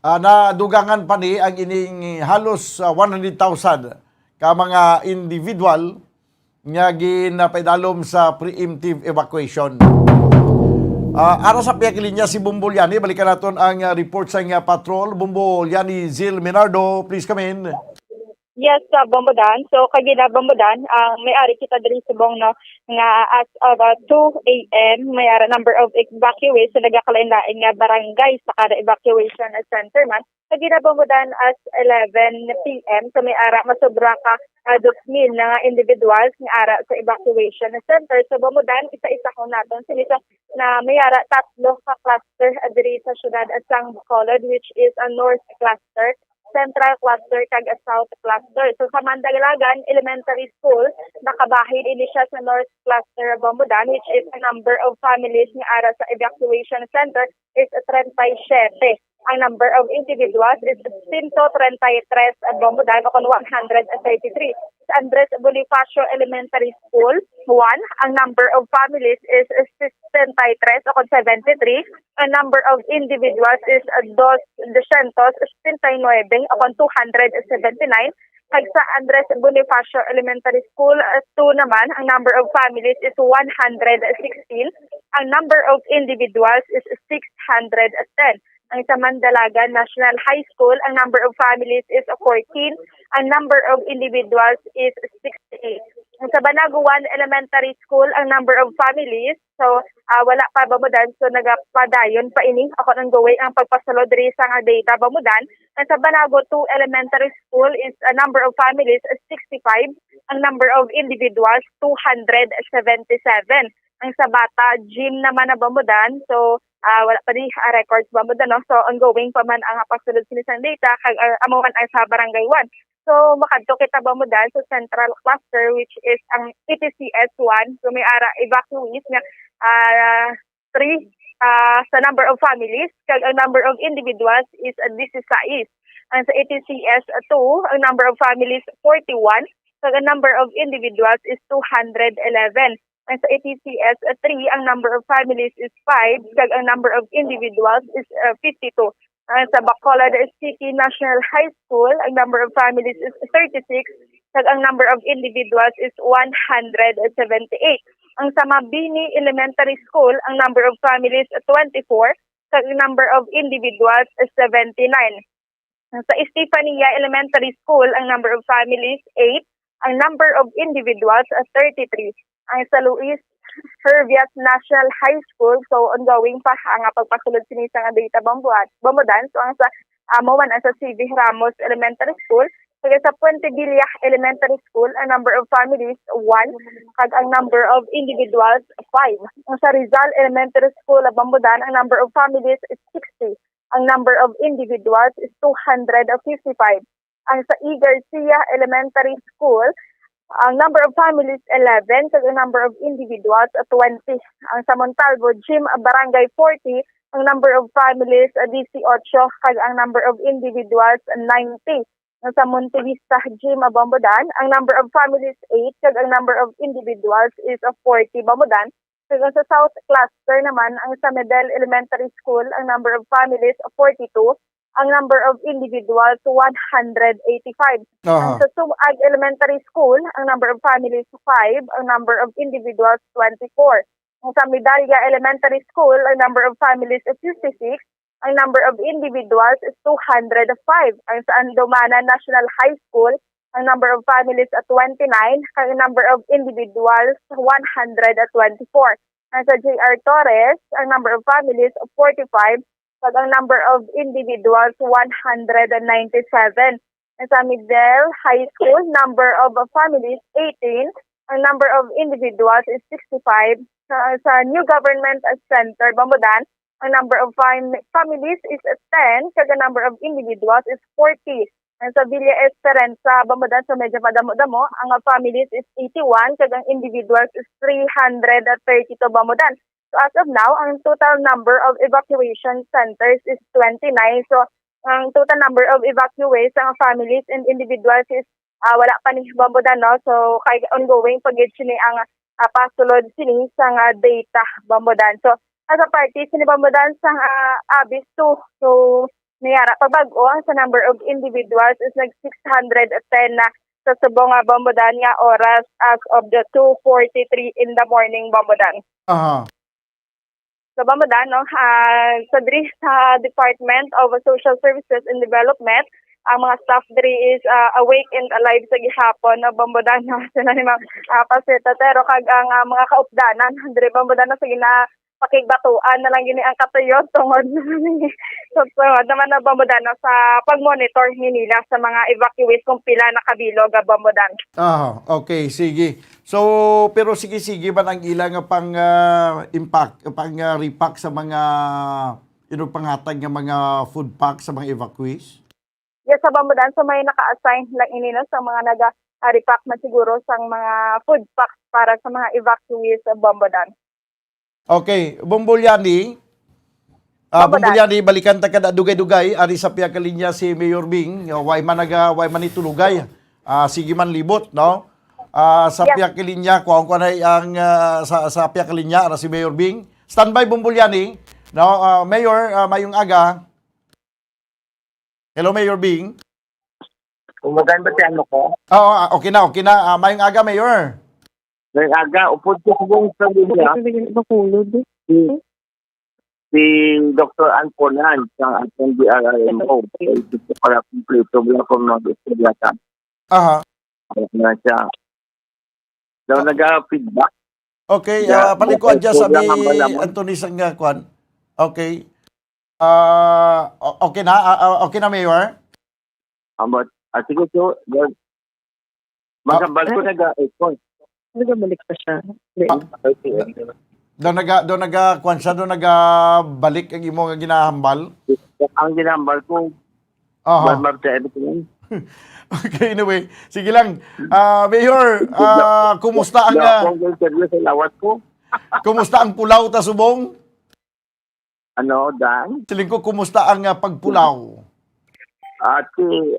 ah, nadugangan pa ni ang ining halos, ah, one hundred thousand ka mga individual nga ginapaidalom sa preemptive evacuation. Ah, ara sa pihak linya si Bombo Liani, balikan naton ang, ah, report sa nga patrol. Bombo Liani, Zil Minardo, please come in. Yes, uh, Bombodan. So, kagina Bombodan, ang may ari kita diri subong, no, nga as of, uh, two a m, may ara number of evacuees sa nagakalain-lain nga barangay sa kada evacuation center man. Kagina Bombodan as eleven p m, so may ara masobra ka, uh, dos mil na nga individuals nga ara sa evacuation center. So, Bombodan, isa-isa ko naton sini sa na may ara tatlo ka cluster, uh, diri sa siyudad sang Bacolod, which is a north cluster, central cluster, kag a south cluster. So, sa Mandalagan Elementary School, nakabahin ini siya sa north cluster, Bombodan, which is a number of families nga ara sa evacuation center is treinta y siete. Ang number of individuals is sento treinta y tres, Bombodan, o kon one hundred thirty-three. Sa Andres Bonifacio Elementary School one, ang number of families is sesenta y tres, o kon seventy-three. Ang number of individuals is, uh, dos, dosyentos setenta y nuebe, o kon two hundred seventy-nine. Kag sa Andres Bonifacio Elementary School, uh, two naman, ang number of families is one hundred sixteen. Ang number of individuals is six hundred ten. Ang sa Mandalagan National High School, ang number of families is fourteen. Ang number of individuals is sixty-eight. Ang sa Banaguan Elementary School, ang number of families, so, ah, wala pa, Bombodan, so nagapadayon pa ini, o kon ongoing ang pagpasulod diri sa nga data, Bombodan. Ang sa Banago two Elementary School is, ah, number of families is sixty-five, ang number of individuals, two hundred seventy-seven. Ang sa Bata Gym naman na, Bombodan, so, ah, wala pa di, ah, records, Bombodan, no? So, ongoing pa man ang pagsulod sini sang data, kag, ah, amo man ang sa Barangay one. So, makadto kita, Bombodan, sa Central Cluster, which is ang E T C S one. So, may ara evacuees nga, ah, three, ah, sa number of families, kag ang number of individuals is, ah, dieciséis. Ang sa E T C S two, ang number of families, forty-one, kag ang number of individuals is two hundred eleven. Ang sa E T C S three, ang number of families is five, kag ang number of individuals is, uh, fifty-two. Ang sa Bacolod City National High School, ang number of families is thirty-six, kag ang number of individuals is one hundred seventy-eight. Ang sa Mabini Elementary School, ang number of families is twenty-four, kag ang number of individuals is seventy-nine. Sa Estefania Elementary School, ang number of families, eight. Ang number of individuals, uh, thirty-three. Ang sa Luis Hervias National High School, so ongoing pa ang, ah, pagpasulod sini sa nga data, Bombodan. Bombodan. So, ang sa amo man ang sa C V Ramos Elementary School, kag sa Puente Villa Elementary School, ang number of families, one, kag ang number of individuals, five. Ang sa Rizal Elementary School, Bombodan, ang number of families is sixty. Ang number of individuals is two hundred fifty-five. Ang sa E. Garcia Elementary School, ang number of families, eleven, kag ang number of individuals, twenty. Ang sa Montalvo Gym, Barangay forty, ang number of families, dieciocho, kag ang number of individuals, ninety. Ang sa Montevista Gym, Bombodan, ang number of families, eight, kag ang number of individuals is, uh, forty, Bombodan. Kag ang sa South Cluster naman, ang sa Medel Elementary School, ang number of families, forty-two, ang number of individuals, one hundred eighty-five. Aha. Ang sa Sumag Elementary School, ang number of families, five, ang number of individuals, twenty-four. Ang sa Medalla Elementary School, ang number of families is fifty-six, ang number of individuals is two hundred five. Ang sa Andomanan National High School, ang number of families at twenty-nine, kag ang number of individuals, one hundred twenty-four. Ang sa J R Torres, ang number of families, forty-five, kag ang number of individuals, one hundred ninety-seven. Ang sa Medel High School, number of families, eighteen, ang number of individuals is sixty-five, sa, sa new government center, Bambodan, ang number of fam-, families is ten, kag ang number of individuals is forty. And sa Villa Esperanza, Bambodan, so medyo madamo-damo, ang families is eighty-one, kag ang individuals is three hundred thirty-two, Bambodan. So as of now, ang total number of evacuation centers is twenty-nine. So ang total number of evacuees, ang families and individuals is, ah, wala pa ni, Bambodan, no? So kay ongoing pa gid sini ang, ah, pasulod sini sa nga data, Bambodan. So as a party sini, Bambodan, sa, ah, Abyss two. So niyara pa bag-o, sa number of individuals is nag six hundred ten na sa subong nga, Bambodan, nga oras as of the two forty-three in the morning, Bambodan. Aha. So, Bambodan, no, ah, sa diri sa Department of Social Services and Development, ang mga staff diri is, ah, awake and alive sa gihapon, no, Bambodan, no? Sila ni mga, ah, pasilitador kag ang, ah, mga kaupdanan diri, Bambodan, no, sa gina-, pakigbatuan na lang gini ang katuyo tungod sa, sa naman na, Bambodan, no, sa pag-monitor ni nila sa mga evacuees kung pila nakabilog, ah, Bambodan. Ah, okay, sige. So, pero sige-sige man ang ila nga pang, ah, impact, pang, ah, repack sa mga, you know, panghatag nga mga food pack sa mga evacuees? Yes, sa Bambodan, so may naka-assign lang ini, no, sa mga naga-, ah, repack man siguro sang mga food packs para sa mga evacuees sa Bambodan. Okay, Bumbulyani. Ah, Bambodan. Bumbulyani, balikan ta kada dugay-dugay. Ari sa pihak ka linya si Mayor Bing. Ah, way man naga, way man itulugay. Ah, sige man libot, no? Ah, sa Yeah. Pihak ka linya, kuha ko na ang, ah, sa, sa pihak ka linya, ara si Mayor Bing. Standby, Bumbulyani. No, ah, Mayor, ah, mayong aga. Hello, Mayor Bing. Umagan ba si ano ko? Oo, ah, okay na, okay na. Ah, mayong aga, Mayor. May aga, upod ko subong sa linya. Bakulod. Si, si Doktor Ann Polan, sa atong D R R M O. Kay gusto para kumpleto, wala ko mag-istorya ka. Aha. Ano na siya? Daw naga-feedback. Okay, Yeah, ah, paliko adya okay, sabi program ang malaman. Anthony sang, ah, kwan. Okay. Ah, o- okay na, ah, ah, okay na, Mayor? Ambot, ah, sige, so, daw, masambal ko naga-, eh, kung, Nagabalik pa siya. Di. ah, okay. Do naga do naga kwan siya, do nagabalik ang imo nga ginahambal. Ang ginambal ko, Aha. Bad Ma'am sa everything. Okay, anyway. Sige lang. Ah, Mayor, ah, kumusta ang Wala ah, akong interview sa lawat ko. kumusta ang pulaw ta subong? Ano, Dan? Siling ko, kumusta ang ah, pagpulaw? Ate.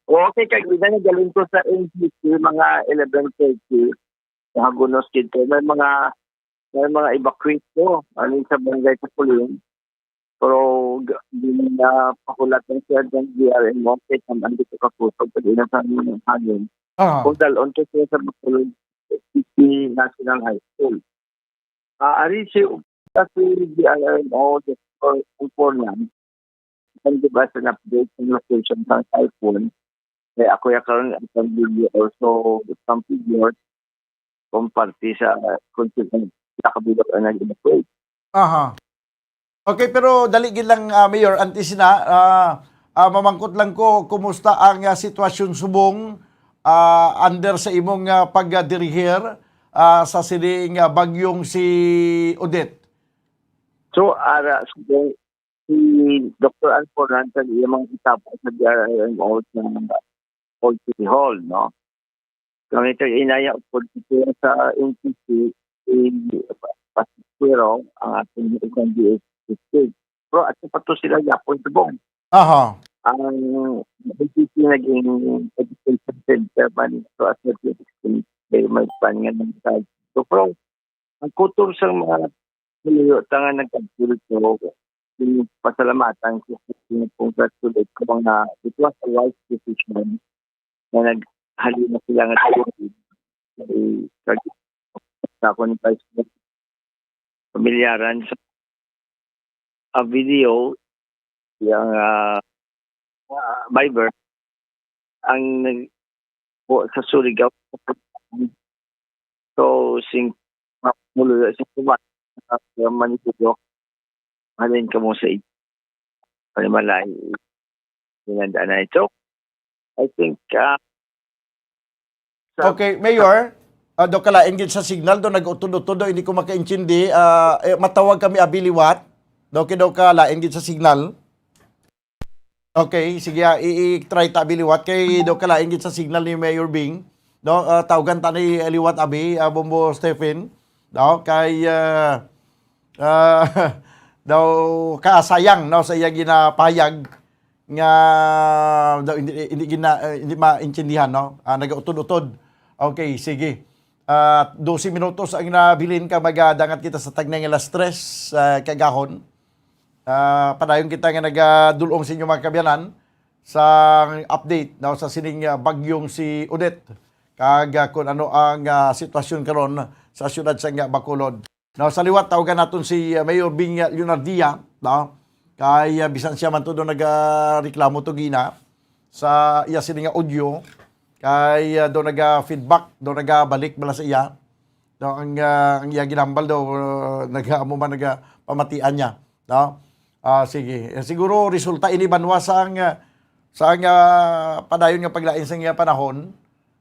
Okay, kag ina nga galing ko sa N G C, mga eleven thirty. Sa Hagonos dito. May mga, may mga evacuate ko. Ano sa barangay Tapuling. Pero g- di na pakulat ng sir ng D R M O. Kaya naman dito kakusog. Pwede na sa mga hangin. Ah, Kung dalon ko sila sa Bacolod City National High School. Ah, ari si, si D R M O, Doktor Ann Polan, ang di ba sa update ng location ng typhoon, eh, ako ya karon ang video also some figures kung parte sa kung sino nakabilog ang nag-evacuate. Aha. Okay, pero dali gid lang, ah, Mayor, antes na, ah, ah, mamangkot lang ko, kumusta ang ah, sitwasyon subong ah, under sa imong ah, pagdirihir ah, sa sining ah, bagyong si Odette? So, ara, so, si Doktor Alforan sa iya mga itabo sa D R R M O sa Old City Hall, no? Kami kay inaya po dito sa N C C, si Pasquero, ang ating isang D S district. Pero at pa to sila yapon subong. Aha. Ang N C C naging education center man ito at naging kay may pan nga ng side. So, pero ang kutor sa mga niyo tanga nagkagpulto, yung pasalamatan ko, yung congratulate ko mga, it was a wise decision na naghalina sila nga tulong. Eh, kag sa ako ni Vice President, pamilyaran sa a video yang ah, ah, Viber ang nag po sa Surigao. So, sing muluyo sa kuwan, uh, manitudo, halin ka mo sa ig-, panimalay, pinandaan na ito. I think, ah, sa- Okay, Mayor. Ah, daw kalain gid sa signal, daw nag-utod-utod, daw hindi ko makaintindi. Ah, eh, matawag kami abi liwat. Daw kay daw kalain gid sa signal. Okay, sige, ah, i- i-try ta abi liwat kay daw kalain gid sa signal ni Mayor Bing. No, ah, tawgan ta ni liwat abi, ah, Bombo Stephen. No, kay ah, ah, daw kasayang, no, sa iya ginapahayag nga daw hindi, hindi gina-, eh, hindi maintindihan, no? Ah, nagautod-utod. Okay, sige. Ah, dose minutos ang nabilin ka magadangat kita sa tagnay nga alas tres, ah, kagahon. Ah, padayon kita nga nagadul-ong sa inyo, mga kabyanan, sa update, no, sa sining, ah, bagyong si Odette, kag, ah, kung ano ang, ah, sitwasyon karon sa siyudad sa nga Bacolod. No, sa liwat, tawagan naton si, ah, Mayor Bing, ah, Leonardia, no? Kay, ah, bisan siya man to do nagareklamo to gina sa iya sini nga audio, kay, ah, do naga-feedback, do nagabalik bala sa iya. No, ang, ah, ang iya ginambal daw, ah, nag-, amo man nagapamatian niya, no? Ah, sige. Eh, siguro resulta ini, banwa, sa ang, ah, sa ang, ah, padayon nga paglain sa iya panahon,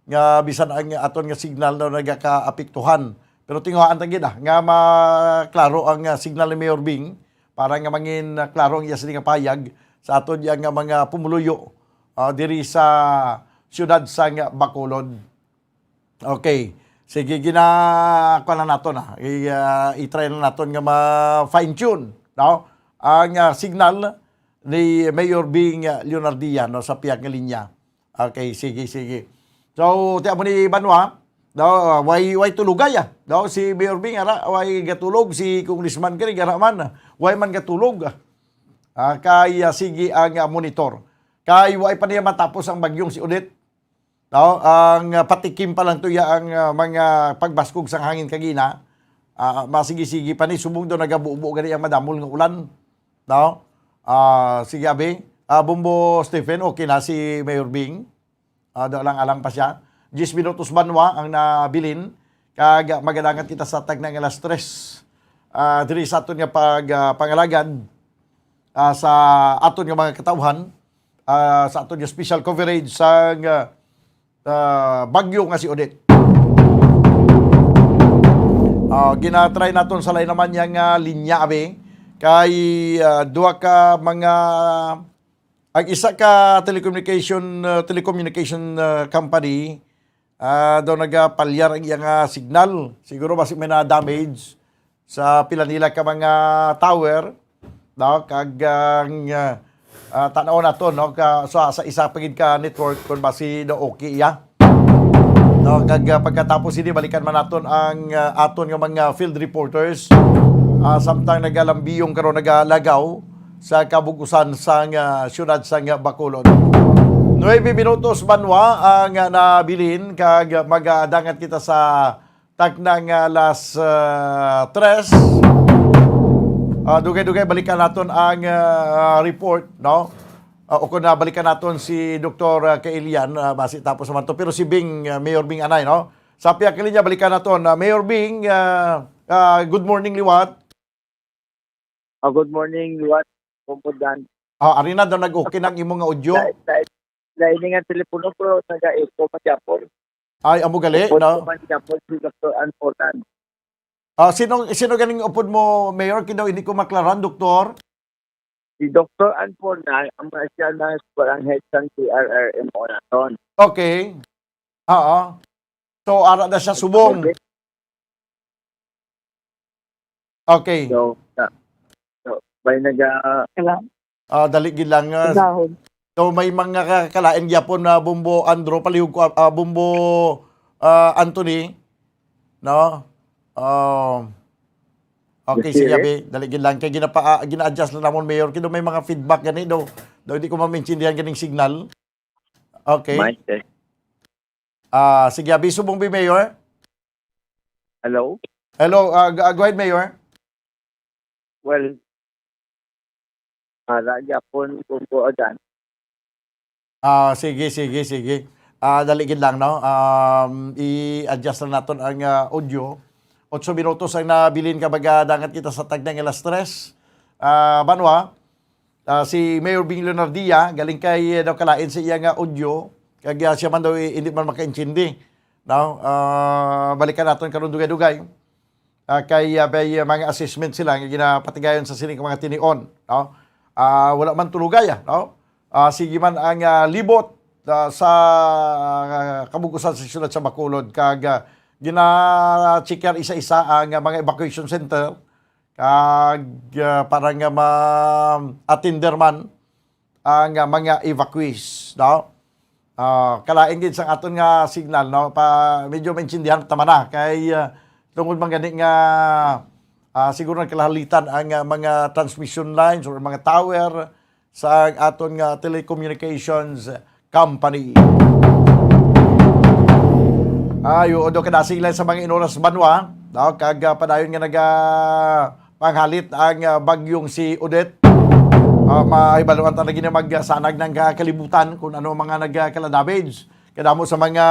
nga bisan ang aton nga signal daw nagakaapektuhan. Pero tinguhaan ta gid, ah, nga maklaro ang, ah, signal ni Mayor Bing para nga mangin, ah, klaro ang iya sini nga payag sa aton iya nga mga pumuluyo, ah, diri sa siyudad sang Bacolod. Okay. Sige, gina-, kuwan na naton, ah. I-, ah, i-try na naton nga ma-fine tune, no? Ang, ah, signal ni Mayor Bing, ah, Leonardia, no, sa pihak nga linya. Okay, sige, sige. So, ti amo ni Banwa, no, way, way tulogay, ah. No, si Mayor Bing, ara, way gatulog, si Congressman Craig, ara man, ah. Way man gatulog, ah. Ah, kay, ah, sige ang, ah, monitor. Kay way pa niya matapos ang bagyong si Odette. No, ang, ah, patikim pa lang to ya ang, ah, mga pagbaskog sang hangin kagina. Ah, masigi-sigi pa ni, subong daw nagabubo gani ang madamol nga ulan. No? Ah, sige, abi. Ah, Bombo Stephen, okay na si Mayor Bing? Ah, daw lang alang pa siya. Diyes minutos, banwa, ang nabilin. Kag magadangat kita sa tagna nga alas tres. Ah, diri sa aton nga pag, ah, pangalagad, ah, sa aton nga mga katawhan, ah, sa aton nga special coverage sa, ah, ah, bagyo nga si Odette. Ah, ginatry naton sa lain naman yang, ah, linya, abi. Kay, ah, duha ka mga, ang isa ka telecommunication, ah, telecommunication, ah, company, ah, daw nagapalyar ang iyang, ah, signal. Siguro basi may na-damage sa pila nila ka mga tower, no? Kag ang, ah, ah, tan-aw nato, no, ka, sa, sa isa pa gid ka network kung basi daw okay iya. No, kag, ah, pagkatapos ini, balikan man naton ang, ah, aton nga mga field reporters, ah, samtang nagalambiyong karon, nagalagaw sa kabug-usan sang, ah, siyudad sang Bacolod. Nuebe minutos, banwa, ang, ah, nabilin, kag magadangat kita sa takna nga alas, ah, tres. Ah, dugay-dugay balikan naton ang, ah, report, no? Ah, o kung nabalikan naton si Doktor, ah, Kailian, ah, basi tapos naman to. Pero si Bing, ah, Mayor Bing Anay, no? Sa pihak linya, balikan naton. Ah, Mayor Bing, ah, ah, good morning, liwat. Ah, good morning, liwat, Bombo Dan. Ah, ari na daw nag-okay na ang imo nga audio. Sa, sa, sa ini nga telepono, pero naga-echo pa gyapon. Ay, amo gali, upod no? Ko man gyapon si Doktor Ann Pornan. Ah, sino, sino ganing upod mo, Mayor? Kay daw hindi ko maklaran, Doktor. Si Doktor Ann Pornan, ang mga siya na parang head sang T R R M O naton. Okay. Oo. So, ara na siya subong. Okay. Okay. So, na, so, may naga- Kailangan. Ah, dali gid lang, ah. Gahon. So, may mga ka-, kalain gyapon na Bombo Andro, palihog ko, ah, Bombo, ah, Anthony, no? Ah, okay, sige, abi. Dali gid lang. Kay ginapa-, ah, gina-adjust lang namon, Mayor. Kay daw may mga feedback gani daw. Daw hindi ko maintindihan ganing signal. Okay. Mic test. Ah, sige, abi, subong bi, Mayor. Hello? Hello, ah, g-, ah, go ahead, Mayor. Well, ara gyapon, Bombo Dan. Ah, sige, sige, sige. Ah, dali gid lang, no? Um, i-adjust lang naton ang, ah, audio. Otso minutos ang nabilin ka, magadangat kita sa tagna nga alas tres. Ah, banwa, ah, si Mayor Bing Leonardia, galing kay, eh, daw kalain sa iya nga audio. Kag, ah, siya man daw, eh, hindi man makaintindi. no? Ah, balikan naton karon dugay-dugay. Ah, kay, ah, may, ah, mga assessment sila nga ginapatigayon sa sining mga tinion, no? Ah, wala man tulugay, ah, no? Ah, sige man ang, ah, libot, ah, sa, ah, kabug-usan sa siyudad sa Bacolod, kag, ah, gina-check isa-isa ang, ah, mga evacuation center, kag, ah, para nga ma-attender man ang, ah, mga evacuees, no? Ah, kalain gid sang aton nga signal, no? Pa, medyo maintindihan ta man na kay, ah, tungod man gani nga, ah, siguro nagkalahalitan ang, ah, mga transmission lines or mga tower sa aton nga telecommunications company. Ay, oo, do kadasig lang sa mga inuras banwa, no? Kag, ah, padayon nga naga panghalit ang, ah, bagyong si Odette. Ah, mahibaluan ta lagi na magsanag ng, ah, kalibutan kung ano ang mga nagkala-damage. Kadamo sa mga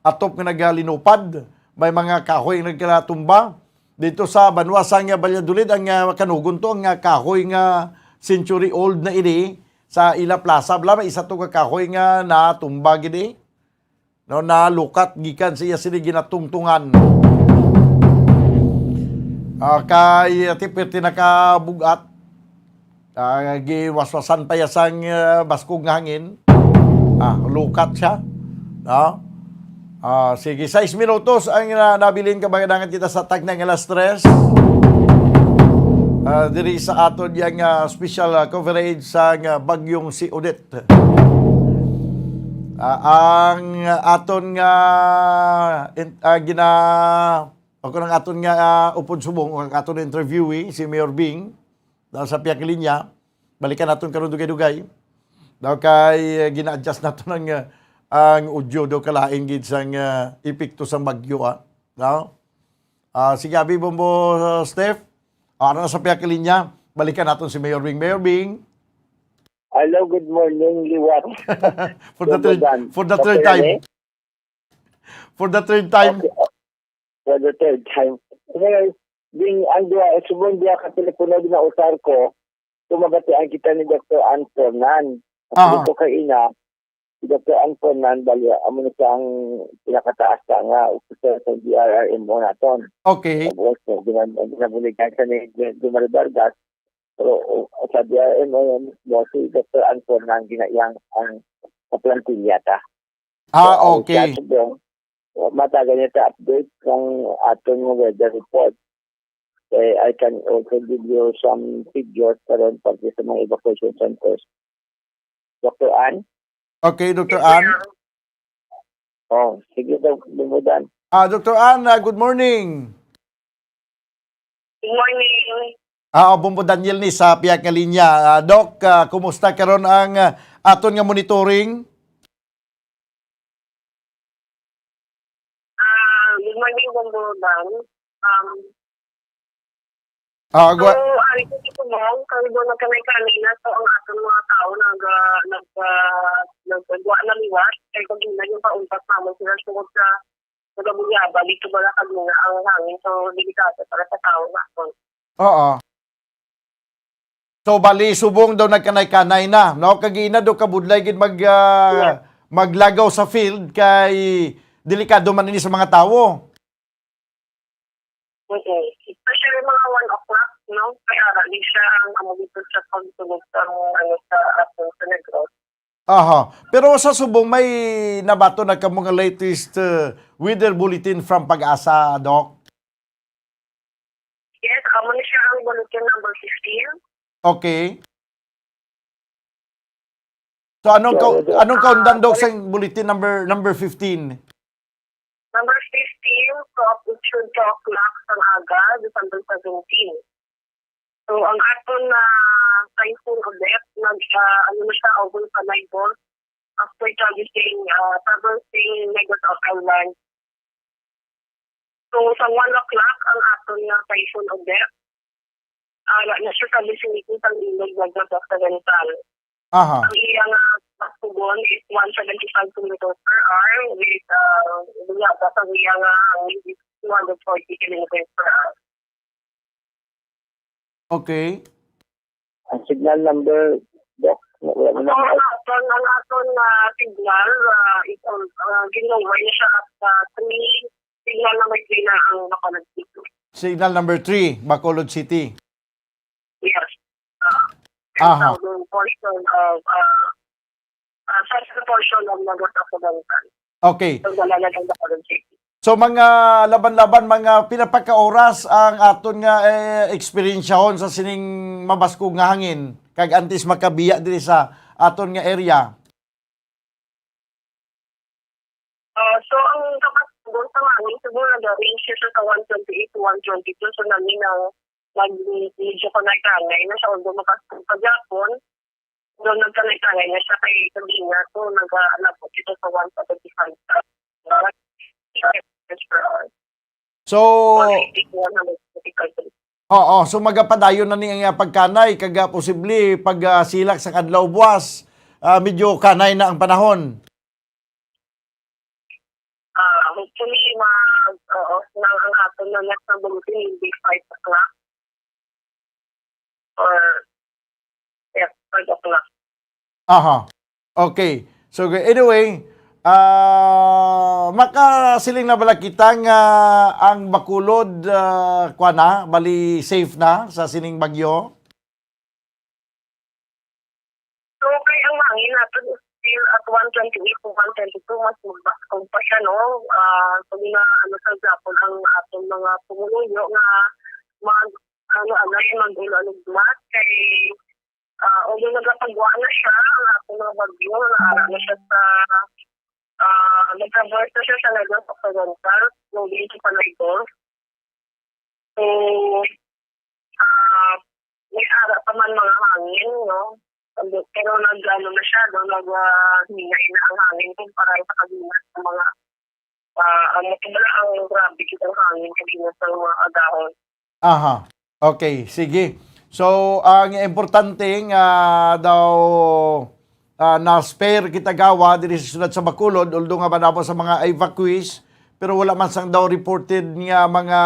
atop nga nagalinupad, may mga kahoy nga nagkalatumba. Dito sa banwa sang, ah, Valladolid, ang, ah, kanugon to, ang, ah, kahoy nga century old na ini, sa ila plaza. Bala, may isa to ka kahoy nga natumba gid, eh. No, nalukat gikan sa iya sini ginatungtungan. Ah, kay, ah, ti-, pirti nakabug-at. Ah, giwaswasan pa iya sang, ah, baskog nga hangin. Ah, lukat siya. No? Ah, sige, sais minutos ang, ah, nabilin, kabagadangan kita sa tagna nga alas tres. Ah, diri sa aton yang, ah, special, ah, coverage sa, ah, bagyong si Odette. Ah, ang aton nga in-, ah, gina-, o kung ang aton nga, ah, upod subong, o ang aton interviewee, si Mayor Bing, daw sa pihak linya, balikan naton karon dugay-dugay. Daw kay, ah, gina-adjust naton ang, ah, ang audio daw kalain gid sang, ah, epekto sang bagyo, ah. No? Ah, sige, abi, Bombo, ah, Steph. Ah, ano na sa pihak linya? Balikan naton si Mayor Bing. Mayor Bing. Hello, good morning, Liwat. For the third, Rodan. For the third Okay, time. eh? For the third time. Okay, uh, for the third time. Ngayon, ding, ang duha, subong duha ka telepono ginausar ko, tumabatian kita ni Doktor Ann Fernan. Aha. Dito kay ina, si Doktor Ann Fernan, bali, amo na siya ang pinakataas ka nga officer sa D R R M O naton. Okay. Tapos, eh, gina-, ginabuligan siya ni Jun-, Jun Mari Vargas. Pero, uh, sa D R M O yan, mo si Doktor Ann Fernan, ginaiyang ang kaplantilla ta. Ah, So, ang okay. chat subong, uh, matagal niya sa update ng aton nga weather report. Eh, I can also give you some figures karon parte sa mga evacuation centers. Doktor Ann? Okay, Doktor Ann. Oh, sige daw, Bombo Dan. Ah, Doktor Ann, ah, good morning. Good morning. Ah, oh, Bombo Daniel ni sa pihak nga linya. Ah, Doc, ah, kumusta karon ang, ah, aton nga monitoring? Ah, good morning, Bombo Dan. Um, Ah, so, gwa- ari ko dito, Bong, kami doon nagkanay-kanay na, so ang aton mga tao nag, ah, nag, ah, nagwa na liwat, kay kung hindi yung pauntas naman sila tungod sa nagabunyaba, dito ba nakaguna ang hangin, so delikado para sa tao naton. Oo. So, bali, subong daw nagkanay-kanay na, no? Kag ina daw kabudlay gid mag, ah, Yes. maglagaw sa field kay delikado man ini sa mga tawo. Mm-mm. Especially mga one o'clock, no? Kaya ra, di siya ang amo dito sa pagtulog sa, ano, sa atin sa Negros. Aha. Pero sa subong, may nabaton na kamo nga latest, uh, weather bulletin from PAGASA, Doc? Yes, amo na siya ang bulletin number fifteen. Okay. So, anong So, kau-, the anong kaundang, Doc, ah, sa bulletin number, number fifteen? Number fifteen, so, up to two o'clock sa aga, December seventeen. So, ang aton na Typhoon Odette, nag, ah, ano na siya, ubos sa Negros, after traversing, ah, traversing Negros Island. So, sa one o'clock, ang aton nga Typhoon Odette, ah, na, na siya sa vicinity sang ilog Negros Occidental. Aha. Ang iya nga baskugon is one seventy-five kilometers per hour with, ah, bunyaba sa iya nga hangin is two hundred forty kilometers per hour. Okay. Ang signal number, Doc, Wala na. Ang aton, ang aton na signal, ah, ito, ah, ginlowar niya siya at, ah, three, signal number three na ang Bacolod City. Signal number three, Bacolod City. Yes. Ah, Aha. Southern portion of, ah, ah, southern portion of Negros Occidental. Okay. So, wala na lang Bacolod City. So, mga laban-laban, mga pila pa ka oras ang aton nga, eh, eksperensyahon sa sining mabaskog nga hangin? Kag antes makabiya diri sa aton nga area? Ah, so, ang kapasgon sa hangin, siguro nag-range siya sa one twenty-eight to one twenty-two. So, naminaw, nag-, medyo kanay-kanay na siya. Although, makaskog pa gyapon, doon nagkanay-kanay na siya kay kanina. So, nag-, ah, nag-abot ito sa one seventy-five per hour. So, Oo, so magapadayon na ni ang, ah, pagkanay kag, ah, posible pag, ah, silak sa kadlaw buwas, ah, medyo kanay na ang panahon. Ah, hopefully, ma-, oo, nang ang aton na next na bulletin will be five o'clock. Or, yeah, five o'clock. Aha. Okay. So, anyway, ah, makasiling na bala kita nga ang Bacolod, ah, kuwan na, bali safe na sa sining bagyo? So, kay ang hangin naton is still at one twenty-eight to one twenty-two, mas magbaskog pa siya, no? Ah, so, na, ano, sa example, ang aton mga pumuluyo nga mag, ano, ano, mag-ulo-alugmat kay, ah, although nagapagwa na siya, ang aton mga bagyo, naara na siya sa, ah, nag-traverse na siya sa Negros Occidental, going to Panay Gulf. So, ah, may ara pa man mga hangin, no? Pero nag-ano na siya, no? Nag, ah, hinay na ang hangin kumpara sa kanina sa mga, ah, ang matubala ang grabe kitang hangin kanina sa mga agahon. Aha. Okay, sige. So, ang importante nga daw, ah, na-spare kita gawa diri sa siyudad sa Bacolod, although nga madamo sa mga evacuees, pero wala man sang daw reported nga mga,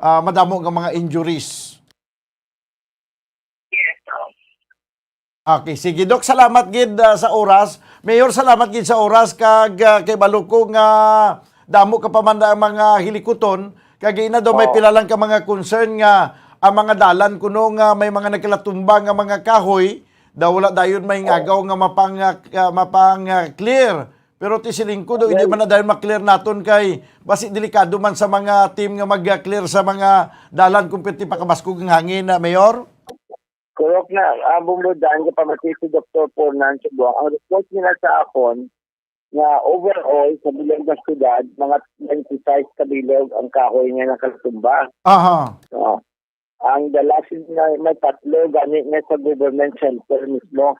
ah, madamo nga mga injuries. Yes, oh. Okay, sige, Doc, salamat gid, ah, sa oras. Mayor, salamat gid sa oras, kag, ah, kay balo ko nga damo ka pa man ang mga hilikuton, kag ina daw may Oo. pila lang ka mga concern nga ang mga dalan kuno nga may mga nagkalatumba nga mga kahoy, daw wala dayon may Oo. ngagaw nga mapang, ah, ah, mapang, ah, clear. Pero ti siling ko, daw, hindi Well, man na dayon ma-clear naton kay basi delikado man sa mga team nga mag-clear sa mga dalan kung perti pakabaskog ang hangin, na, Mayor? Correct na, ah, Bombo Dan, kapamati si Doktor Fernan Subuang. Ang report nila sa akon nga overall sa bilog nga syudad, mga twenty-five ka bilog ang kahoy nga nakatumba. Aha. Oo. Ang dala sila may tatlo, gani nga sa government center mismo.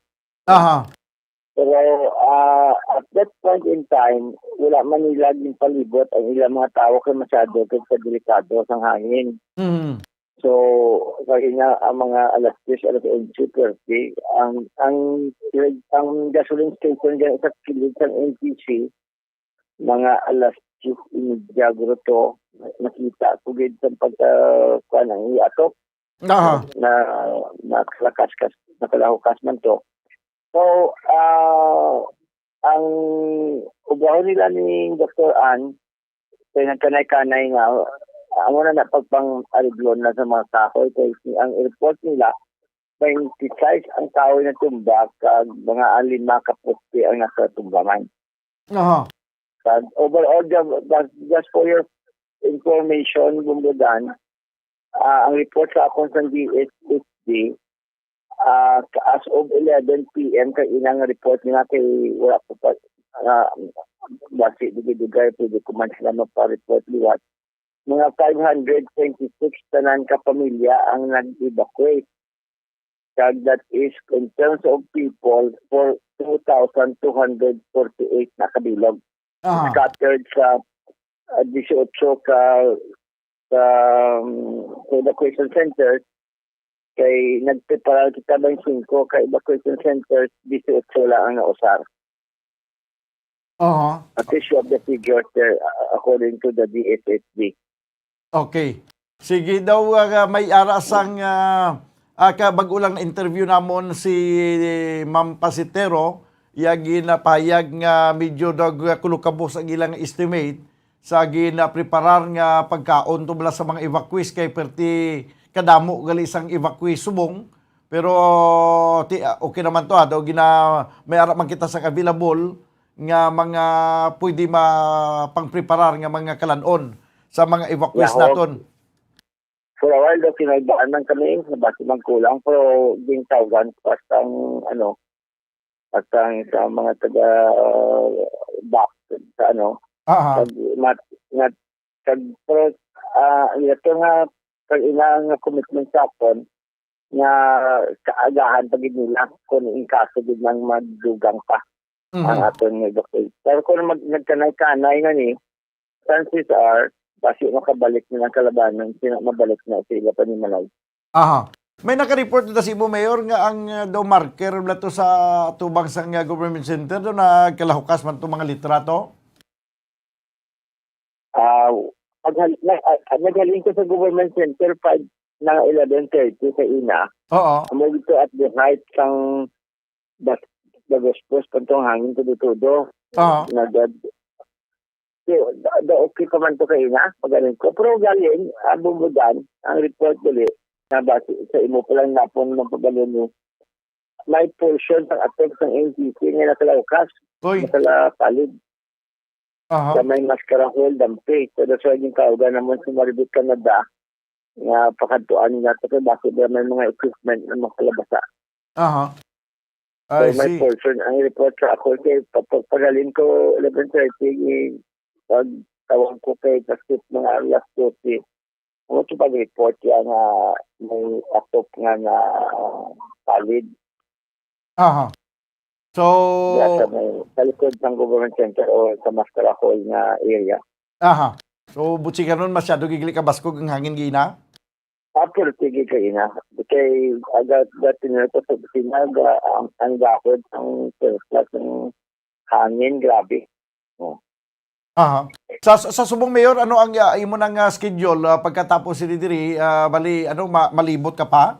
Aha. Pero, ah, at that point in time, wala man nila ginpalibot ang ilang mga tawo kay masyado kay sa delikado sang hangin. Mhm. So, kaya nga ang mga alas diyes, alas onse thirty, ang, ang, ang gasoline station dyan sa kilid sang N T C, mga alas diyes y media guro to, nakita ko gid sa pagka, kuwan, ang iatok. Aha. Na, nakalakas-, nakalahukas man to. So, ah, ang ugaw nila ni Doktor Ann, kay nagkanay-kanay nga, amo na na pagpang-areglo na sa mga kahoy, kay ang report nila, twenty-five ang kahoy na tumba, kag mga lima ka poste ang nakatumba man. Aha. Kag overall, ju-, just, just for your information, Bombo Dan, ah, ang report sa akon sa D S S D, ah, as of eleven P M, kay inang report nga kay wala pa pa, ah, basi dugay-dugay, pwede ko man sila magpa-report liwat. Mga five hundred twenty-six tanan ka pamilya ang nag-evacuate. Kag that is, in terms of people, for two thousand two hundred forty-eight na kabilog. Aha. Scattered sa, ah, disiotso ka, ka, um, ka evacuation centers, kay nagpreparar kita baynte singko ka evacuation centers, disiotso lang ang nausar. Aha. At least you have the figures there, uh, according to the D S S D. Okay. Sige daw, ah, may ara sang, ah, Ah, ka, bag-o lang na-interview namon si Ma'am Pasitero, iya ginapahayag nga medyo nagkulukabos ang ilang estimate sa ginapreparar nga pagkaon tubla sa mga evacuees, kay perti kadamo gali sang evacuees subong. Pero ti-, ah, okay naman to, ha, daw gina-, may ara man kita sa available nga mga pwede ma-, pangpreparar nga mga kalan-on sa mga evacuees Yaho. naton. For a while daw, kinaibahan man kami, nga basi man kulang, pero gintawgan ko hasta ang, ano, hasta ang sa mga taga, ah, back sa, ano, Aha. kag mat-, nga, kag, pero, ah, ito nga, kag ina nga commitment sa akon, nga kaagahan pa gid nila kung in kaso gid nang magdugang pa ang Mhm. aton nga evacuate. Pero kung mag-, nagkanay-kanay na ni, chances are, basi makabalik na ang kalabanan, sina mabalik na sa ila panimalay. Aha. May naka-report na sa imo, Mayor, nga ang, uh, daw marker wala to sa tubang sang, uh, government center, daw nagkalahukas man to mga litrato? Ah, paghal-, na-, ah, naghalin ko sa government center five na eleven thirty sa ina. Oo. Amo dito at the height sang bas-, baguspos pa tong hangin todo-todo. Oo. Nagad-, so, da, da okay pa man to kaina, pagaling ko. Pero galing, ah, bumbudan, ang report dali, na base sa imo pa lang napon ng pagbalon mo, may portion ng atop ng N G C nga nakalaukas, Uy. nakalapalid. Aha. Sa may Mascarahol, Dampi. So, that's why yung kaugan naman sa Maribit, Canada, nga pakadtuan nila sa kay basi ba may mga equipment na makalabasa. Aha. So, I may see. portion ang report sa ako. Kay pa-, pa-, pagaling ko eleven thirty, eh, pag tawag ko kay Paskit mga alas dose. Ano to pag-report yan nga may atop nga na palid? Aha. So, Diya sa may, sa likod ng government center o sa Mascarahol nga area. Aha. So, buti ka nun, masyado gigli ka baskog ang hangin, gina? Ah, pero sige ka ina. Kay, aga, dati na ito sa opisina, ga-, ang, ang gahod, ang first class, ang hangin, grabe. Oh. Aha. Sa, sa, sa subong, Mayor, ano ang, ah, imo nang, ah, schedule, ah, pagkatapos sini diri, ah, bali, ano, ma-, malibot ka pa?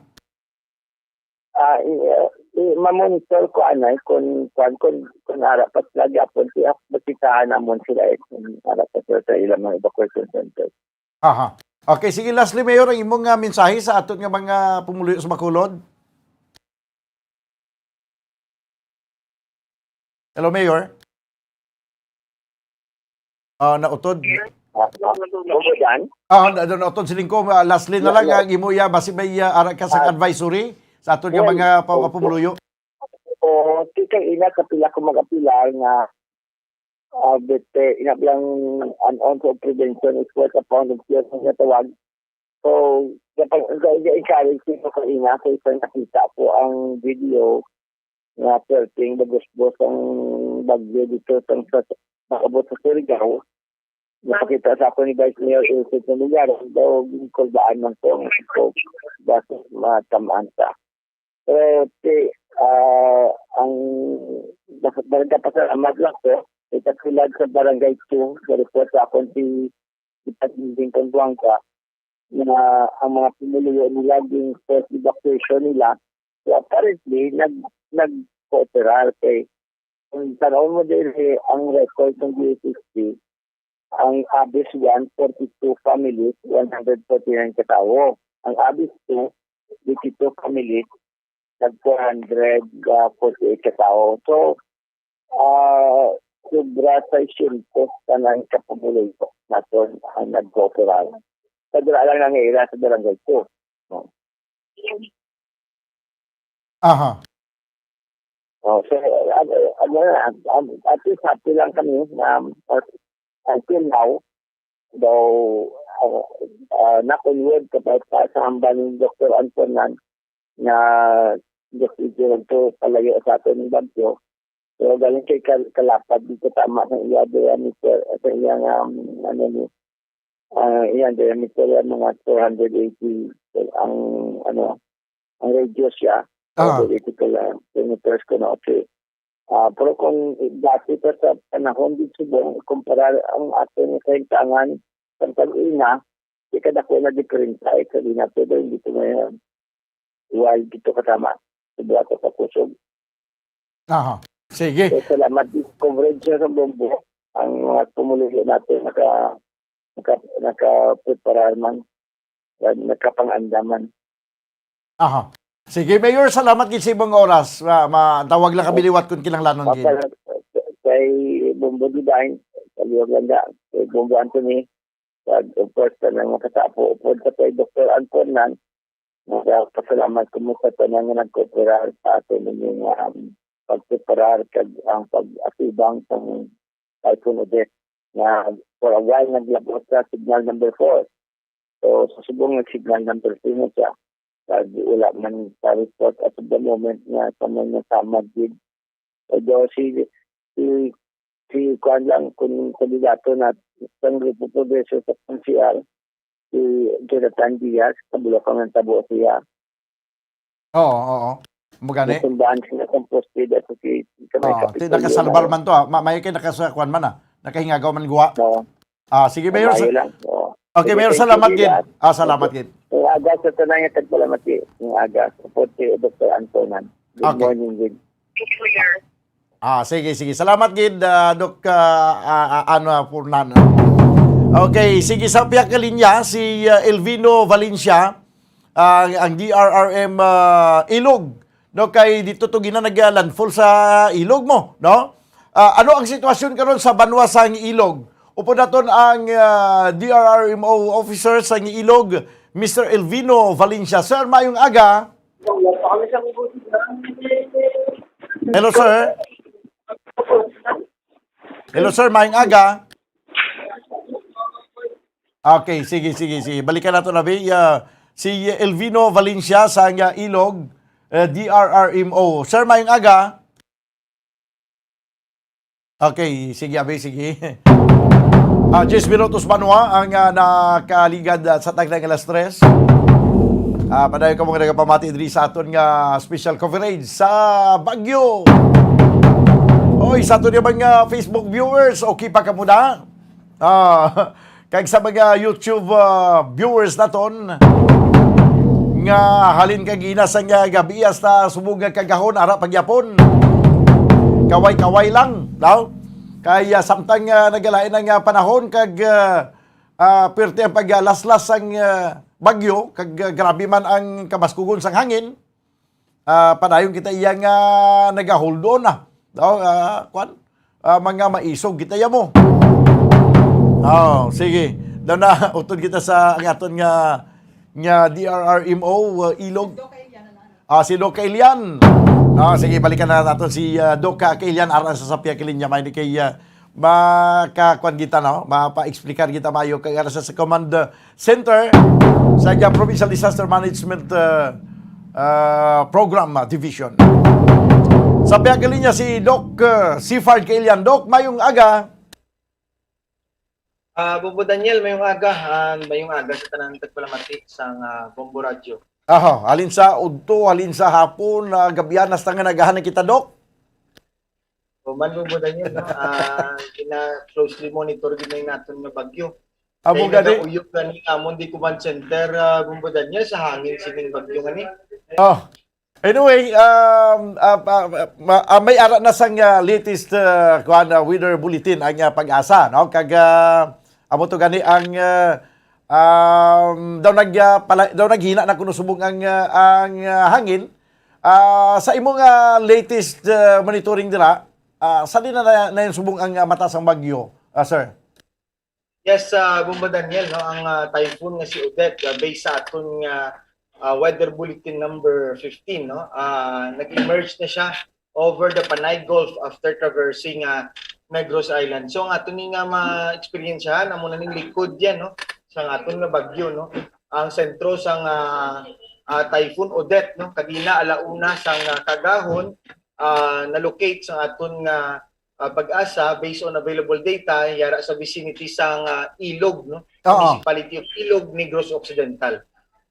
Ah, i-, i-, mamonitor ko anay kung, kung, kung, kung ara pa sila gyapon, siya, basitahan namon sila, eh, kung ara pa sila sa ilang mga evacuation center. Aha. Okay, sige, lastly, Mayor, ang imong, ah, mensahe sa aton nga mga pumuluyo sa Bacolod? Hello, Mayor? Ah, nautod. Ah, ah, Uncle Dan? Ah, na, na, nautod si Lingko. Ah, lastly na Yeah, lang, yeah. ang imo iya, basi may iya, ara ka sa Ah. advisory sa aton nga Well, mga pa-, opo. pumuluyo. O, tikang ina, kapila ko mag-apila nga, ah, but, eh, ina lang, an on for prevention is worth a pound of cure nga tawag. So, kapag, ga-, ga-encourage ko sa ina, sa isang nakita ko ang video nga perting bagusbos ang bagyo dito sa, sa, nakabot sa Surigao. Napakita sa ako ni Vice Mayor Ilse Lugar, daw gingkulbaan man ko, so, basta matamaan sa. Pero, ti, ah, ang, nagpasalamat lang ko, itakilag sa Barangay two, sa report sa akon si, si Pagdinding Conduangga, na ang mga pumuluyo nila, ging forced evacuation nila. So, apparently, nag-, nag-cooperar kay, kung tanawon mo diri ang record ng D S S P, ang Abis one, forty-two families, one hundred forty-nine ka tawo. Ang Abis two, eighty-two families, nag four hundred forty-eight ka tawo. So, ah, sobra seiscientos tanan ka pumuluyo naton ang nagkooperar. Sa dira lang nga area sa Barangay two. No? Aha. Oh, so, ano, ano na, um, at least happy lang kami na, uh, until now, though, uh, uh, knock on wood, kapag pa sa hambal ni Doktor Antonan, nga gusto ito palayo sa aton ng bagyo. Pero galing kay kal-, kalapad dito, tama sa iya diameter, sa iya nga, um, ano ni, ah, iya diameter yan, mga two hundred eighty ang, ano, ang radius siya. Ah. Two hundred eighty kila-, kilometers ko na, okay. Ah, pero kung dati pa sa panahon di subong, kumpara ang aton nga kahimtangan sa tag-ina, di kadako na diferensya, eh, kag ina, pero hindi ko ngayon. wild dito kasama sa Buato sa Kusog. Aha. Sige. So, salamat din sa coverage sa Bombo. Ang mga pumuluyo natin naka, naka, nakapreparar man. Nagkapang-andaman. Aha. Sige, Mayor, salamat gid sa imong oras. Ma, ma, tawag lang kami liwat kung kinahanglanon gid. Papa, kay Bombo Divine, kaliwag lang da, kay Bombo Anthony, kag of course, sa nang makatapo, upod sa kay Doktor Ancornan, nagpasalamat ko mo sa tanan nga nagkooperar sa aton nga, um, pagpreparar kag ang pag-atubang sa Typhoon Odette nga for a while naglabot sa signal number four. So, sa subong nga signal number three na siya. Kag wala man pa report as of the moment nga sa may nasamad gid. Although si, si, si kuwan lang, kung kandidato na sa Grupo Progreso sa P N C R, si Jonathan Diaz, sa Bulacan ang tabo siya. Oo, oo. Mo gani? Natumbahan sila sa poste, dato si, si Kamay Oo, Kapitolyo ti-, nakasalbar lang. Man to, ah. Ma-, may kay nakasakuan man, ah. Nakahingagaw man guwa. Oo. Ah, sige, Mayor, Mayo sa-, lang. Oo. Okay, Sige, Mayor, thank you, salamat gid. Diaz. Ah, salamat gid. Ang aga sa tanan nga tagpalamati. Ang aga, support kay Doktor Antonan. Good Okay. morning, good. Thank you, Mayor. Ah, sige, sige. Salamat gid, ah, Doc, ah, ah, ah, ano, Fernando. Okay, sige, sa pihak nga linya, si, ah, Elvino Valencia, ah, ang D R R M, ah, Ilog. No, kay dito to gina nag-landfall sa Ilog mo, no? Ah, ano ang sitwasyon karon sa banwa sang Ilog? Upod naton ang, ah, D R R M O officer sang Ilog, Mister Elvino Valencia. Sir, mayong aga. Hello, sir. Hello, sir. Mayong aga. Okay, sige, sige, sige. Balikan nato na, Bi. Ah, si Elvino Valencia sa, ah, Ilog, eh, D R R M O. Sir, mayong aga. Okay, sige, abi, sige. Ah, diyes minutos banwa ang, ah, nakaligad, ah, sa tagna nga alas tres. Ah, padayon kamo nga nagapamati diri sa aton nga special coverage sa Bagyo. Oy, sa aton nga mga Facebook viewers, okay pa kamo na? Ah, kag sa mga YouTube, ah, viewers naton nga halin kag ina sang, ah, gabi hasta subong nga kagahon, ara pa gyapon. Kaway-kaway lang, no? Kay, ah, samtang, ah, nagalain ang, ah, panahon kag, ah, ah, pirti ang paglaslas sang, ah, bagyo kag, ah, grabe man ang kabaskugon sang hangin, ah, padayon kita iya nga nagahold on na. No? Ah, kwan? Ah, mga maisog kita ya mo. Oh, sige. Daw na, utod kita sa ang aton nga, nga D R R M O, uh, Ilog. Ah, si Doc Elian. Ah, sige, balikan na naton si, ah, Doc, ah, Elian, aran sa sapya kilinya, may ni kay, ah, makakuan kita, no? Mapa-explicar kita mayo kay ara sa, sa command, uh, center sa, uh, Provincial Disaster Management, uh, uh, Program, uh, Division. Sa pihak linya si Doc, uh, Sifard Kailian. Doc, mayong aga. Ah, Bombo Daniel, mayong aga. Ah, mayong aga sa tanan tagpalamati sang, ah, Bombo Radyo. Aha, halin sa udto, halin sa hapon, uh, gabi, hasta nga nagahan na kita, Doc. O man, Bombo Daniel, no? Ah, gina-, closely monitor gid na yung naton nga bagyo. Amo Kay gani. Nagauyog gani amon di command center, ah, Bombo Daniel, sa hangin sining bagyo gani. Oh. Anyway, um, ah, ah, ma-, ah, may ara na sang, ah, latest, ah, kuwan, ah, weather bulletin ang, ah, PAGASA, no? Kag, ah, amo to gani ang, ah, um, daw nag, ah, pala-, daw naghina na kuno subong ang, ah, ang, ah, hangin. Ah, sa imong, ah, latest, ah, monitoring dira, ah, sa din na, na yung subong ang, ah, mata sang bagyo, ah, sir? Yes, ah, Bombo Daniel, no, ang, ah, typhoon nga si Odette, ah, based sa aton nga, ah, weather bulletin number fifteen, no, ah, nag-emerge na siya over the Panay Gulf after traversing, ah, Negros Island. So, ang aton ni nga ma-experience, amo na ning likod yan, no, sa aton nga bagyo, no, ang sentro sang, ah, ah, typhoon Odette, no, kagina alauna sang, ah, kagahon, ah, na-locate sa aton nga, ah, PAGASA, based on available data, yara sa vicinity sang, ah, Ilog, no? Oo. Municipality of Ilog, Negros Occidental,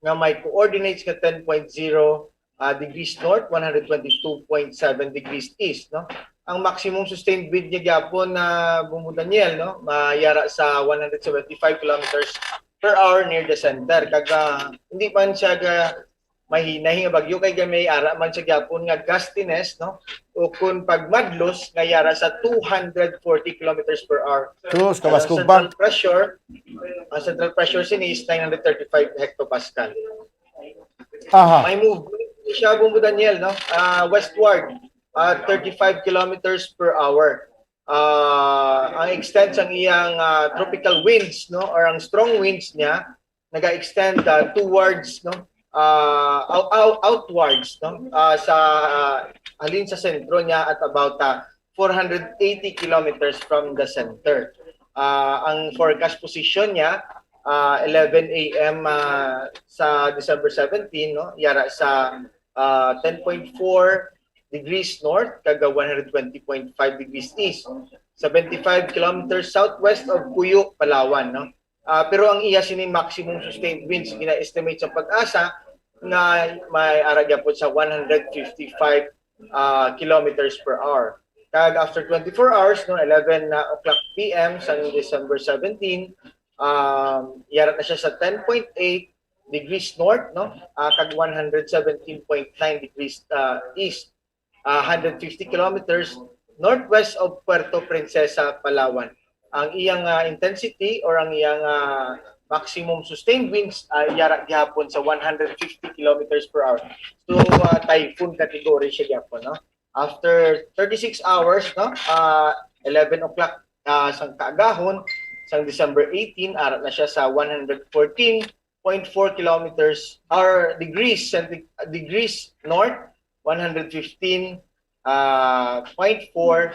nga may coordinates nga ten point zero, ah, degrees north, one hundred twenty-two point seven degrees east, no? Ang maximum sustained wind niya gyapon na, Bombo Daniel, no? Mayara sa one hundred seventy-five kilometers per hour near the center. Kag, ah, hindi man siya ga-, mahinay nga bagyo kay may ara man sa gyapon nga gustiness, no? O kung pagmadlos nga yara sa two hundred forty kilometers per hour. Sus, Ang kabaskog central ba? Pressure, ang central pressure sini is nine hundred thirty-five hectopascal. Aha. May movement siya, Bumbo Daniel, no? Ah, westward, ah, thirty-five kilometers per hour. Ah, ang extent sang iyang ah, tropical winds, no, or ang strong winds niya naga-extend ah, towards, no, ah, out, out, outwards, no, ah, sa ah, halin sa sentro niya at about ah, four hundred eighty kilometers from the center. Ah, ang forecast position niya ah, eleven a m ah, sa December seventeen, no, yara sa ah, ten point four degrees north kag one hundred twenty point five degrees east, seventy-five kilometers southwest of Cuyo, Palawan, no. Ah, pero ang iya sini maximum sustained winds gina-estimate sa PAGASA nga may ara gyapon sa one hundred fifty-five ah, kilometers per hour. Kag after twenty-four hours, no, eleven na o'clock p.m. sang December seventeen, um, yara na siya sa ten point eight degrees north, no, ah, kag one hundred seventeen point nine degrees ah, east, ah, hundred fifty kilometers northwest of Puerto Princesa, Palawan. Ang iyang ah, intensity or ang iyang ah, maximum sustained winds ay yara gihapon sa one hundred fifty kilometers per hour. So, ah, typhoon category siya gihapon, no? After thirty-six hours, no, ah, eleven o'clock ah, sang kaagahon sang December eighteen, ara na siya sa one hundred fourteen point four kilometers or degrees centi- degrees north, one hundred fifteen ah, point four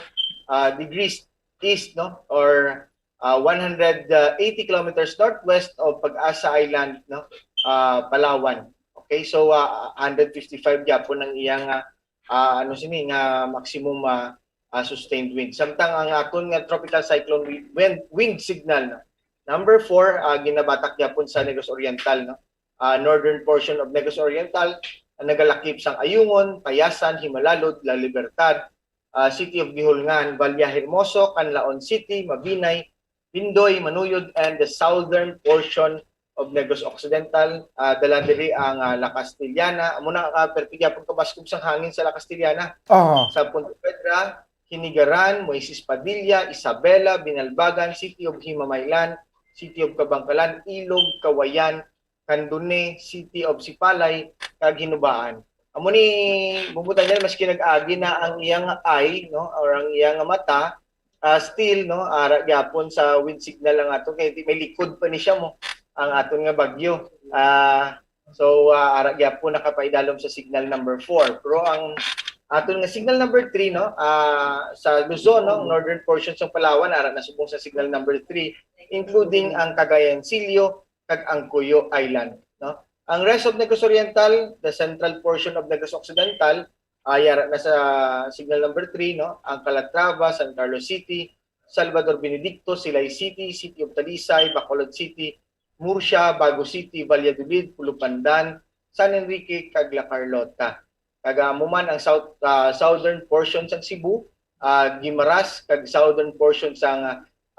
ah, degrees east, no, or ah, one hundred eighty kilometers northwest of PAGASA Island, no, ah, Palawan. Okay, so ah, hundred fifty-five gyapon ang iyang ah, ah, ano sini nga maximum ah, ah, sustained wind. Samtang ang aton nga tropical cyclone wi- wind, wind signal, no, number four, ah, ginabatak gyapon sa Negros Oriental, no, ah, northern portion of Negros Oriental, ang nagalakip sang Ayungon, Payasan, Himalalod, La Libertad, ah, City of Guihulngan, Valle Hermoso, Canlaon City, Mabinay, Pindoy, Manuyod, and the southern portion of Negros Occidental. Ah, dala diri ang ah, La Castellana. Amo na ka perti gyapon kabaskog sang hangin sa La Castellana. Aha. Sa Pontevedra, Hinigaran, Moises Padilla, Isabela, Binalbagan, City of Himamaylan, City of Kabangkalan, Ilog, Kawayan, Candone, City of Sipalay, kag Hinubaan. Amo ni, Bumbo Daniel, maski nag-agi na ang iyang eye, no, or ang iyang mata, ah, still, no, ara gyapon sa wind signal ang ato kay di may likod pa ni siya mo ang aton nga bagyo. Ah, so ah, ara gyapon nakapaidalom sa signal number four. Pero ang aton nga signal number three, no, ah, sa Luzon, no, northern portion sa Palawan, ara na subong sa signal number three, including ang Cagayancillo kag ang Cuyo Island, no. Ang rest of Negros Oriental, the central portion of Negros Occidental, ah, yara na sa signal number three, no, ang Calatrava, San Carlos City, Salvador Benedicto, Silay City, City of Talisay, Bacolod City, Murcia, Bago City, Valladolid, Pulupandan, San Enrique, kag La Carlota. Kag amo man ang south, ah, southern portion sang Cebu, ah, Guimaras, kag southern portion sang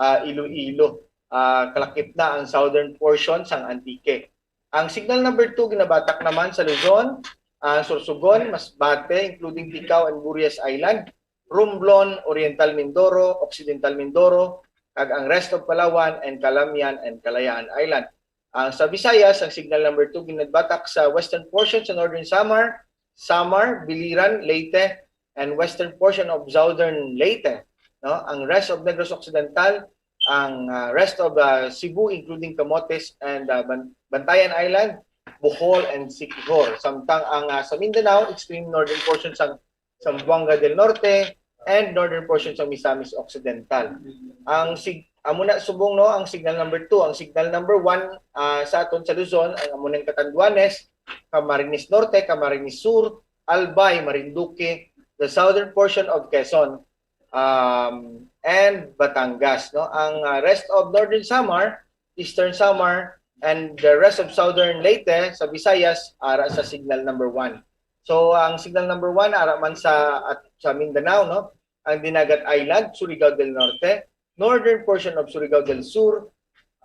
ah, Iloilo, ah, kalakip na ang southern portion sang Antique. Ang signal number two ginabatak naman sa Luzon, ang Sorsogon, Masbate, including Ticao and Burias Island, Romblon, Oriental Mindoro, Occidental Mindoro, kag ang rest of Palawan and Calamian and Kalayaan Island. Ang sa Visayas, ang signal number two ginabatak sa western portion sa northern Samar, Samar, Biliran, Leyte, and western portion of southern Leyte, no? Ang rest of Negros Occidental, ang ah, rest of ah, Cebu, including Camotes and ah, Ban- Bantayan Island, Bohol and Siquijor. Samtang ang ah, sa Mindanao, extreme northern portion sang Zamboanga del Norte and northern portion sang Misamis Occidental. Ang sig amo na subong, no, ang signal number two, ang signal number one ah, sa aton sa Luzon, ang amo nang Catanduanes, Camarines Norte, Camarines Sur, Albay, Marinduque, the southern portion of Quezon, um, and Batangas, no. Ang ah, rest of northern Samar, eastern Samar, and the rest of southern Leyte sa Visayas ara sa signal number one. So ang signal number one ara man sa at, sa Mindanao, no. Ang Dinagat Island, Surigao del Norte, northern portion of Surigao del Sur,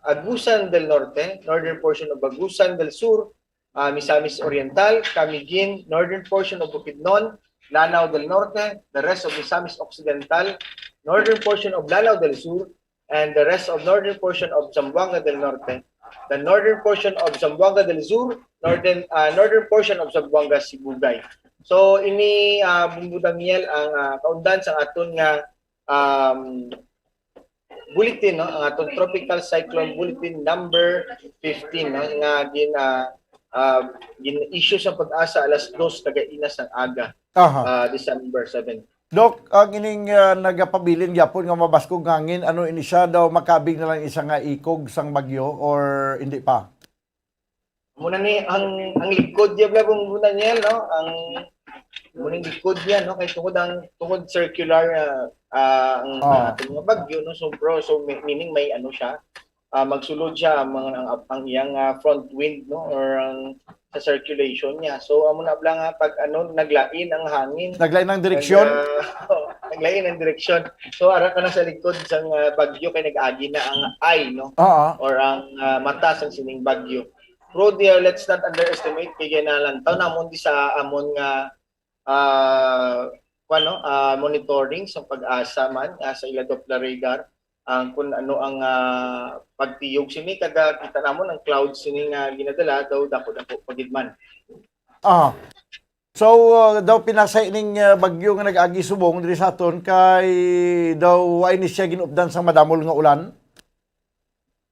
Agusan del Norte, northern portion of Agusan del Sur, uh, Misamis Oriental, Camiguin, northern portion of Bukidnon, Lanao del Norte, the rest of Misamis Occidental, northern portion of Lanao del Sur, and the rest of northern portion of Zamboanga del Norte, the northern portion of Zamboanga del Sur, northern uh, northern portion of Zamboanga Sibugay. So ini uh, Bumbu Daniel ang uh, kaundan sa aton nga um, bulletin, no, ang aton tropical cyclone bulletin number fifteen, no, nga gin uh, uh, gin-issue sa PAGASA alas dos kagaina sang aga, Aha. uh, December seven. Doc, ang ining uh, nagapabilin gyapon nga mabaskog nga hangin, ano ini siya daw, makabig na lang isa nga ikog sang bagyo or hindi pa? Muna ni ang ang likod niya bla muna niya, no? Ang muna yung likod niya, no? Kay tungod ang tungod circular uh, uh, ang oh. uh, mga bagyo, no? So bro, so meaning may ano siya, uh, magsulod siya ang, ang, ang iyang uh, front wind, no, or ang sa circulation niya. So amo na lang nga pag ano, naglain ang hangin. Naglain ang direksyon? Nag, uh, naglain ang direksyon. So ara ka na sa likod sang uh, bagyo kay nag-agi na ang eye, no? Oo. Or ang uh, mata sang sining bagyo. Pero dear, let's not underestimate kay ginalantaw namon di sa amon nga uh, kuan, no, uh, monitoring sa PAGASA man uh, sa ila Doppler radar ang kun ano ang uh, pagtiyog sini kada kita namon ang clouds sini nga ginadala daw dako-dako pa gid man. Ah. So uh, daw pinasay ning uh, bagyo nga nag-agi subong diri sa aton kay daw wa ini siya ginupdan sang madamol nga ulan.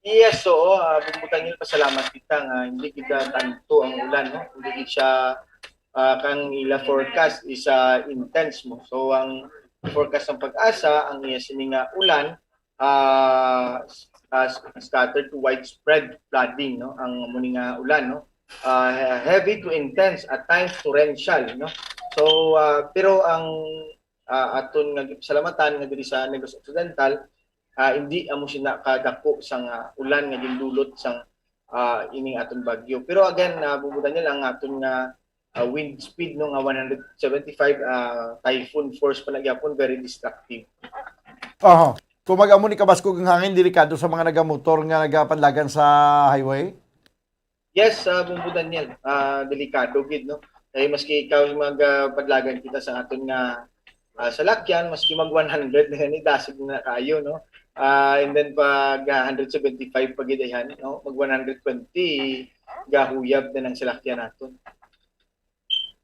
Yes, oo. Uh, Bumbu Daniel, pasalamat kita nga hindi kita tanto ang ulan, no? Hindi siya uh, kang ila forecast is uh, intense mo. So ang forecast ng PAGASA ang iya sini nga ulan uh, uh, scattered to widespread flooding, no? Ang muni nga ulan, no? Uh, heavy to intense, at times torrential, no? So uh, pero ang uh, aton nga salamatan nga diri sa Negros Occidental, uh, hindi amo sina kadako sang uh, ulan nga gindulot sang uh, ining aton bagyo. Pero again, uh, Bumbu Daniel, ang aton nga uh, wind speed no nga one hundred seventy-five uh, typhoon force pa na gyapon, very destructive. Aha. Kung mag-amo ni kabaskog ang hangin, delikado sa mga nagamotor nga nagapadlagan sa highway? Yes, uh, Bumbu Daniel, uh, delikado gid no. Kay maski ikaw mag uh, padlagan kita sa aton nga uh, salakyan, maski mag one hundred na gani dasig na kayo no. Uh, and then pag uh, one hundred seventy-five pa gid ayhan no, mag one hundred twenty gahuyab na ng salakyan naton.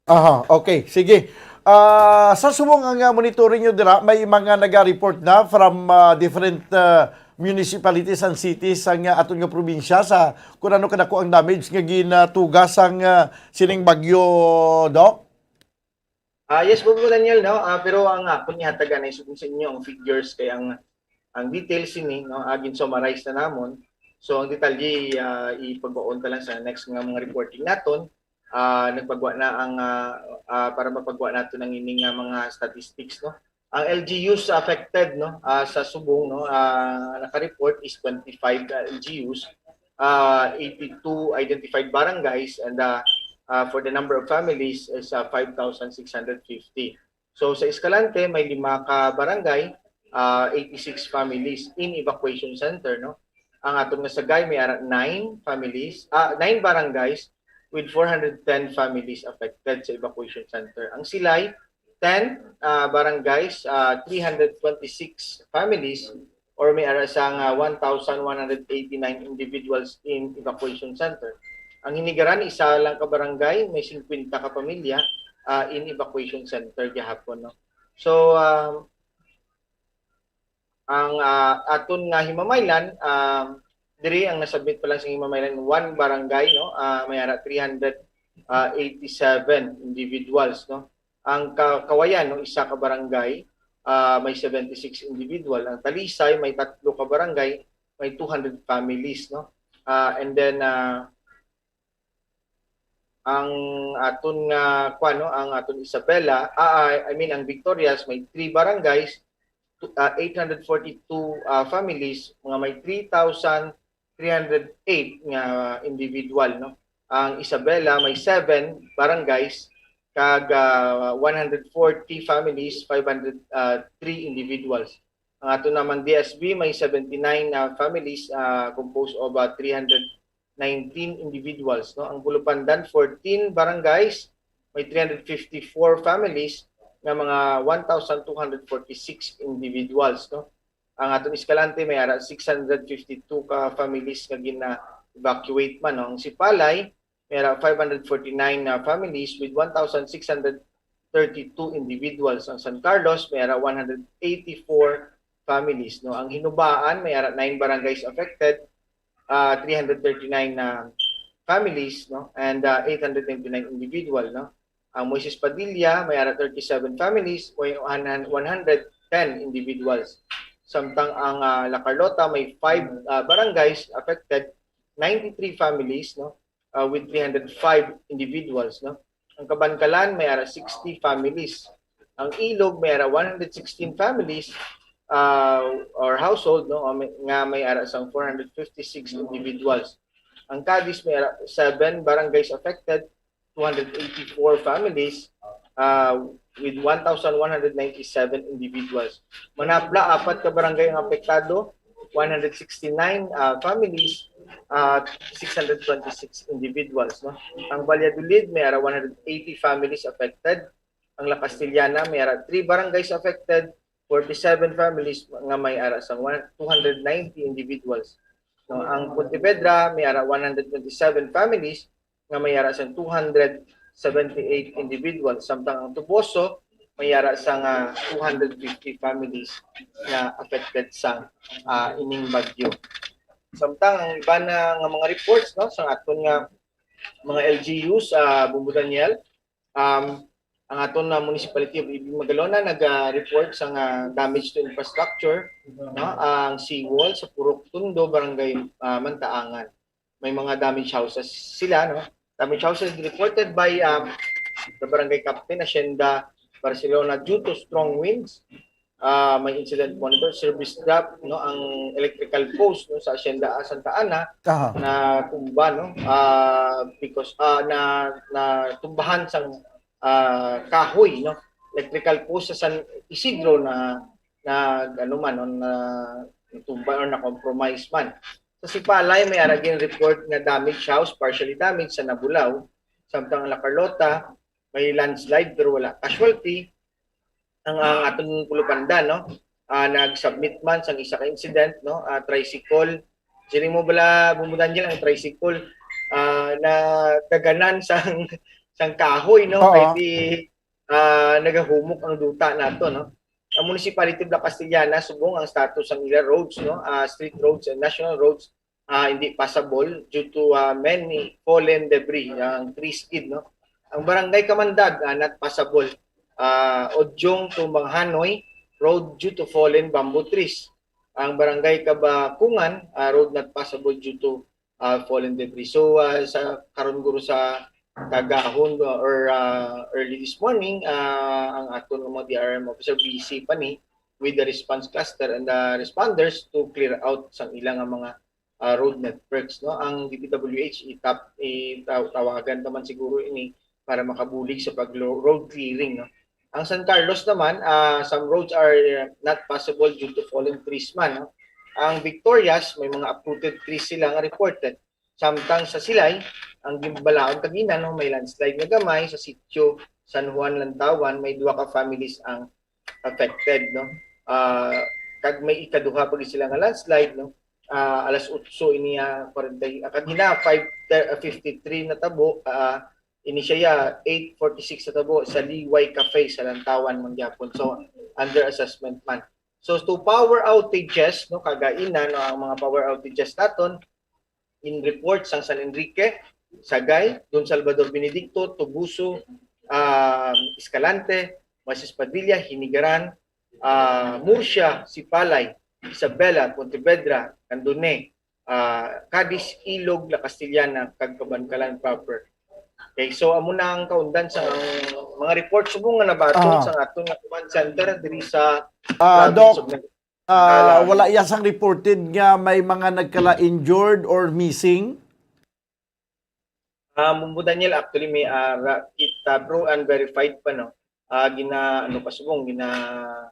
Aha, okay, sige. Uh, sa subong ang uh, monitoring nyo dira, may mga naga-report na from uh, different uh, municipalities and cities sang uh, aton nga probinsya sa kung ano kadako ang damage nga ginatuga sang uh, sining bagyo, Doc? Ah, yes po, po Daniel, no? Ah, pero ang akon ni hatagan ay subong sa inyo ang figures kay ang ang details sini no agin summarize na namon. So ang detalye uh, ipagbaon ta lang sa next nga mga reporting naton. Uh, nagpagwa na ang uh, uh, para mapagwa nato ng ini nga mga statistics no. Ang L G Us affected no uh, sa Subong no uh, naka-report is twenty-five uh, L G Us, uh, eighty-two identified barangays and uh, uh, for the number of families is uh, five thousand six hundred fifty. So sa Escalante may lima ka barangay, uh, eighty-six families in evacuation center no. Ang aton nga Sagay may ara nine families, uh, nine barangays with four hundred ten families affected sa evacuation center. Ang Silay ten uh, barangays, uh, three hundred twenty-six families or may ara sang uh, one thousand one hundred eighty-nine individuals in evacuation center. Ang Hinigaran, isa lang ka barangay, may fifty ka pamilya uh, in evacuation center gihapon no. So uh, ang uh, aton nga Himamaylan, uh, diri ang nasubmit pa lang sa Himamaylan one barangay no, uh, may ara three hundred eighty-seven individuals no. Ang Kawayan no, isa ka barangay, uh, may seventy-six individual. Ang Talisay may tatlo ka barangay, may two hundred families no. Uh, and then uh, ang aton nga kuan no, ang aton Isabela, ah, I mean ang Victorias may three barangays, uh, eight hundred forty-two uh, families, mga may three thousand three hundred eight nga individual no. Ang Isabela may seven barangays kag uh, one hundred forty families, five hundred three individuals. Ang ato naman D S B may seventy-nine uh, families uh, composed of uh, three hundred nineteen individuals, no? Ang Bulupandan, fourteen barangays, may three hundred fifty-four families nga mga one thousand two hundred forty-six individuals, no? Ang aton Escalante may ara six hundred fifty-two ka families nga gina-evacuate man, no? Ang Sipalay may ara five hundred forty-nine na families with one thousand six hundred thirty-two individuals. Ang San Carlos may ara one hundred eighty-four families, no? Ang Hinubaan may ara nine barangays affected, ah, three hundred thirty-nine na families, no? And, ah, eight hundred ninety-nine individual, no? Ang Moises Padilla may ara thirty-seven families, may one hundred ten individuals. Samtang ang, ah, La Carlota may five, ah, barangays affected, ninety-three families, no? Ah, with three hundred five individuals, no? Ang Kabankalan may ara sixty families. Ang Ilog may ara one hundred sixteen families, ah, or household, no, nga may, nga may ara sang four hundred fifty-six individuals. Ang Cadiz may ara seven barangays affected, two hundred eighty-four families, ah, with one thousand one hundred ninety-seven individuals. Manabla, apat ka barangay ang apektado, one hundred sixty-nine, ah, families, ah, six hundred twenty-six individuals, no? Ang Valladolid may ara one hundred eighty families affected. Ang La Castellana may ara three barangays affected, forty-seven families nga may ara sang one, two hundred ninety individuals. No, ang Pontevedra may ara one hundred twenty-seven families nga may ara sang two hundred seventy-eight individuals, samtang ang Toboso may ara sang, ah, two hundred fifty families nga affected sang, ah, ining bagyo. Samtang ang iban na nga mga reports, no, sa aton nga mga L G Us, ah, Bombo Daniel, um, ang aton na Municipality of Ibig Magalona nag-report sa nga damage to infrastructure, no? Ang seawall sa Purok Tundo, Barangay, ah, Mantaangan. May mga damage houses sila, no? Damage houses reported by, um, the barangay captain, Hacienda Barcelona, due to strong winds. Ah, may incident monitor, service drop, no, ang electrical post, no, sa Hacienda, ah, Santa Ana, Aha. na tumba, no, ah, because, ah, na, na tumbahan sang, ah, kahoy, no, electrical post sa San Isidro na, na, ano man, no, na tumba or na compromise man. Sa Sipalay, may ara gin report nga damage house, partially damaged sa Nabulaw, samtang ang La Carlota, may landslide pero wala casualty. Ang, ang aton Pulupanda, no? Ah, nag-submit man sang isa ka incident, no? Ah, tricycle. Siling mo bala, Bombo Daniel, ang tricycle, ah, na daganan sang, sang kahoy, no? Oo. Kay di, ah, nagahumok ang duta nato, no? Ang Municipality of La Castellana, subong ang status sang ila roads, no? Ah, street roads and national roads, ah, hindi passable due to, ah, many fallen debris, ang trees gid, no? Ang Barangay Kamandag, ah, not passable, ah, Odyong to Manghanoy Road due to fallen bamboo trees. Ang Barangay Kabakungan, ah, road not passable due to, ah, fallen debris. So, ah, sa karon guro sa kagahon, uh, or, ah, early this morning, ah, ang aton nga mga D R R M officer busy pa ni with the response cluster and the responders to clear out sang ilang nga mga, ah, road networks, no? Ang D P W H, itap-, itaw-, tawagan naman siguro ini para makabulig sa pag-, road clearing, no? Ang San Carlos naman, ah, some roads are not passable due to fallen trees man, no? Ang Victorias, may mga uprooted trees sila nga reported. Samtang sa Silay, ang gimbalaod kagina, no, may landslide nga gamay sa sitio San Juan, Lantawan, may duha ka families ang affected, no. Ah, kag may ikaduha pa gid sila nga landslide, no. Ah, alas otso ini, ah, kwarenta, ah, kagina, five, ah, fifty-three natabo, ah, ini siya, eight forty-six natabo sa Liway Cafe sa Lantawan man gyapon. So, under assessment man. So, to power outages, no, kagaina, no, ang mga power outages naton, in report sang San Enrique, Sagay, Don Salvador Benedicto, Toboso, ah, Escalante, Moises Padilla, Hinigaran, ah, Murcia, Sipalay, Isabela, Pontevedra, Candone, ah, Cadiz, Ilog, La Castellana, kag Kabankalan proper. Okay, so amo na ang kaundan sa mga report subong nga nabaton Ah. sa aton nga command center diri sa Ah, province Doc, of Nag-, ah, Nagalan. Wala iya sang reported nga may mga nagkala injured or missing? Ah, Bombo Daniel, actually, may, ah, ra-, it, ah, bro, unverified pa, no? Ah, gina-, ano pa subong, gina-,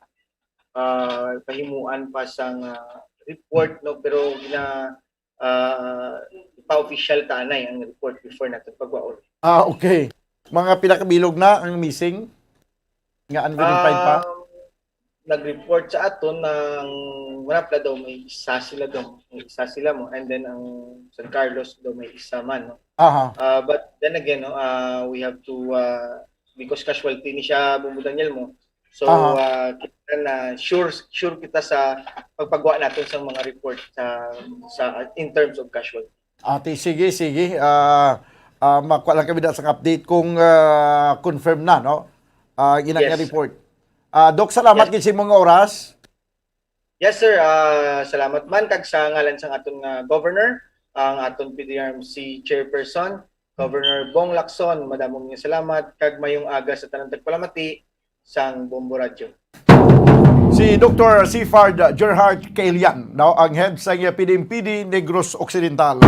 ah, pahimuan pa sang, ah, report, no? Pero gina-, ah, pa-official ta anay ang report before naton pagwaon. Ah, okay. Mga pila ka bilog na ang missing nga unverified pa? Um, nag-report sa aton na ang Manapla daw may isa sila daw, may isa sila mo, and then ang San Carlos daw may isa man, no? Aha. Uh, but then again, no, uh, we have to, uh, because casualty ni siya, Bumbo Daniel mo. So, Aha. uh, kita na sure sure kita sa pagpagawa naton sa mga report sa sa in terms of casualty. Ate, sige, sige. Ah, ah, makuha lang kami na sa update kung, ah, confirm na, no? Ah, ina nga Yes. report. Ah, Doc, salamat Yes. gid sa imong oras. Yes, sir. Ah, salamat man kag sa ngalan sang aton nga governor, ang aton P D R M C chairperson, Governor Bong Lacson, madamong nga salamat kag mayong aga sa tanang tagpalamati sang Bombo Radyo. Si Doktor Sifard Gerhard Kailian, no, ang head sa P D M P D Negros Occidental.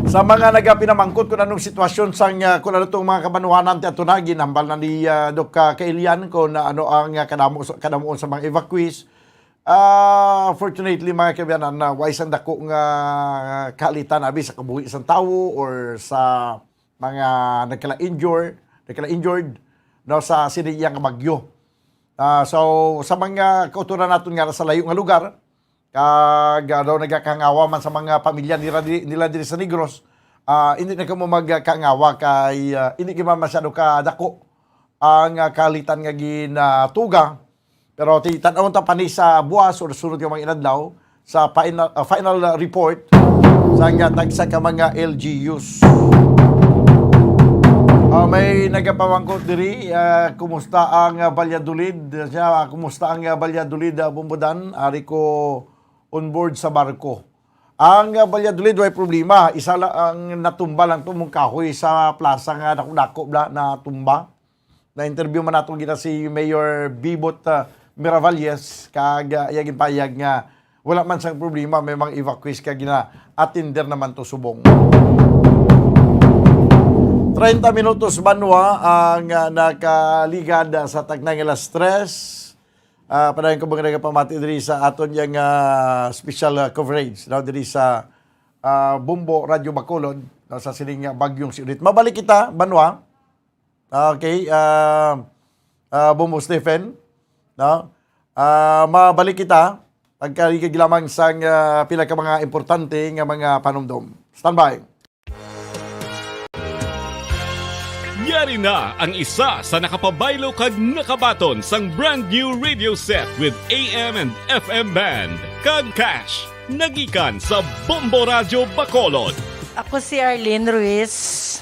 Sa mga nagapinamangkot kung anong sitwasyon sang, ah, kung ano tong mga kabanwanan ti ato na, ginhambal na ni, ah, Doc, ah, Kailian kung ano ang, ah, kadamo, kadamo sa mga evacuees. Ah, fortunately, mga kabayanan, na way sang dako nga kaalitan abi sa kabuhi sang tawo or sa mga nagkala-injure, nagkala-injured, no, sa sini iya nga bagyo. Ah, so, sa mga kauturan naton nga sa layo nga lugar, kag, ah, daw nagakahangawa man sa mga pamilya nila, di- nila diri sa Negros, ah, hindi na kamo magkahangawa kay, ah, hindi gyud man masyado ka dako ang, ah, kaalitan nga ginatuga. Pero ti-, tan-awon ta pa ni sa buwas o sunod nga mga inadlaw sa final, ah, final report sa nga tagsa ka mga L G Us. Ah, may nagapamangkot diri, ah, kumusta ang, ah, Valladolid? Siya, ah, kumusta ang, ah, Valladolid, ah, Bumbudan? Ari ko on board sa barko. Ang, ah, Valladolid, way problema. Isa lang ang natumba lang to, mong kahoy sa plaza nga dako-dako bla, natumba. Na-interview man nato gina si Mayor Bibot, ah, Miravalles, kag, ah, iya ginpahayag nga wala man sang problema, may mga evacuees ka gina-attender naman to subong. Treinta minutos banwa ang, ah, nakaligad, ah, sa tagnay nga alas tres. Ah, padayon ko mga nagapamati diri sa aton yang, ah, special, ah, coverage, no, diri sa, ah, Bombo Radyo Bacolod, no, sa sining, ah, bagyong si Odette. Mabalik kita, banwa. Okay, ah, ah, Bombo Stephen, no? Ah, mabalik kita pagkaligid lamang sang, ah, pila ka mga importante nga mga panumdom. Standby. Yari na ang isa sa nakapabaylo kag nakabaton sang brand new radio set with A M and F M band kag cash. Nagikan sa Bombo Radyo Bacolod. Ako si Arlene Ruiz,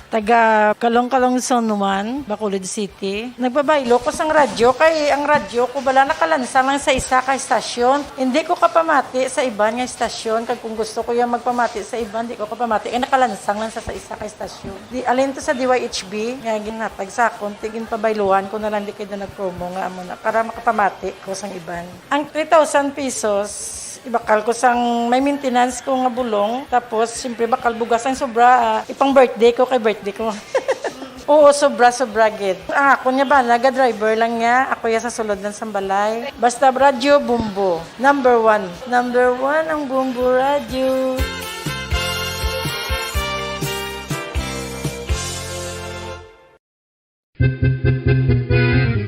taga Kalong-Kalong Zone one, Bacolod City. Nagpabaylo ko sang radyo kay ang radyo ko bala nakalansang lang sa isa ka estasyon. Hindi ko kapamati sa iban nga estasyon, kag kung gusto ko yung magpamati sa iban, di ko kapamati kay nakalansang lang sa, sa isa ka estasyon. Di, alin to sa D Y H B nga ginhatag sa akon, ti ginpabayluhan ko na lang di kay na nag-promo nga amo na para makapamati ko sang iban. Ang three thousand pesos, ibakal ko sang may maintenance ko nga bulong. Tapos, siyempre, bakal bugas ang sobra. Ah, ipang birthday ko kay birthday ko. Oo, sobra, sobra gid. Ang akon nga bana, ga-driver lang niya. Ako ya sa sulod ng sambalay. Basta radyo, Bombo. Number one. Number one ang Bombo Radyo.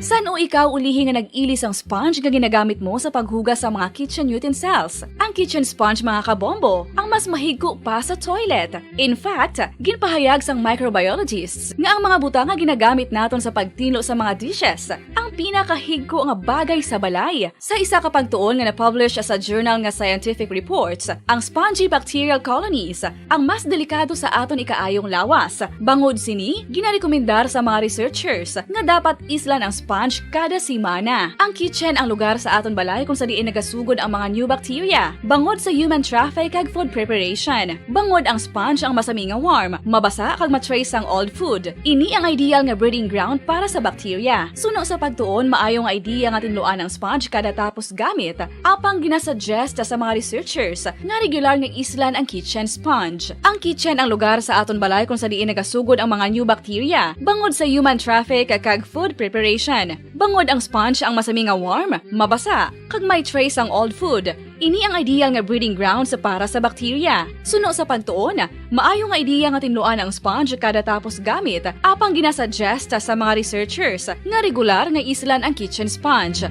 San-o ikaw ulihi nga nag-ili sang sponge nga ginagamit mo sa paghugas sa mga kitchen utensils? Ang kitchen sponge, mga kabombo, ang mas mahigko pa sa toilet. In fact, ginpahayag sang microbiologists nga ang mga butang nga ginagamit naton sa pagtinlo sa mga dishes ang pinakahigko nga bagay sa balay. Sa isa ka pagtuon nga na-publish sa journal nga Scientific Reports, ang spongy bacterial colonies ang mas delikado sa aton ikaayong lawas. Bangod sini, ginarekomendar sa mga researchers nga dapat islan ang sponge kada semana. Ang kitchen ang lugar sa aton balay kung sa diin nagasugod ang mga new bacteria, bangod sa human traffic kag food preparation. Bangod ang sponge ang masami nga warm, mabasa kag ma-trace ang old food. Ini ang ideal nga breeding ground para sa bacteria. Suno sa pagtuon, maayo nga idea nga tinluan ang sponge kada tapos gamit, apang ginasuggest sa mga researchers nga regular nga islan ang kitchen sponge. Ang kitchen ang lugar sa aton balay kung sa diin nagasugod ang mga new bacteria, bangod sa human traffic kag food preparation. Bangod ang sponge ang masami nga warm, mabasa, kag may trace ang old food, ini ang ideal nga breeding grounds para sa bakterya. Suno sa pagtuon, maayo nga ideya nga tinluan ang sponge kada tapos gamit, apang ginasuggest sa mga researchers nga regular nga islan ang kitchen sponge.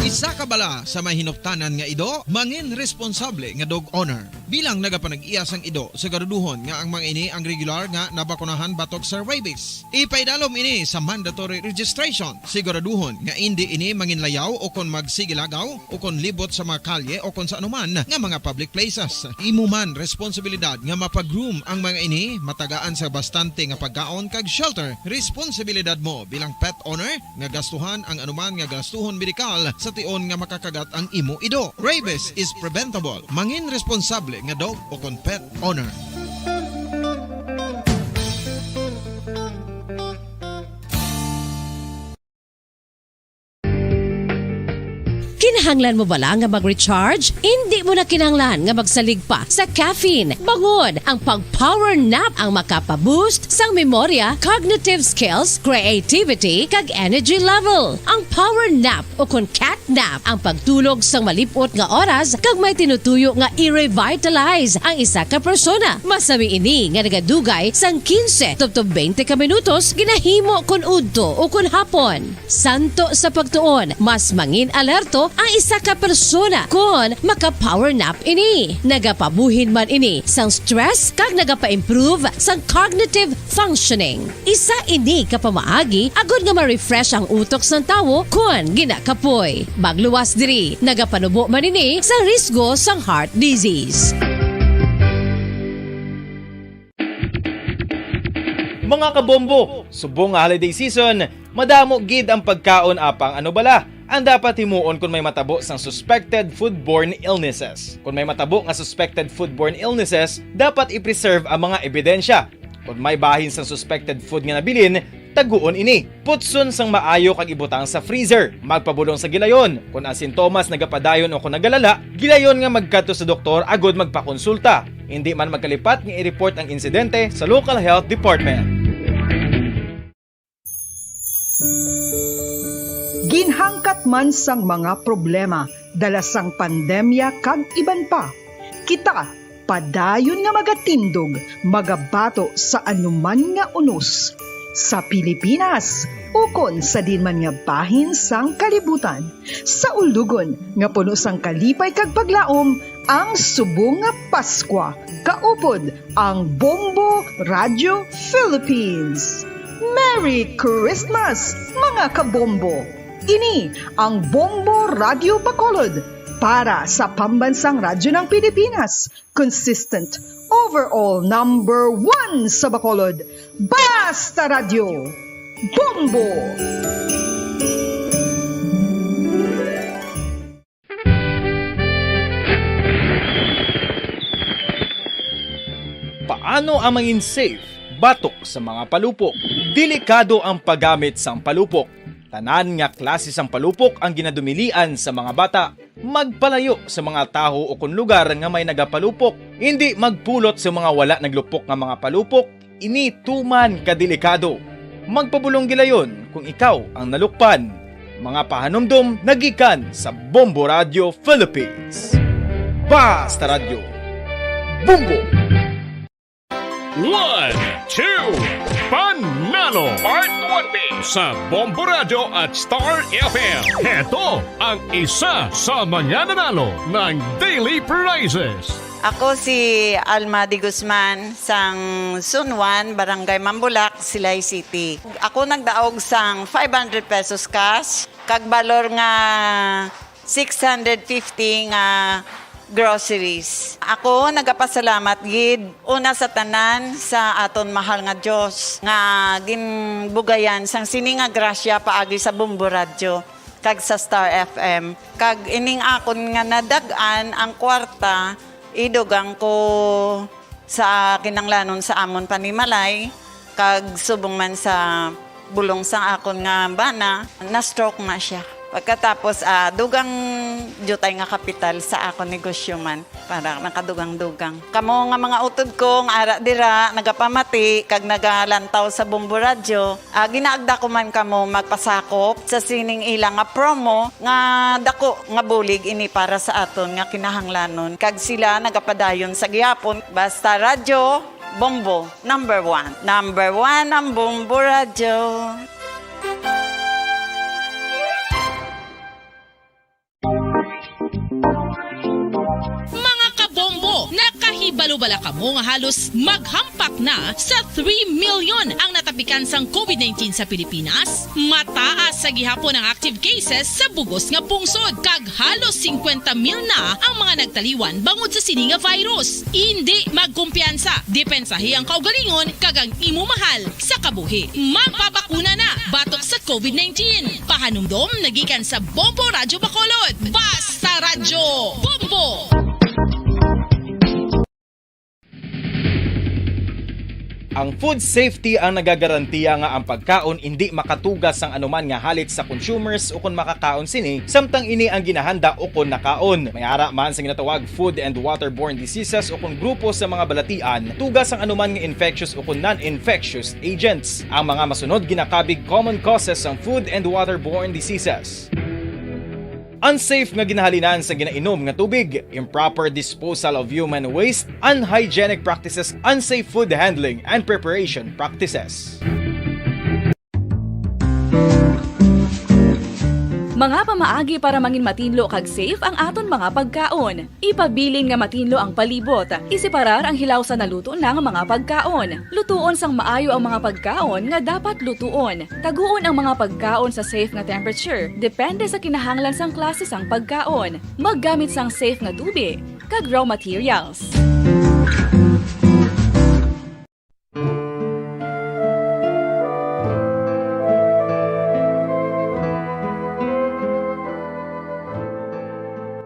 Isa ka bala sa may hinuktanan nga ido, mangin responsable nga dog owner. Bilang nagapanag-iya sang ido, siguraduhon nga ang mga ini ang regular nga nabakunahan batok sa rabies. Ipaidalom ini sa mandatory registration. Siguraduhon nga indi ini manginlayaw o kon magsigilagaw o kon libot sa mga kalye o kon sa anuman nga mga public places. Imo man responsibilidad nga mapa-groom ang mga ini, matagaan sa bastante nga pagkaon kag shelter. Responsibilidad mo bilang pet owner nga gastuhan ang anuman nga gastuhon medikal sa tion nga makakagat ang imo ido. Rabies is preventable. Mangin responsable nga dog o kon pet owner. Kinahanglan mo bala nga mag-recharge? Indi mo na kinahanglan nga magsalig pa sa caffeine. Bangod ang pag-power nap ang makapa-boost sang memorya, cognitive skills, creativity, kag energy level. Ang power nap o kon cat nap ang pagtulog sang malip-ot nga oras kag may tinutuyo nga i-revitalize ang isa ka persona. Masami ini nga nagadugay sang kinse tubtob twenty ka minutos ginahimo kon udto o kon hapon. Santo sa pagtuon, mas mangin-alerto ang isa ka persona kon maka-power nap ini. Nagapabuhin man ini sang stress kag nagapa-improve sang cognitive functioning. Isa ini ka pamaagi agod nga ma-refresh ang utok sang tawo kon ginakapoy. Magluwas diri, nagapanubo man ini sang risgo sang heart disease. Mga kabombo, subong nga holiday season, madamo gid ang pagkaon apang ano bala ang dapat himuon kon may matabo sang suspected foodborne illnesses. Kon may matabo nga suspected foodborne illnesses, dapat i-preserve ang mga ebidensya. Kon may bahin sang suspected food nga nabilin, taguon ini. Putson sang maayo kag ibutang sa freezer. Magpabulong sa gilayon. Kon ang sintomas nagapadayon o kon nagalala, gilayon nga magkadto sa doktor agod magpakonsulta. Indi man magkalipat nga i-report ang insidente sa local health department. Ginhangkat man sang mga problema dala sang pandemya kag iban pa, kita padayon nga magatindog, magabato sa anuman nga unos, sa Pilipinas ukon sa diin man nga bahin sang kalibutan, sa ulugon nga puno sang kalipay kag paglaom ang subong nga Paskwa. Kaupod ang Bombo Radio Philippines. Merry Christmas, mga kabombo! Ini ang Bombo Radio Bacolod para sa Pambansang Radyo ng Pilipinas, consistent, overall number one sa Bacolod. Basta Radyo, Bombo! Paano ang mangin safe batok sa mga palupok? Delikado ang paggamit sang palupok. Tanan nga klase sang palupok ang ginadumilian sa mga bata. Magpalayo sa mga tawo o kon lugar nga may nagapalupok. Indi magpulot sa mga wala naglupok nga mga palupok. Ini tuman ka delikado. Magpabulong gilayon kung ikaw ang nalukpan. Mga pahanumdom nagikan sa Bombo Radio Philippines. Basta Radyo. Bombo! One, two, Panalo! Part one B sa Bombo Radyo at Star F M. Heto ang isa sa mga nanalo ng daily prizes. Ako si Alma de Guzman sang Sunwan, Barangay Mambulak, Silay City. Ako nagdaog sang five hundred pesos cash kag balor nga six hundred fifty nga groceries. Ako nagapasalamat gid una sa tanan sa aton mahal nga Dios nga ginbugayan sang sini nga grasya paagi sa Bombo Radyo kag sa Star F M. Kag ining akon nga nadag-an ang kwarta, idugang ko sa kinanglanon sa amon panimalay, kag subong man sa bulong sang akon nga bana, na-stroke na siya. Pagkatapos, ah, dugang diutay nga kapital sa akon negosyo man, para nakadugang-dugang. Kamo nga mga utod ko nga ara dira, nagapamati kag nagalantaw sa Bombo Radyo, ah, ginaagda ko man kamo magpasakop sa sining ila nga promo nga dako nga bulig ini para sa aton nga kinahanglanon, kag sila nagapadayon sa gihapon. Basta Radyo Bombo, number one. Number one ang Bombo Radyo. Mga kabombo, nakahibalo bala kamo nga halos maghampak na sa three million ang natapikan sang covid nineteen sa Pilipinas? Mataas sa gihapon ang active cases sa bug-os nga pungsod, kag halos singkwenta mil na ang mga nagtaliwan bangod sa sini nga virus. Indi magkumpiyansa, depensahi ang kaugalingon kag ang imo mahal sa kabuhi. Magpabakuna na batok sa covid nineteen. Pahanumdom nagikan sa Bombo Radyo Bacolod. Basta Radyo Bombo! Ang food safety ang nagagarantiya nga ang pagkaon indi makatuga sang anuman nga halit sa consumers ukon makakaon sini, samtang ini ang ginahanda ukon nakaon. May ara man sa ginatawag food and waterborne diseases ukon grupo sa mga balatian, tuga sang anuman nga infectious ukon non-infectious agents. Ang mga masunod ginakabig common causes sang food and waterborne diseases. Unsafe nga ginahalinan sa ginainom nga tubig, improper disposal of human waste, unhygienic practices, unsafe food handling and preparation practices. Mga pamaagi para mangin matinlo kag safe ang aton mga pagkaon. Ipabilin nga matinlo ang palibot. Iseparar ang hilaw sa naluto na nga mga pagkaon. Lutuon sang maayo ang mga pagkaon nga dapat lutuon. Taguon ang mga pagkaon sa safe nga temperature, depende sa kinahanglan sang klase sang pagkaon. Maggamit sang safe nga tubi kag raw materials.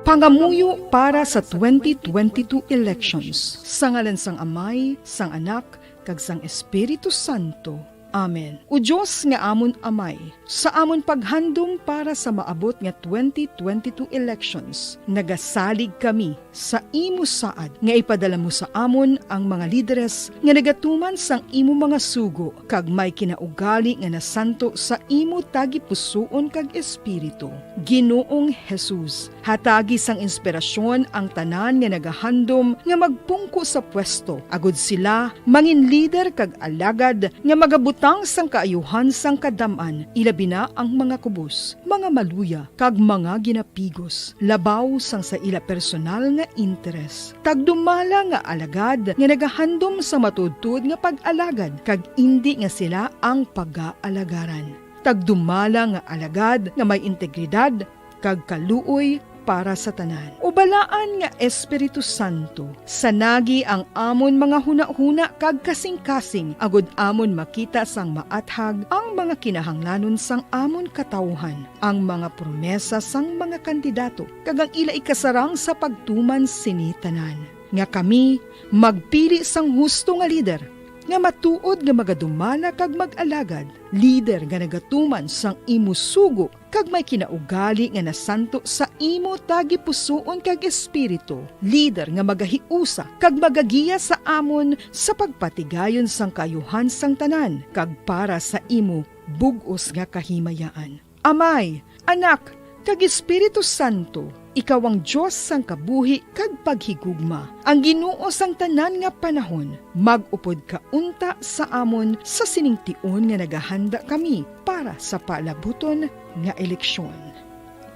Pangamuyo para sa twenty twenty-two elections. Sa ngalan sang Amay, sang Anak, kag sang Espiritu Santo. Amen. O Dios nga amon Amay, sa amon paghandom para sa maabot nga twenty twenty-two elections, nagasalig kami sa imo saad nga ipadala mo sa amon ang mga lideres nga nagatuman sang imo mga sugo kag may kinaugali nga nasanto sa imo tagipusoon kag espiritu. Ginoong Jesus, hatagi sang inspirasyon ang tanan nga nagahandom nga magpungko sa pwesto, agod sila mangin lider kag alagad nga magabutang sang kaayuhan sang kadam-an, ilabi na ang mga kubos, mga maluya, kag mga ginapigos, labaw sang sa ila personal nga interes. Tagdumala nga alagad nga nagahandom sa matuodtuod nga pag-alagad kag indi nga sila ang pagaalagaran. Tagdumala nga alagad nga may integridad kag kaluoy para sa tanan. O balaan nga Espiritu Santo, sanagi ang amon mga hunahuna kag kasingkasing, agod amon makita sang maathag ang mga kinahanglanon sang amon katawuhan, ang mga promesa sang mga kandidato, kag ang ila ikasarang sa pagtuman sini tanan, nga kami magpili sang husto nga lider, nga matuod nga magadumala kag mag-alagad, lider nga nagatuman sang imo sugo kag may kinaugali nga nasanto sa imo tagipusoon kag espiritu, lider nga magahiusa kag magagiya sa amon sa pagpatigayon sang kaayuhan sang tanan kag para sa imo bug-os nga kahimayaan. Amay, Anak, kag Espiritu Santo, ikaw ang Dios sang kabuhi kag paghigugma, ang Ginoo sang tanan nga panahon. Mag-upod ka unta sa amon sa sining tion nga nagahanda kami para sa palabuton nga eleksyon.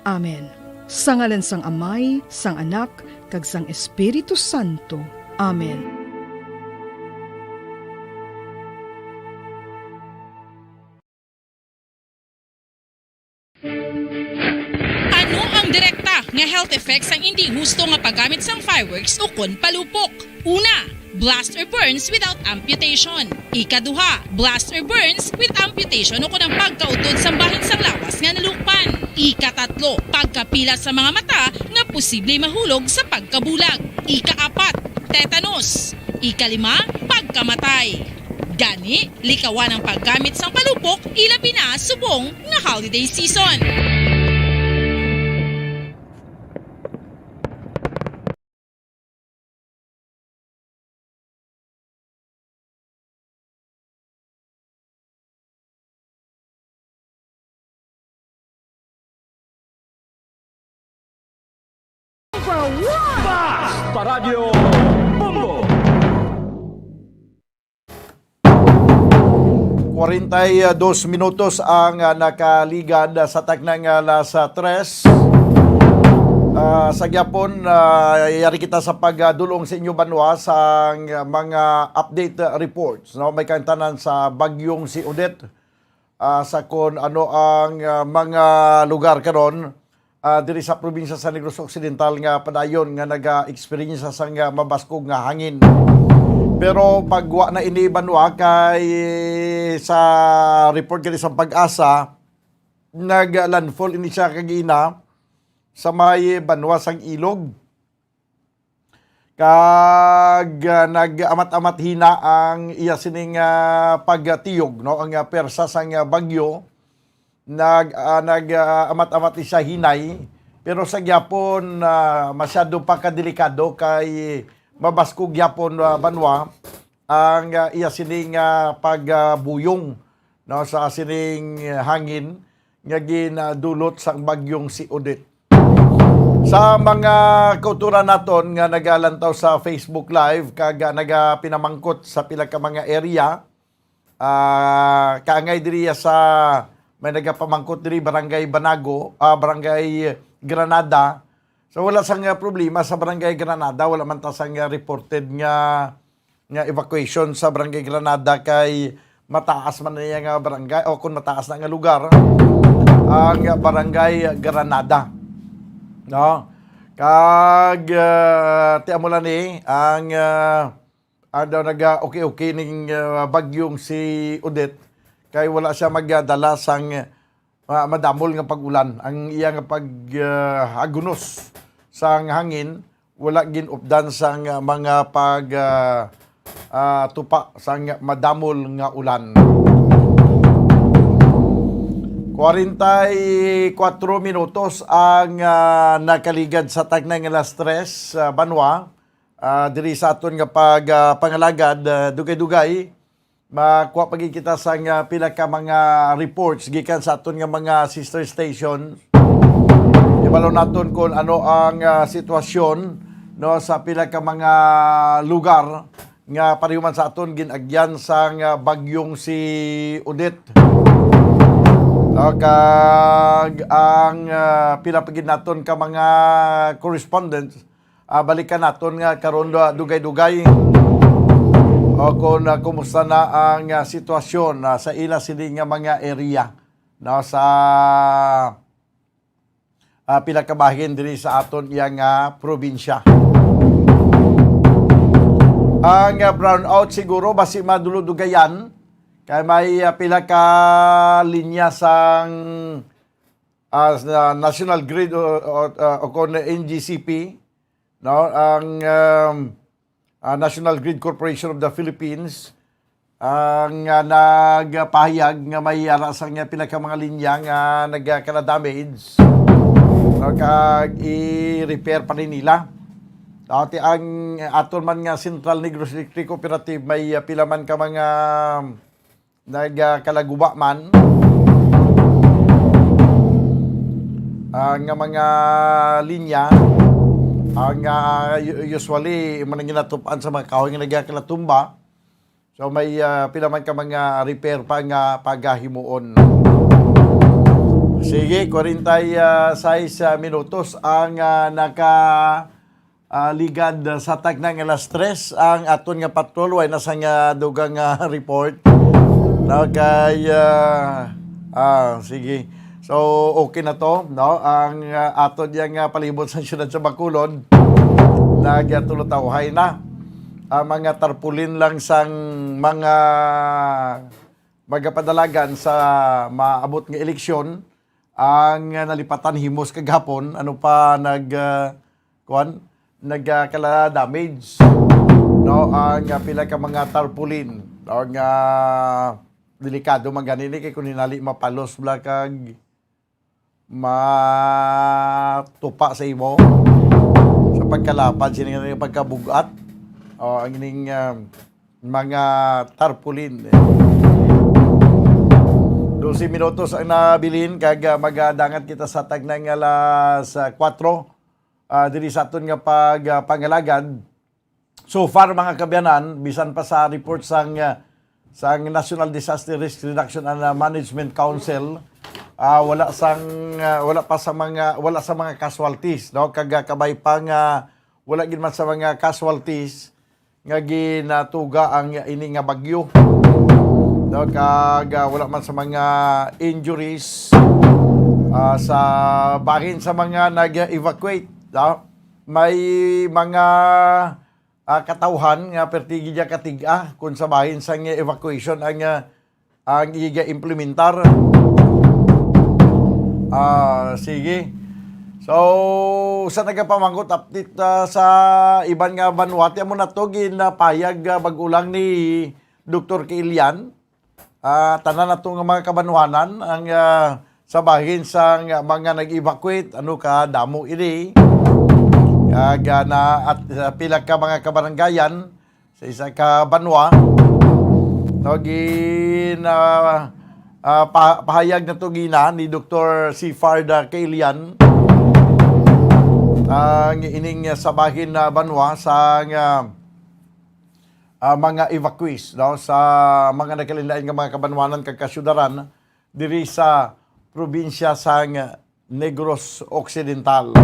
Amen. Sa ngalan sang Amay, sang Anak, kag sang Espiritu Santo. Amen. Ano ang direkta nga health effects sang indi husto nga paggamit sang fireworks ukon palupok? Una, blast or burns without amputation. Ikaduha, blast or burns with amputation ukon ang pagkautod sang bahin sang lawas nga nalukpan. Ikatatlo, pagkapila sa mga mata nga posible mahulog sa pagkabulag. Ikaapat, tetanus. Ikalima, pagkamatay. Gani, likawan ang paggamit sang palupok, ilabi na subong nga holiday season. Basta Radyo Bombo! Kwarenta y dos minutos ang, ah, nakaligad, ah, sa takna nga alas, ah, tres. Ah, sa gyapon, ah, yari kita sa pagdulong sa inyo banwa sa mga update, ah, reports, no? May kaangtanan sa bagyong si Odette, ah, sa kon ano ang, ah, mga lugar karon, ah, diri sa probinsya sa Negros Occidental nga padayon nga naga-experience sang, ah, mabaskog nga hangin. Pero pagwa na ini banwa kay sa report gani sa PAGASA, nag-landfall ini siya kagina sa may banwa sang Ilog. Kag, ah, nag-amat-amat hina ang iya sining, ah, pagtiyog, no? Ang, ah, pwersa sang, ah, bagyo, nag, ah, nag, ah, amat-amat ni siya hinay, pero sa gyapon, ah, masyado pa kadelikado kay mabaskog gyapon, ah, banwa ang, ah, iya sining, ah, pagbuyong, no, sa sining hangin nga ginadulot sang bagyong si Odette. Sa mga kauturan naton nga nagalantaw sa Facebook Live kag, ah, nagapinamangkot sa pila ka mga area, ah, kaangay diri sa may nagapamangkot diri, Barangay Banago, ah, Barangay Granada. So, wala sang, ah, problema sa Barangay Granada, wala man ta sang, ah, reported nga nga evacuation sa Barangay Granada kay mataas man niya nga barangay, o kung mataas na nga lugar, ang Barangay Granada. No? Kag, ah, ti amo lang ni ang, ah, ang daw naga okay-okay ning, ah, bagyong si Odette kay wala siya magdala sang ma-, madamol nga pag-ulan. Ang iya nga pag, ah, agunos sang hangin, wala gin-updan sang, ah, mga pag, ah, ah, tupa sang madamol nga ulan. Kwarenta y kuwatro minutos ang, ah, nakaligad sa takna nga alas tres, ah, banwa. Ah, diri sa aton nga pag, ah, pangalagad, ah, dugay-dugay, makuha pa gid kita sang, ah, pila ka mga reports gikan sa aton nga mga sister station. Ibalo naton kung ano ang, ah, sitwasyon, no, sa pila ka mga lugar nga pareho man sa aton gin-agyan sang, ah, bagyong si Odette. No, kag ang, ah, pila pa gid naton ka mga correspondents, ah, balikan naton nga karon, ah, dugay-dugay. O kung, ah, kumusta na ang, ah, sitwasyon, ah, sa ila sini nga mga area, no, sa, ah, pila ka bahin diri sa aton iya nga probinsya. Ang, ah, brownout siguro basi madulog-dugayan kay may, ah, pila ka linya sang, ah, sa National Grid o, o, ah, o kon N G C P, no, ang, um, ah, National Grid Corporation of the Philippines, ang, ah, nagpahayag nga may ara sang pila ka mga linya nga nagkala-damage, no, kag i-repair pa rin nila. Dati ang aton man nga Central Negros Electric Cooperative may, ah, pila man ka mga nagkalaguba man, ah, nga mga linya, ah, nga u-, usually, imo nang ginatupan sa mga kahoy nga nagkakalatumba. So, may, ah, pila man ka mga repair pa nga pagahimuon. Sige, kwarenta y seis, ah, minutos ang, ah, naka, ah, ligad, ah, sa takna nga alas tres ang aton nga patrol. Way na sang, ah, dugang, ah, report. No, kay, ah, ah, sige. So, okay na to, no? Ang, ah, aton yang, ah, palibot sa siyudad sa Bacolod, nagtulotawhay na. Ang mga tarpaulin lang sang mga magapadalagan sa maabot nga eleksyon, ang, ah, nalipatan himos kagahapon, ano pa nag, ah, kuwan, nagkala damage, no, ang, ah, pila ka mga tarpaulin, no, nga delikado man gani ni kay kung hinali mapalos bala kag matupa sa imo sa pagkalapad sini nga pagkabugat, o ang ining, ah, mga tarpaulin. Dose minutos ang nabilin kag, ah, magadangat kita sa takna nga alas, ah, kuwatro. ah, diri sa aton nga pag, ah, pangalagad. So far, mga kaabyanan, bisan pa sa report sang, ah, sang National Disaster Risk Reduction and, ah, Management Council, ah, wala sang, ah, wala pa sa mga, wala sa mga casualties, no? Kag, ah, kabay pa nga wala gid man sa mga casualties nga ginatuga ang ini nga bagyo. No, kag, ah, wala man sa mga injuries, ah, sa bahin sa mga nag-evacuate, no? May mga, ah, katawhan nga perti gid katig-a kung sa bahin sang evacuation ang, ah, ang iga-implementar. Ah, sige. So, sa nagapamangkot update, ah, sa iban nga banwa, ti amo na to ginapayag, ah, bag-o lang ni Doktor Kiilian. Ah, tanan nato nga mga kabanwanan ang, ah, sa bahin sang mga nag-evacuate, ano ka damo ini. Kag, ah, na, at, ah, pila ka mga kabaranggayan sa isa ka banwa. No, gin, ah, ah, pa-, pahayag na to gina ni Doktor Sifard, ah, Kailian ang ining, ah, sa bahin na banwa sa, ah, ah, mga evacuees, no, sa mga nagkalain-lain nga mga kabanwanan kag kasyudaran diri sa probinsya sang Negros Occidental.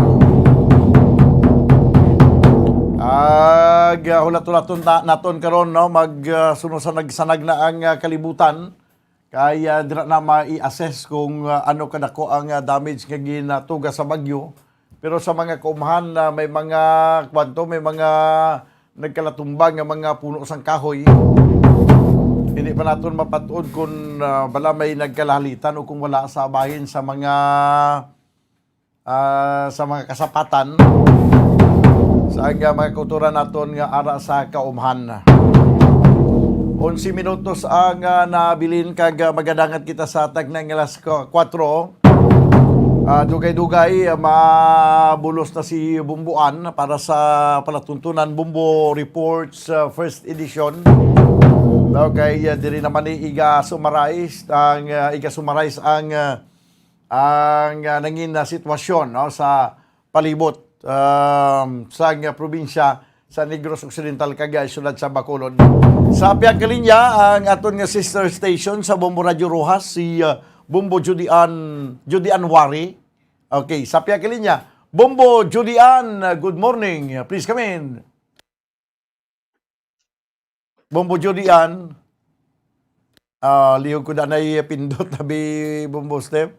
Ag, ah, hulat-hulaton ta-, naton karon, no, mag, ah, suno sa nagsanag na ang, ah, kalibutan. Kay, ah, dira na mai-assess kung, ah, ano kadako ang, ah, damage nga ginatuga sa bagyo. Pero sa mga kaumhan na may mga, kwanto, may mga nagkalatumba nga mga puno sang kahoy, hindi pa naton mapatuod kung, ah, bala may nagkalahalitan o kung wala sa bahin sa mga, ah, sa mga kasapatan sa nga mga kautoran naton nga ara sa kaumhan. Onse minutos ang, ah, nabilin kag, ah, magadangat kita sa tagna nga alas ka-, kwatro. Ah, dugay-dugay, ah, mabulos na si Bumbuan para sa palatuntunan Bumbo Reports, ah, first edition. Okay, ah, diri naman ni iga-summarize ang, ah, iga-summarize ang, ah, ang, ah, nangin na sitwasyon, no, sa palibot, um, sa nga probinsya sa Negros Occidental kag, ah, siyudad sa Bacolod. Sa pihak nga linya, ang aton nga sister station sa Bombo Radio Rojas, si, ah, Bombo Judy Ann, Judy Ann Wari. Okay, sa pihak nga linya, Bombo Judy Ann, ah, good morning. Please come in. Bombo Judy Ann, ah, lihog ko danay pindot, abi Bombo Step.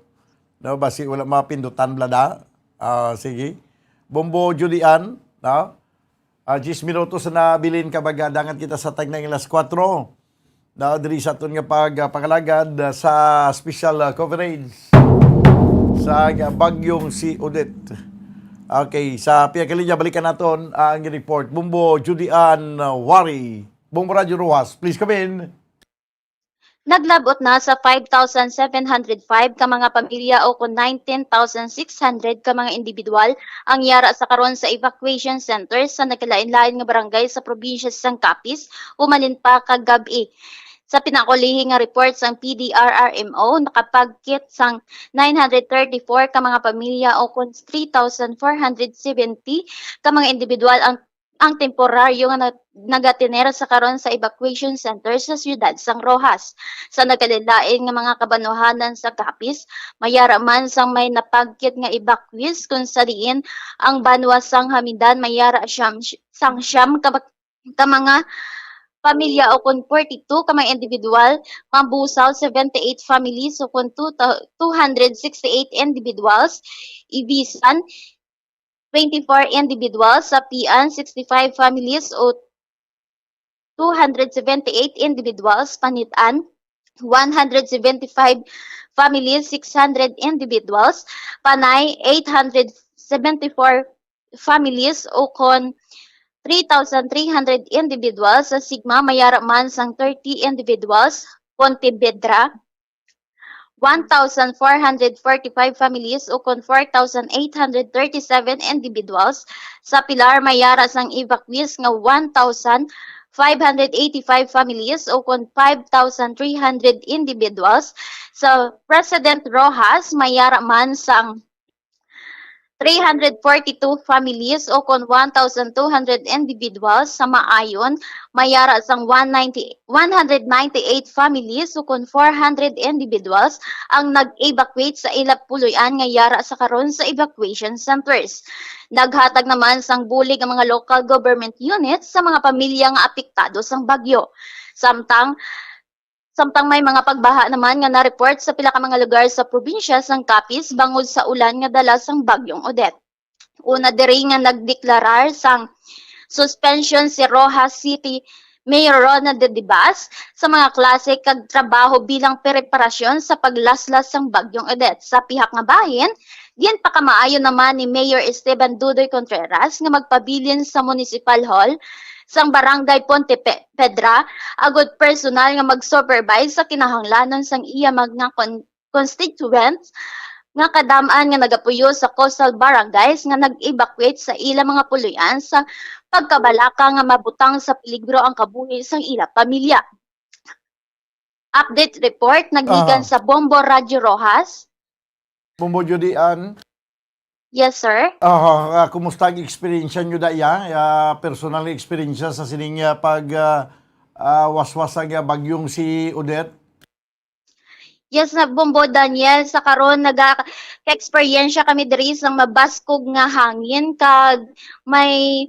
No, basi wala mapindutan, blada. Ah, sige. Bombo Judy Ann, no? Ah, diyes minutos na nabilin ka, magadangat kita sa tagna nga alas kwatro. No, diri sa aton nga pag, ah, pangalagad, ah, sa special, ah, coverage sa, ah, bagyong si Odette. Okay, sa pihak nga linya, balikan naton ang report. Bombo Judy Ann, ah, Wari. Bombo Radyo Rojas, please come in. Naglabot na sa five thousand seven hundred five ka mga pamilya o kon nineteen thousand six hundred ka mga individual ang yara sa karon sa evacuation centers sa nagkalain-lain nga barangay sa probinsya sa Capiz, humalin pa kagab-i. Sa pinakaulihi nga report sang P D R R M O, nakapagkit sang nine hundred thirty-four ka mga pamilya o kon three thousand four hundred seventy ka mga individual ang, ang temporaryo nga nag-, nagatener sa karon sa evacuation center sa siyudad sang Roxas. Sa nagkalain-lain nga mga kabanwahanan sa Capiz, mayara man sang may napagkit nga evacuees, kung sa diin ang banwa sang Hamidan mayara siyam, sang siyam ka ka mga pamilya o kon forty-two ka mga individual, Mambusaw, seventy-eight families o kon two thou-, two hundred sixty-eight individuals, Ibisan, twenty-four individuals, Sapian, sixty-five families o two hundred seventy-eight individuals, Panitan, one hundred seventy-five families, six hundred individuals, Panay, eight hundred seventy-four families o kon three thousand three hundred individuals, sa Sigma mayara man sang thirty individuals, Pontevedra, one thousand four hundred forty-five families o kon four thousand eight hundred thirty-seven individuals, sa Pilar mayara sang evacuees nga one thousand five hundred eighty-five families o kon five thousand three hundred individuals, sa President Roxas mayara man sang three hundred forty-two families, o kon one thousand two hundred individuals sa maayon, may yara sang one ninety, one hundred ninety-eight families, o kon four hundred individuals, ang nag-evacuate sa ila puloy-an nga yara sa karon sa evacuation centers. Naghatag naman sang bulig ang mga local government units sa mga pamilya nga apektado sang bagyo. Samtang, samtang may mga pagbaha naman nga na-report sa pila ka mga lugar sa probinsya sang Capiz bangod sa ulan nga dala sang Bagyong Odette. Una diri nga nagdeklarar sang suspension si Roxas City Mayor Rona de Dibas sa mga klase kag trabaho bilang preparasyon sa paglaslas sang Bagyong Odette. Sa pihak nga bahin, ginpakamaayo naman ni Mayor Esteban Dudoy Contreras nga magpabilin sa Municipal Hall sang Barangay Ponte Pe-, Pedra agud personal nga mag-supervise sa kinahanglanon sang iya mga kon-, constituents nga kadam-an nga nagapuyo sa coastal barangays nga nag-evacuate sa ila mga puloy-an sa pagkabalaka nga mabutang sa peligro ang kabuhi sang ila pamilya. Update report nagikan Aha. sa Bombo Radyo Roxas. Bombo Judy Ann. Yes, sir. Aha, ah, kumusta ang eksperyensya nyo, daya? Ah, personal nga eksperyensya sa sining, ah, pag, ah, ah, waswas sa, ah, bagyong si Odette? Yes, na, Bombo Daniel, sa karon naga-eksperyensya kami diri sang mabaskog nga hangin kag may,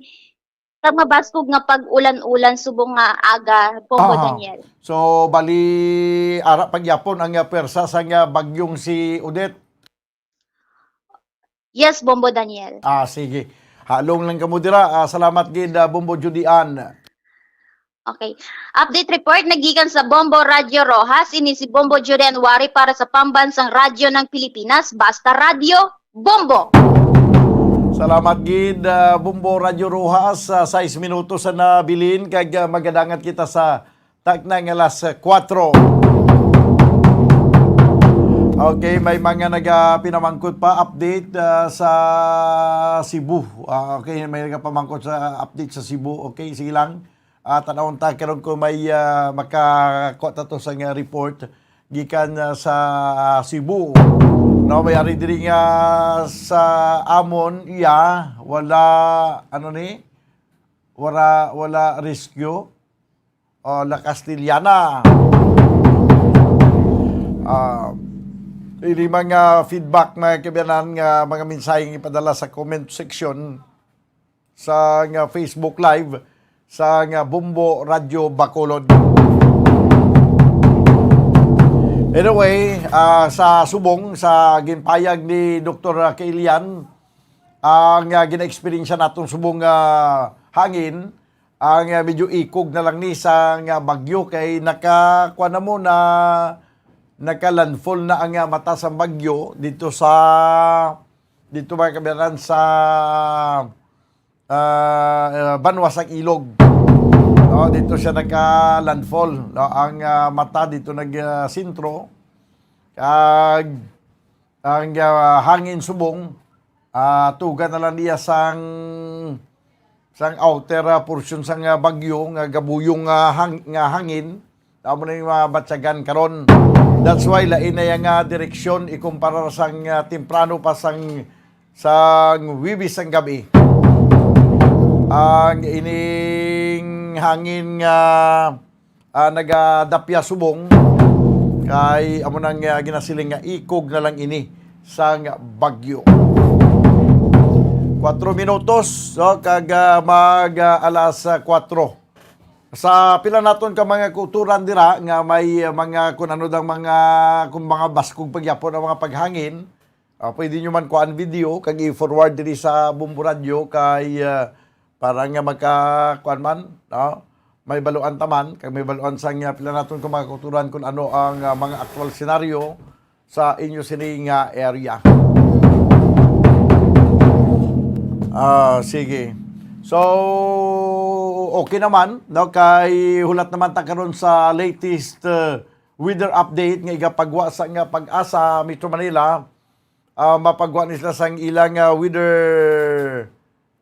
kag mabaskog nga pag-ulan-ulan subong nga aga, Bombo Aha. Daniel. So, bali, ara pagyapon ang, ah, pwersa sang, ah, bagyong si Odette? Yes, Bombo Daniel. Ah, sige. Halong lang kamo dira. Ah, salamat gid, ah, Bombo Judy Ann. Okay. Update report nagikan sa Bombo Radyo Roxas. Ini si Bombo Judy Ann Wari para sa Pambansang Radyo ng Pilipinas. Basta Radyo, Bombo! Salamat gid, ah, Bombo Radyo Roxas. Ah, sais minutos na nabilin kag, ah, magadangat kita sa takna nga alas kuwatro. Okay, may mga nagapinamangkot pa update, ah, sa Cebu. Ah, okay, may nagapamangkot sa update sa Cebu. Okay, sige lang. Ah, tanawon ta karon kung may, ah, makakuha ta to sa nga report gikan, ah, sa, ah, Cebu. No, may ari diri nga sa amon, iya, wala, ano ni? Wala, wala rescue. O, La Castellana. Ah, ini mga feedback, mga kabayan, nga mga mensaheng ipadala sa comment section sa nga Facebook Live sa nga Bombo Radyo Bacolod. Anyway, ah, sa subong sa ginpayag ni Doktor Kailian, ang, ah, gina-eksperyensya natong subong nga hangin, ang, ah, medyo ikog na lang ni sa nga bagyo kay naka, kuwan na mo, na naka-landfall na ang, ah, mata sa bagyo dito sa, dito, mga kabayan, sa, ah, ah, banwa sang ilog. No, dito siya naka-landfall, no, ang, ah, mata dito nag, ah, sentro. Kag ang, ah, hangin subong, ah, tuga na lang niya sang, sang outer, ah, portion sang, ah, bagyo nga gabuyong, ah, hang-, nga hangin. Amo na yung mga batyagan karon. That's why lain na yung, ah, direksyon ikumpara sang, ah, temprano pa sang, sang Huwebes sang gabi. Ang ining hangin nga, ah, nagadapya subong kay amo nang, ah, ginasiling nga ikog na lang ini sang bagyo. Kuwatro minutos, no, kag, ah, mag, ah, alas, ah, kuwatro. Sa pila naton ka mga kauturan dira nga may, ah, mga kun ano dang mga, kung mga baskog pagyapon ang mga paghangin, ah, pwede nyo man kuan video kag i-forward diri sa Bombo Radyo kay, ah, para nga magka-, kuan man, no? May baluan taman, kag may baluan sa nga pila naton kung mga kauturan kung ano ang, ah, mga aktual senaryo sa inyo sini nga area. Ah, sige. So, okay naman, no? Kay hulat naman ta karon sa latest, uh, weather update nga igapagwa sa nga PAGASA Metro Manila. Ah, mapagwa ni sila sang ilang, ah, weather,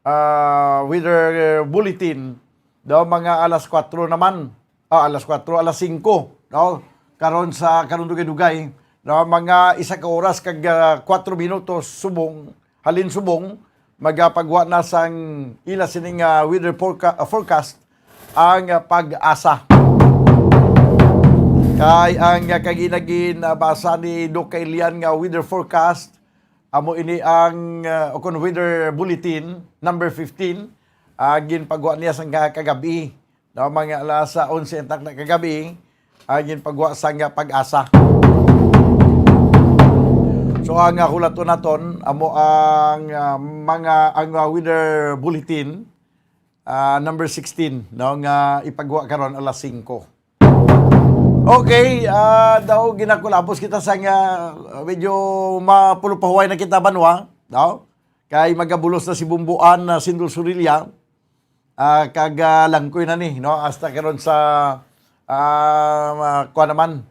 ah, weather bulletin daw mga alas kuwatro naman. Ah, alas kuwatro, alas singko, no? Karon sa, karon dugay-dugay, no? Mga isa ka oras kag, ah, kuwatro minutos subong halin subong, magapagwa na sang ila sining, ah, weather foreca-, ah, forecast ang, ah, PAGASA. Kay ang, ah, kaginaginabasa ni Doc Kailian nga weather forecast, amo ini ang, ah, o kon weather bulletin number fifteen, ah, ginpagwa niya sang ka-, kagabi. No, mga alas onse ang takna kagabi, ang ginpagwa sang PAGASA. So, ang, ah, hulaton naton, amo ang, ah, mga, ang, ah, weather bulletin, ah, number sixteen, no, nga ipagwa karon alas singko. Okay, ah, daw ginakulabos kita sa nga medyo mapulupahuway na kita banwa, no? Kay magabulos na si Bumbuan na Sindol Surilla. Ah, kag, ah, langkoy na ni, no? Hasta karon sa, ah, ma-, kuwan naman,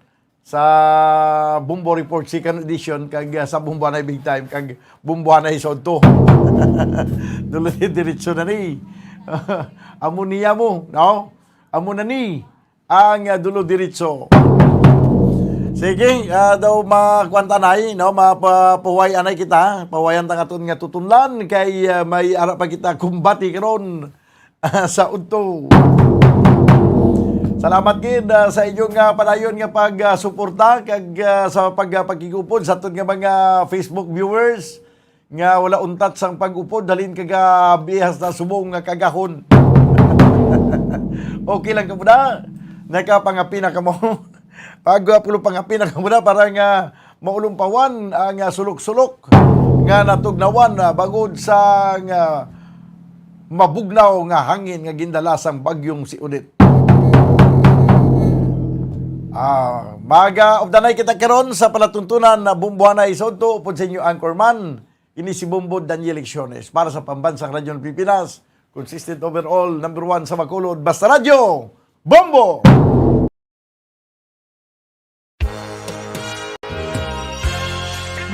sa Bombo Report Second Edition, kag, ah, sa Bombo Anay Big Time, kag Bombo Anay Sodto. Dulo ni diretso na ni. Amo niya mo, no? Amo na ni ang, ah, dulo diretso. Sige, ah, daw makuwan ta anay, no? Mapahuway anay kita. Pahuwayan ta nga aton nga tutunlan kay, ah, may ara pa kita kumbati karon sa udto. Salamat gid, ah, sa inyong, ah, padayon nga pag, ah, suporta kag, ah, sa pag, ah, pagkigupod sa aton nga mga Facebook viewers nga wala untat sang pag-upod halin kagabi hasta subong nga kagahon. Okay lang kamo na? Nakapangapi na kamo? Pag, ah, pulo pangapi na kamo na para nga maulumpawan ang, ah, sulok-sulok nga natugnawan, ah, bangod sa nga mabugnaw nga hangin nga gindala sang bagyong si Odette. Ah, maga of the night kita karon sa palatuntunan na Bumbuanay Sodto upod sa inyo anchorman. Ini si Bombo Daniel Lecciones para sa Pambansang Radyo ng Pilipinas, consistent overall, number one sa Bacolod, Basta Radyo, Bombo!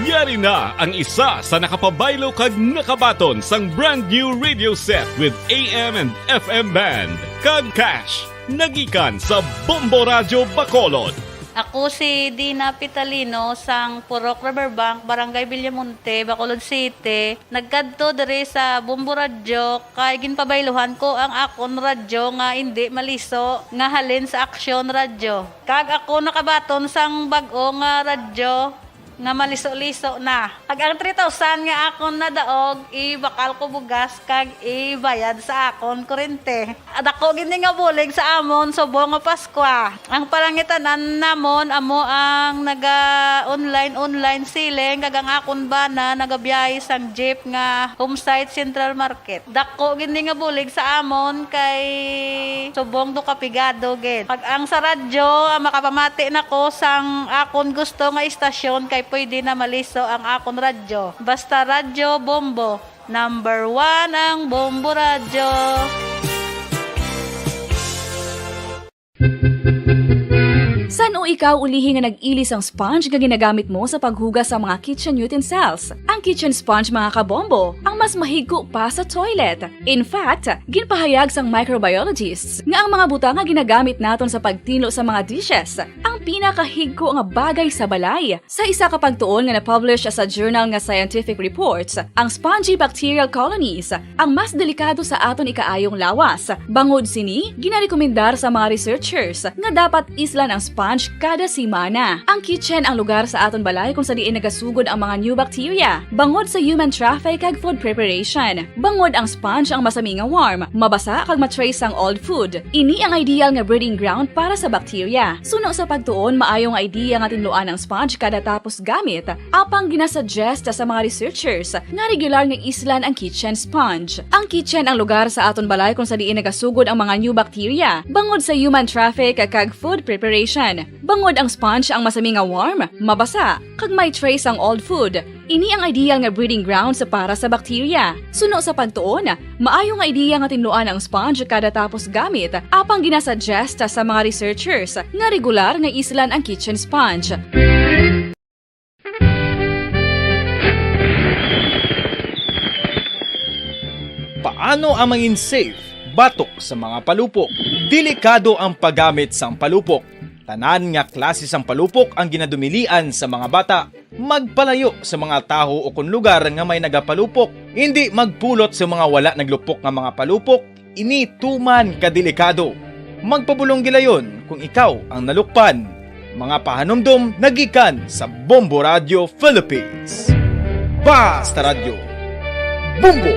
Yari na ang isa sa nakapabaylo kag nakabaton sang brand new radio set with A M and F M band kag cash nagikan sa Bombo Radyo Bacolod. Ako si Dina Pitalino sang Purok Riverbank, Barangay Villamonte, Bacolod City. Nagkadto diri sa Bombo Radyo kay ginpabayluhan ko ang akon radyo nga indi maliso nga halin sa Aksyon Radyo. Kag ako nakabaton sang bag-o nga radyo nga maliso-liso na. Kag ang three thousand nga akon nadaog, ibakal ko bugas kag ibayad sa akon kurente. Dako gid ni nga bulig sa amon subong nga Paskwa. Ang palangitan-an namon amo ang naga-online-online selling, kag ang akon bana nagabiyahe sang jeep nga Homesite Central Market. Dako gid ni nga bulig sa amon kay subong do ka pigado gid. Pag ang sa radyo, ah, makapamati na ko sang akon gusto nga istasyon kay pwede na maliso ang akon radyo. Basta Radyo Bombo, number one ang Bombo Radyo. San-o ikaw ulihi nga nag-ili sang sponge nga ginagamit mo sa paghugas sa mga kitchen utensils? Ang kitchen sponge, mga kabombo, ang mas mahigko pa sa toilet. In fact, ginpahayag sang microbiologists nga ang mga butang nga ginagamit naton sa pagtinlo sa mga dishes ang pinakahigko nga bagay sa balay. Sa isa ka pagtuon nga na-publish sa journal nga Scientific Reports, ang spongy bacterial colonies ang mas delikado sa aton ikaayong lawas. Bangod sini, ginarekomendar sa mga researchers nga dapat islan ang sponge kada semana. Ang kitchen ang lugar sa aton balay kung sa diin nagasugod ang mga new bacteria. Bangod sa human traffic kag food preparation, bangod ang sponge ang masami nga warm, mabasa kag ma-trace sang old food. Ini ang ideal nga breeding ground para sa bacteria. Suno sa pagtuon, maayo nga idea nga tinluan ang sponge kada tapos gamit. Apang ginasuggest sa mga researchers nga regular nga islan ang kitchen sponge. Ang kitchen ang lugar sa aton balay kung sa diin nagasugod ang mga new bacteria, bangod sa human traffic kag food preparation. Bangod ang sponge ang masami nga warm, mabasa, kag may trace ang old food. Ini ang ideal nga breeding grounds para sa bacteria. Suno sa pagtuon, maayo nga idea nga tinluan ang sponge kada tapos gamit, apang ginasuggest sa mga researchers nga regular nga islan ang kitchen sponge. Paano ang mangin safe batok sa mga palupok? Delikado ang paggamit sang palupok. Tanan nga klase sang palupok ang ginadumilian sa mga bata. Magpalayo sa mga tawo ukon lugar nga may nagapalupok. Indi magpulot sa mga wala naglupok nga mga palupok. Ini tuman ka delikado. Magpabulong gilayon kung ikaw ang nalukpan. Mga pahanumdom nagikan sa Bombo Radio Philippines. Basta Radyo. Bombo!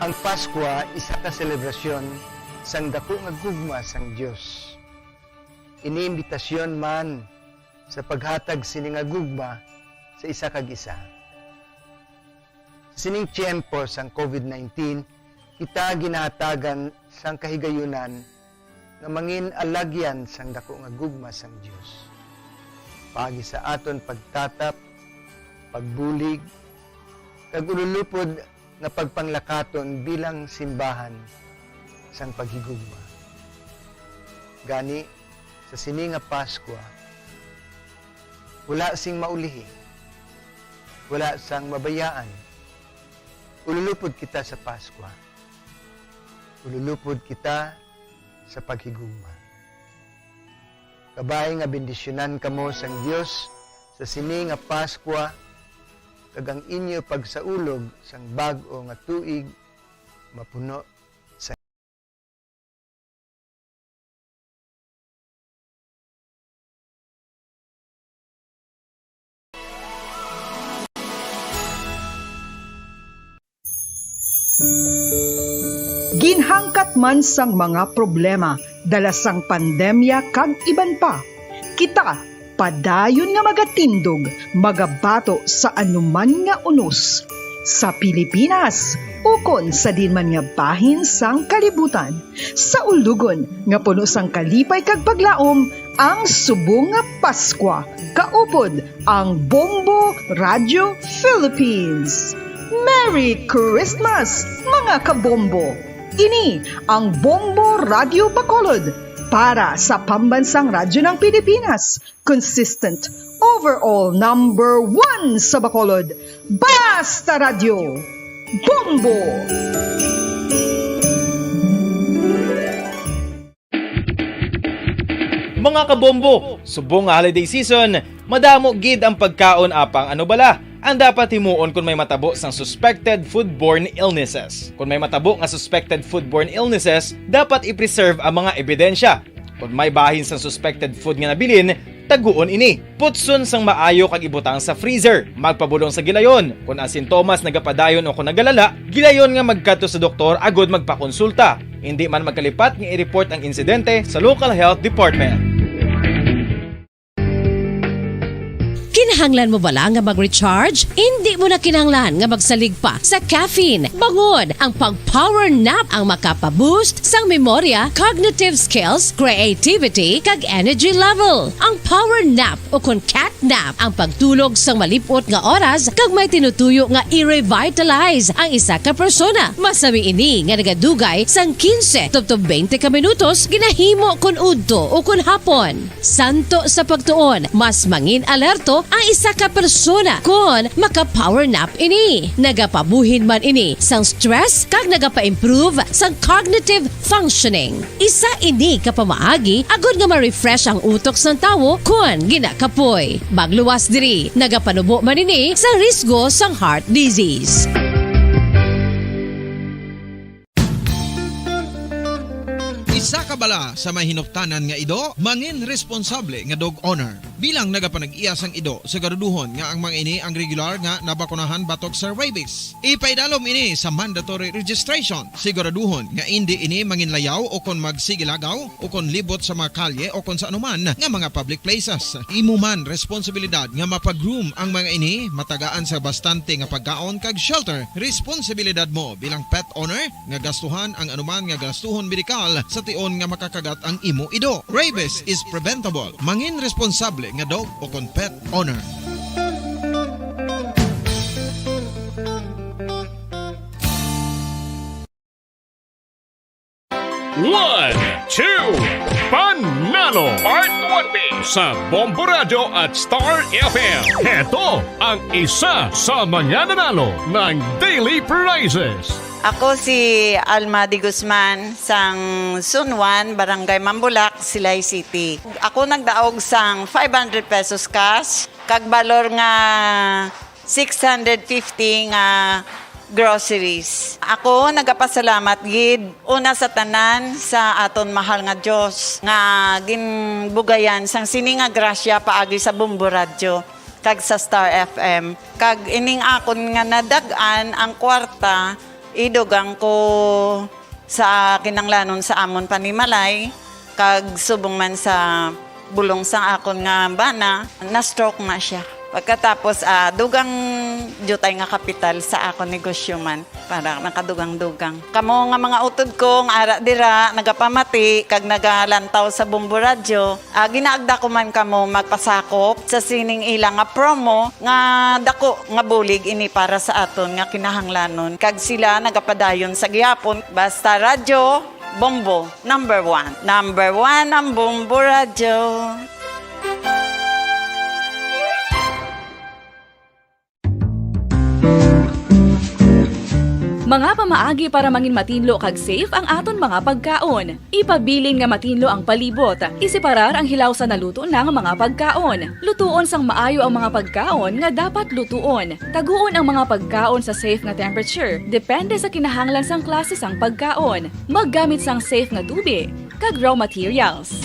Ang Paskwa isa ka selebrasyon sang daku nga gugma sang Dios. Ini imbitasyon man sa paghatag sini nga gugma sa isa kag isa. Sa sining tiyempo sang covid nineteen, kita ginahatagan sang kahigayunan nga mangin alagyan sang daku nga gugma sang Dios. Paagi sa aton pagtatap, pagbulig, kag ululupod nga pagpanglakaton bilang simbahan sang paghigugma. Gani, sa sini nga Paskwa, wala sing maulihi, wala sang mabayaan. Ululupod kita sa Paskwa. Ululupod kita sa paghigugma. Kabay nga bendisyunan kamo sang Dios sa sini nga Paskwa, kag ang inyo pagsaulog sang bag-o nga tuig mapuno sa Ginhangkat man sang mga problema dala sang pandemya kag iban pa, kita padayon nga magatindog, magabato sa anuman nga unos, sa Pilipinas ukon sa diin man nga bahin sang kalibutan. Sa ulugon nga puno sang kalipay kag paglaom, ang subong nga Paskwa, kaupod ang Bombo Radio Philippines. Merry Christmas, mga kabombo! Ini ang Bombo Radio Bacolod para sa Pambansang Radyo ng Pilipinas, consistent, overall number one sa Bacolod. Basta Radyo, Bombo! Mga kabombo, subong nga holiday season, madamo gid ang pagkaon apang ano bala ang dapat himuon kon may matabo sang suspected foodborne illnesses. Kon may matabo nga suspected foodborne illnesses, dapat i-preserve ang mga ebidensya. Kon may bahin sang suspected food nga nabilin, taguon ini. Putson sang maayo kag ibutang sa freezer. Magpabulong sa gilayon. Kon ang sintomas nagapadayon o kon nagalala, gilayon nga magkadto sa doktor agud magpakonsulta. Indi man magkalipat nga i-report ang insidente sa local health department. Kinahanglan mo bala nga mag-recharge? Indi mo na kinahanglan nga magsalig pa sa caffeine. Bangod ang pag-power nap ang makapa-boost sang memorya, cognitive skills, creativity, kag energy level. Ang power nap o kon cat nap ang pagtulog sang malip-ot nga oras kag may tinutuyo nga i-revitalize ang isa ka persona. Masami ini nga nagadugay sang quince tubtob twenty ka minutos ginahimo kon udto o kon hapon. Santo sa pagtuon, mas mangin-alerto ang isa ka persona kon maka-power nap ini. Nagapabuhin man ini sang stress kag nagapa-improve sang cognitive functioning. Isa ini ka pamaagi agud nga ma-refresh ang utok sang tawo kon ginakapoy. Magluwas diri, nagapanubo man ini sa risgo sang heart disease. Isa ka bala sa may hinuptanan nga ido, mangin responsable nga dog owner. Bilang nagapanag-iya sang ido, siguraduhon nga ang mga ini ang regular nga nabakunahan batok sa rabies. Ipaidalom ini sa mandatory registration. Siguraduhon nga indi ini manginlayaw o kon magsigilagaw o kon libot sa mga kalye o kon sa anuman nga mga public places. Imo man responsibilidad nga mapag-groom ang mga ini, matagaan sa bastante nga pagkaon kag shelter. Responsibilidad mo bilang pet owner nga gastuhan ang anuman nga gastuhon medikal sa tion nga makakagat ang imo ido. Rabies is preventable. Mangin responsable nga dog o kon pet owner. One, two, Panalo Part one B sa Bombo Radyo at Star F M. Heto ang isa sa mga nanalo ng daily prizes. Ako si Alma de Guzman, sang Zone one, Barangay Mambulak, Silay City. Ako nagdaog sang five hundred pesos cash, kag balor nga six hundred fifty nga groceries. Ako nagapasalamat gid una sa tanan sa aton mahal nga Dios nga ginbugayan sang sini nga grasya paagi sa Bombo Radyo kag sa Star F M. Kag ining akon nga nadag-an ang kwarta, idugang ko sa kinahanglanon sa amon panimalay, kag subong man sa bulong sang akon nga bana, na-stroke na siya. Pagkatapos, ah, dugang diutay nga kapital sa akon negosyo man, para nakadugang-dugang. Kamo nga mga utod ko nga ara dira, nagapamati kag nagalantaw sa Bombo Radyo, ah, ginaagda ko man kamo magpasakop sa sining ila nga promo nga dako nga bulig ini para sa aton nga kinahanglanon, kag sila nagapadayon sa gihapon. Basta Radyo Bombo, number one. Number one ang Bombo Radyo. Mga pamaagi para mangin matinlo kag safe ang aton mga pagkaon. Ipabilin nga matinlo ang palibot. Iseparar ang hilaw sa naluto na nga mga pagkaon. Lutuon sang maayo ang mga pagkaon nga dapat lutuon. Taguon ang mga pagkaon sa safe nga temperature, depende sa kinahanglan sang klase sang pagkaon. Maggamit sang safe nga tubig kag raw materials.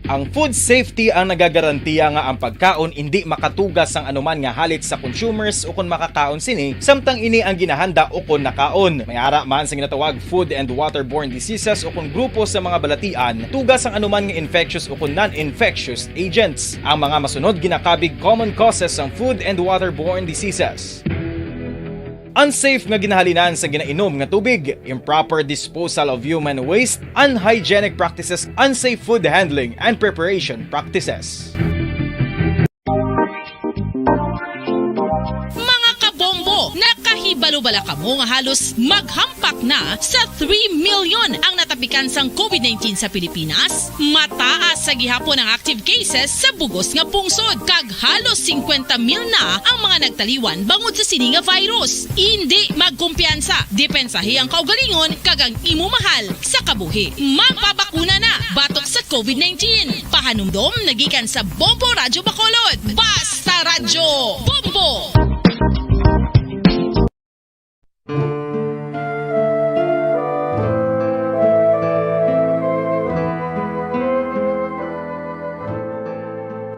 Ang food safety ang nagagarantiya nga ang pagkaon indi makatuga sang anuman nga halit sa consumers ukon makakaon sini, samtang ini ang ginahanda ukon nakaon. May ara man sa ginatawag food and waterborne diseases ukon grupo sa mga balatian, tuga sang anuman nga infectious ukon non-infectious agents. Ang mga masunod ginakabig common causes sang food and waterborne diseases. Unsafe nga ginahalinan sa ginainom nga tubig, improper disposal of human waste, unhygienic practices, unsafe food handling and preparation practices. Mga kabombo, nakahibalo bala kamo nga halos maghampak na sa three million ang natapikan sang COVID nineteen sa Pilipinas? Mataas sa gihapon ang active cases sa bug-os nga pungsod, kag halos singkwenta mil na ang mga nagtaliwan bangod sa sini nga virus. Indi magkumpiyansa, depensahi ang kaugalingon kag ang imo mahal sa kabuhi. Magpabakuna na batok sa COVID nineteen. Pahanumdom nagikan sa Bombo Radyo Bacolod. Basta Radyo Bombo!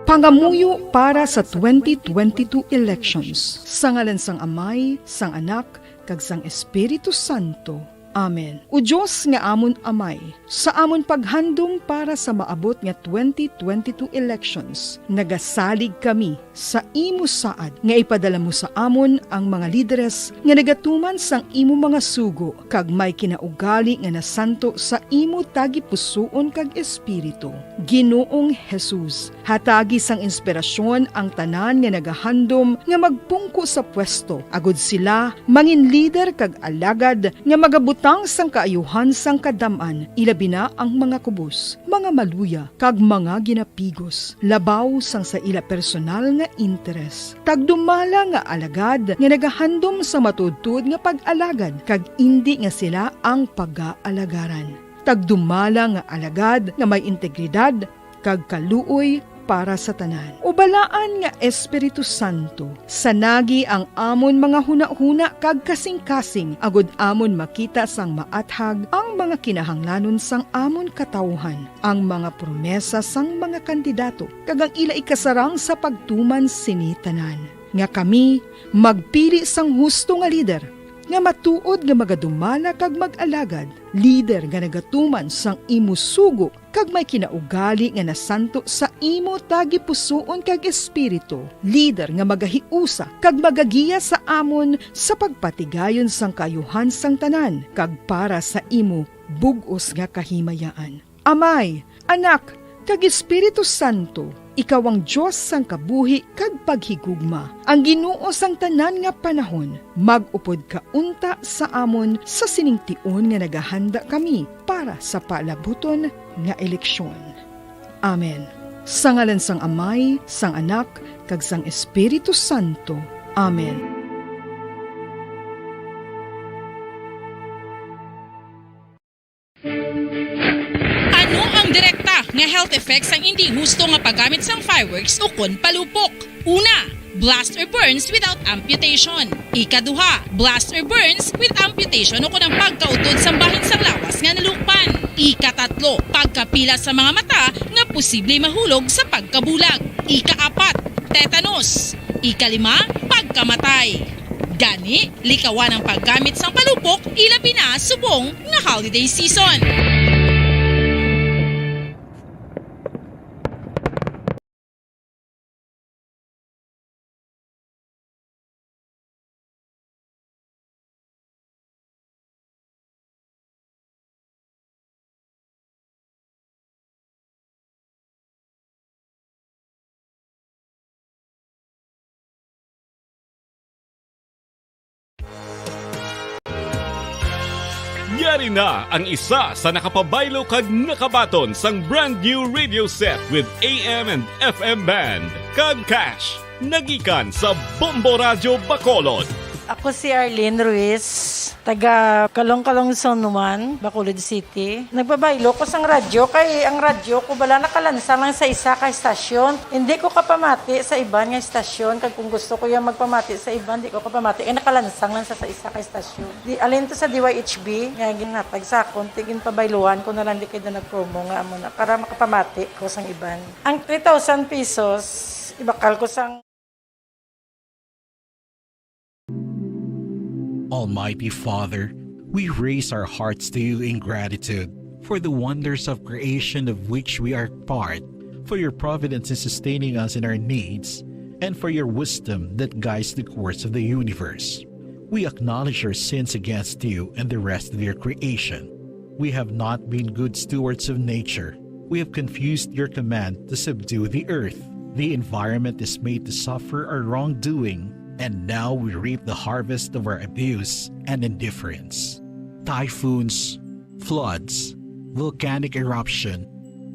Pangamuyo para sa twenty twenty-two elections. Sa ngalan sang Amay, sang Anak, kag sang Espiritu Santo. Amen. O Dios nga amon Amay, sa amon paghandom para sa maabot nga twenty twenty-two elections, nagasalig kami sa imo saad nga ipadala mo sa amon ang mga lideres nga nagatuman sang imo mga sugo kag may kinaugali nga nasanto sa imo tagipusoon kag espiritu. Ginoong Jesus, hatagi sang inspirasyon ang tanan nga nagahandom nga magpungko sa pwesto, agod sila mangin lider kag alagad nga magabutang sang kaayuhan sang kadam-an, ilabi na ang mga kubos, mga maluya, kag mga ginapigos, labaw sang sa ila personal nga interes. Tagdumala nga alagad nga nagahandom sa matuodtuod nga pag-alagad, kag indi nga sila ang pagaalagaran. Tagdumala nga alagad nga may integridad kag kaluoy para sa tanan. O Balaan nga Espiritu Santo, sanagi ang amon mga hunahuna kag kasingkasing, agod amon makita sang maathag ang mga kinahanglanon sang amon katawuhan, ang mga promesa sang mga kandidato, kag ang ila ikasarang sa pagtuman sini tanan, nga kami magpili sang husto nga lider, nga matuod nga magadumala kag mag-alagad, lider nga nagatuman sang imo sugo kag may kinaugali nga nasanto sa imo tagipusoon kag espiritu, lider nga magahiusa kag magagiya sa amon sa pagpatigayon sang kaayuhan sang tanan kag para sa imo bug-os nga kahimayaan. Amay, Anak, kag Espiritu Santo, Ikaw ang Dios sang kabuhi kag paghigugma, ang Ginoo sang tanan nga panahon. Mag-upod ka unta sa amon sa sining tion nga nagahanda kami para sa palabuton nga eleksyon. Amen. Sa ngalan sang Amay, sang Anak, kag sang Espiritu Santo. Amen. Ano ang direkta nga health effects sang indi husto nga paggamit sang fireworks ukon palupok? Una, blast or burns without amputation. Ikaduha, blast or burns with amputation ukon ang pagkautod sang bahin sang lawas nga nalukpan. Ikatatlo, pagkapila sa mga mata nga posible mahulog sa pagkabulag. Ikaapat, tetanus. Ikalima, pagkamatay. Gani, likawan ang paggamit sang palupok, ilabi na subong nga holiday season. Yari na ang isa sa nakapabaylo kag nakabaton sang brand new radio set with A M and F M band kag cash. Nagikan sa Bombo Radyo Bacolod. Ako si Arlene Ruiz, taga Kalong-Kalong Zone one, Bacolod City. Nagpabaylo ko sang radyo kay ang radyo ko bala nakalansang lang sa isa ka estasyon. Hindi ko kapamati sa iban nga estasyon, kag kung gusto ko yung magpamati sa iban, di ko kapamati kay nakalansang lang sa, sa isa ka estasyon. Di, alin to sa D Y H B nga ginhatag sa akon, ti ginpabayluhan ko na lang di kay da nag-promo nga amo na para makapamati ko sang iban. Ang three thousand pesos, ibakal ko sang Almighty Father, we raise our hearts to you in gratitude for the wonders of creation of which we are part, for your providence in sustaining us in our needs, and for your wisdom that guides the course of the universe. We acknowledge our sins against you and the rest of your creation. We have not been good stewards of nature. We have confused your command to subdue the earth. The environment is made to suffer our wrongdoing, and now we reap the harvest of our abuse and indifference. Typhoons, floods, volcanic eruption,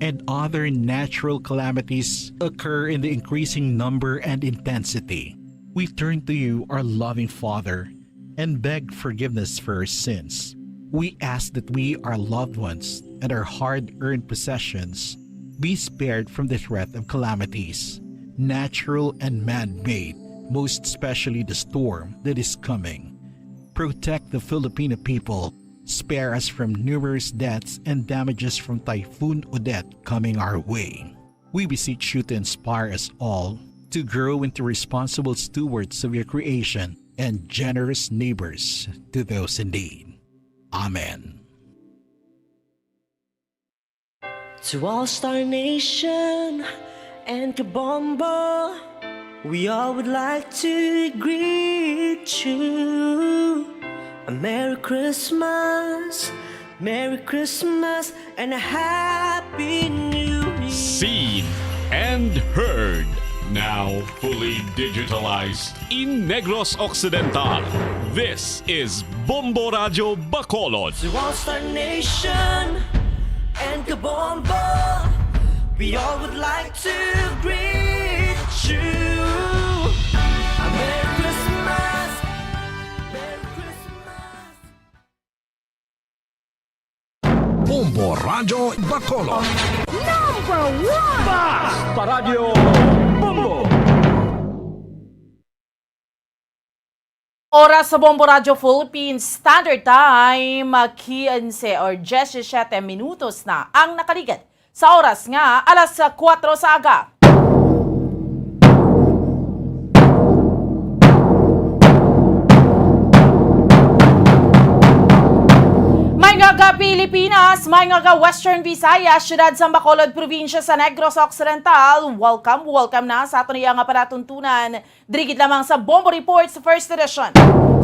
and other natural calamities occur in the increasing number and intensity. We turn to you, our loving Father, and beg forgiveness for our sins. We ask that we, our loved ones, and our hard-earned possessions be spared from the threat of calamities, natural and man-made, most especially the storm that is coming. Protect the Filipino people. Spare us from numerous deaths and damages from Typhoon Odette coming our way. We beseech you to inspire us all to grow into responsible stewards of your creation and generous neighbors to those in need. Amen. To All Star Nation and Kabombo, we all would like to greet you a Merry Christmas, Merry Christmas, and a Happy New Year. Seen and heard, now fully digitalized in Negros Occidental. This is Bombo Radyo Bacolod. To All Star Nation and Kabombo, we all would like to greet you a Merry Christmas, Merry Christmas. Bombo Radyo Bacolod. Number one! Basta Radyo Bombo! Oras sa Bombo Radyo Philippine Standard Time, quince or diecisiete minutos na ang nakaligad sa oras nga alas kuwatro sa aga. May nga ga Pilipinas, may nga ga Western Visayas, siyudad sa Bacolod, probinsya sa Negros Occidental. Welcome, welcome na sa aton iya nga palatuntunan. Diri gid lamang sa Bombo Reports First Edition.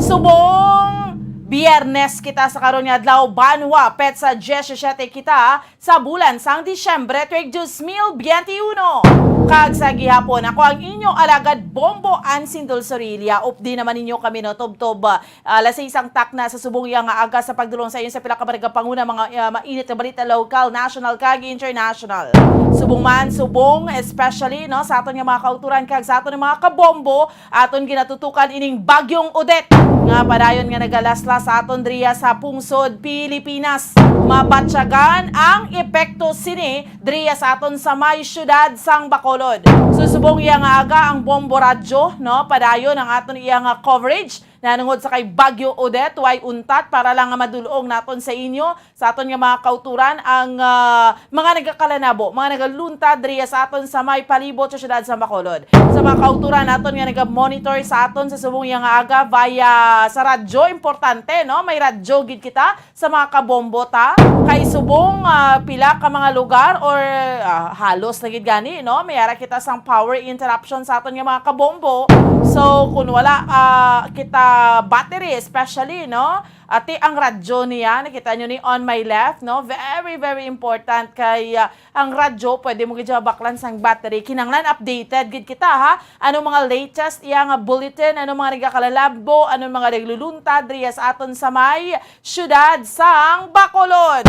Subong Biyernes kita sa karon nga adlaw, banwa, petsa diyesisete kita sa bulan sang Disyembre, tuig dos mil biyente uno. Kag sa gihapon, ako ang inyo alagad, Bombo Ansindol Sorilla. Updi naman ninyo kami, no, tubtob, ah, alas sais ang takna sa subong iya nga aga sa pagdulong sa inyo sa pila ka mga nagapanguna, mga, ah, mainit nga balita, lokal, national, kag international. Subong man, subong, especially, no, sa aton nga mga kauturan kag sa aton nga mga kabombo, aton ginatutukan ining Bagyong Odette nga padayon nga nagalaslas sa aton diriya sa pungsod Pilipinas. Mabatyagan ang epekto sini diriya sa aton sa may siyudad sang Bacolod. So, subong iya nga aga ang Bombo Radyo, no, padayon ang aton iya nga coverage nanungod sa kay Bagyo Odette. Way untat para lang nga madulong naton sa inyo, sa aton nga mga kauturan, ang, ah, mga nagakalanabo, mga nagaluntad diriya sa aton sa may palibot sa siyudad sa Bacolod. Sa mga kauturan naton nga naga-monitor sa aton sa subong iya nga aga via sa radyo, importante, no? May radyo gid kita sa mga kabombo ta. Kay subong, ah, pila ka mga lugar or, ah, halos na gid gani, no? May ara kita sang power interruption sa aton nga mga kabombo. So, kung wala, ah, kita battery, especially, no? Ati ang radyo niya, nakita nyo ni on my left, no? Very, very important kay, ah, ang radyo, pwede mo gid siya baklan sang battery. Kinahanglan updated gid kita, ha? Ano mga latest iya nga bulletin, ano mga nagakalalabo, ano mga nagluluntad diriya sa aton sa may siyudad sang Bacolod.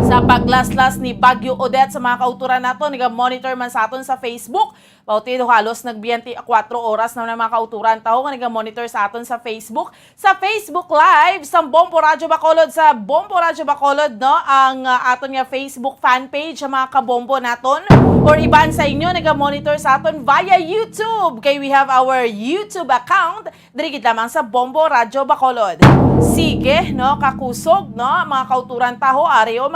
Sa paglaslas ni Bagyo Odette, sa mga kauturan nato, naga-monitor man sa aton sa Facebook, Bautido, halos nag-biyente kuwatro oras na ang mga kauturan taho nga naga-monitor sa aton sa Facebook, sa Facebook Live sa Bombo Radyo Bacolod, sa Bombo Radyo Bacolod, no, ang, ah, aton nga Facebook fan page sa mga kabombo naton, or iban sa inyo naga-monitor sa aton via YouTube, kay we have our YouTube account diri gid lamang sa Bombo Radyo Bacolod. Sige, no, kakusog, no, mga kauturan taho, ari, o,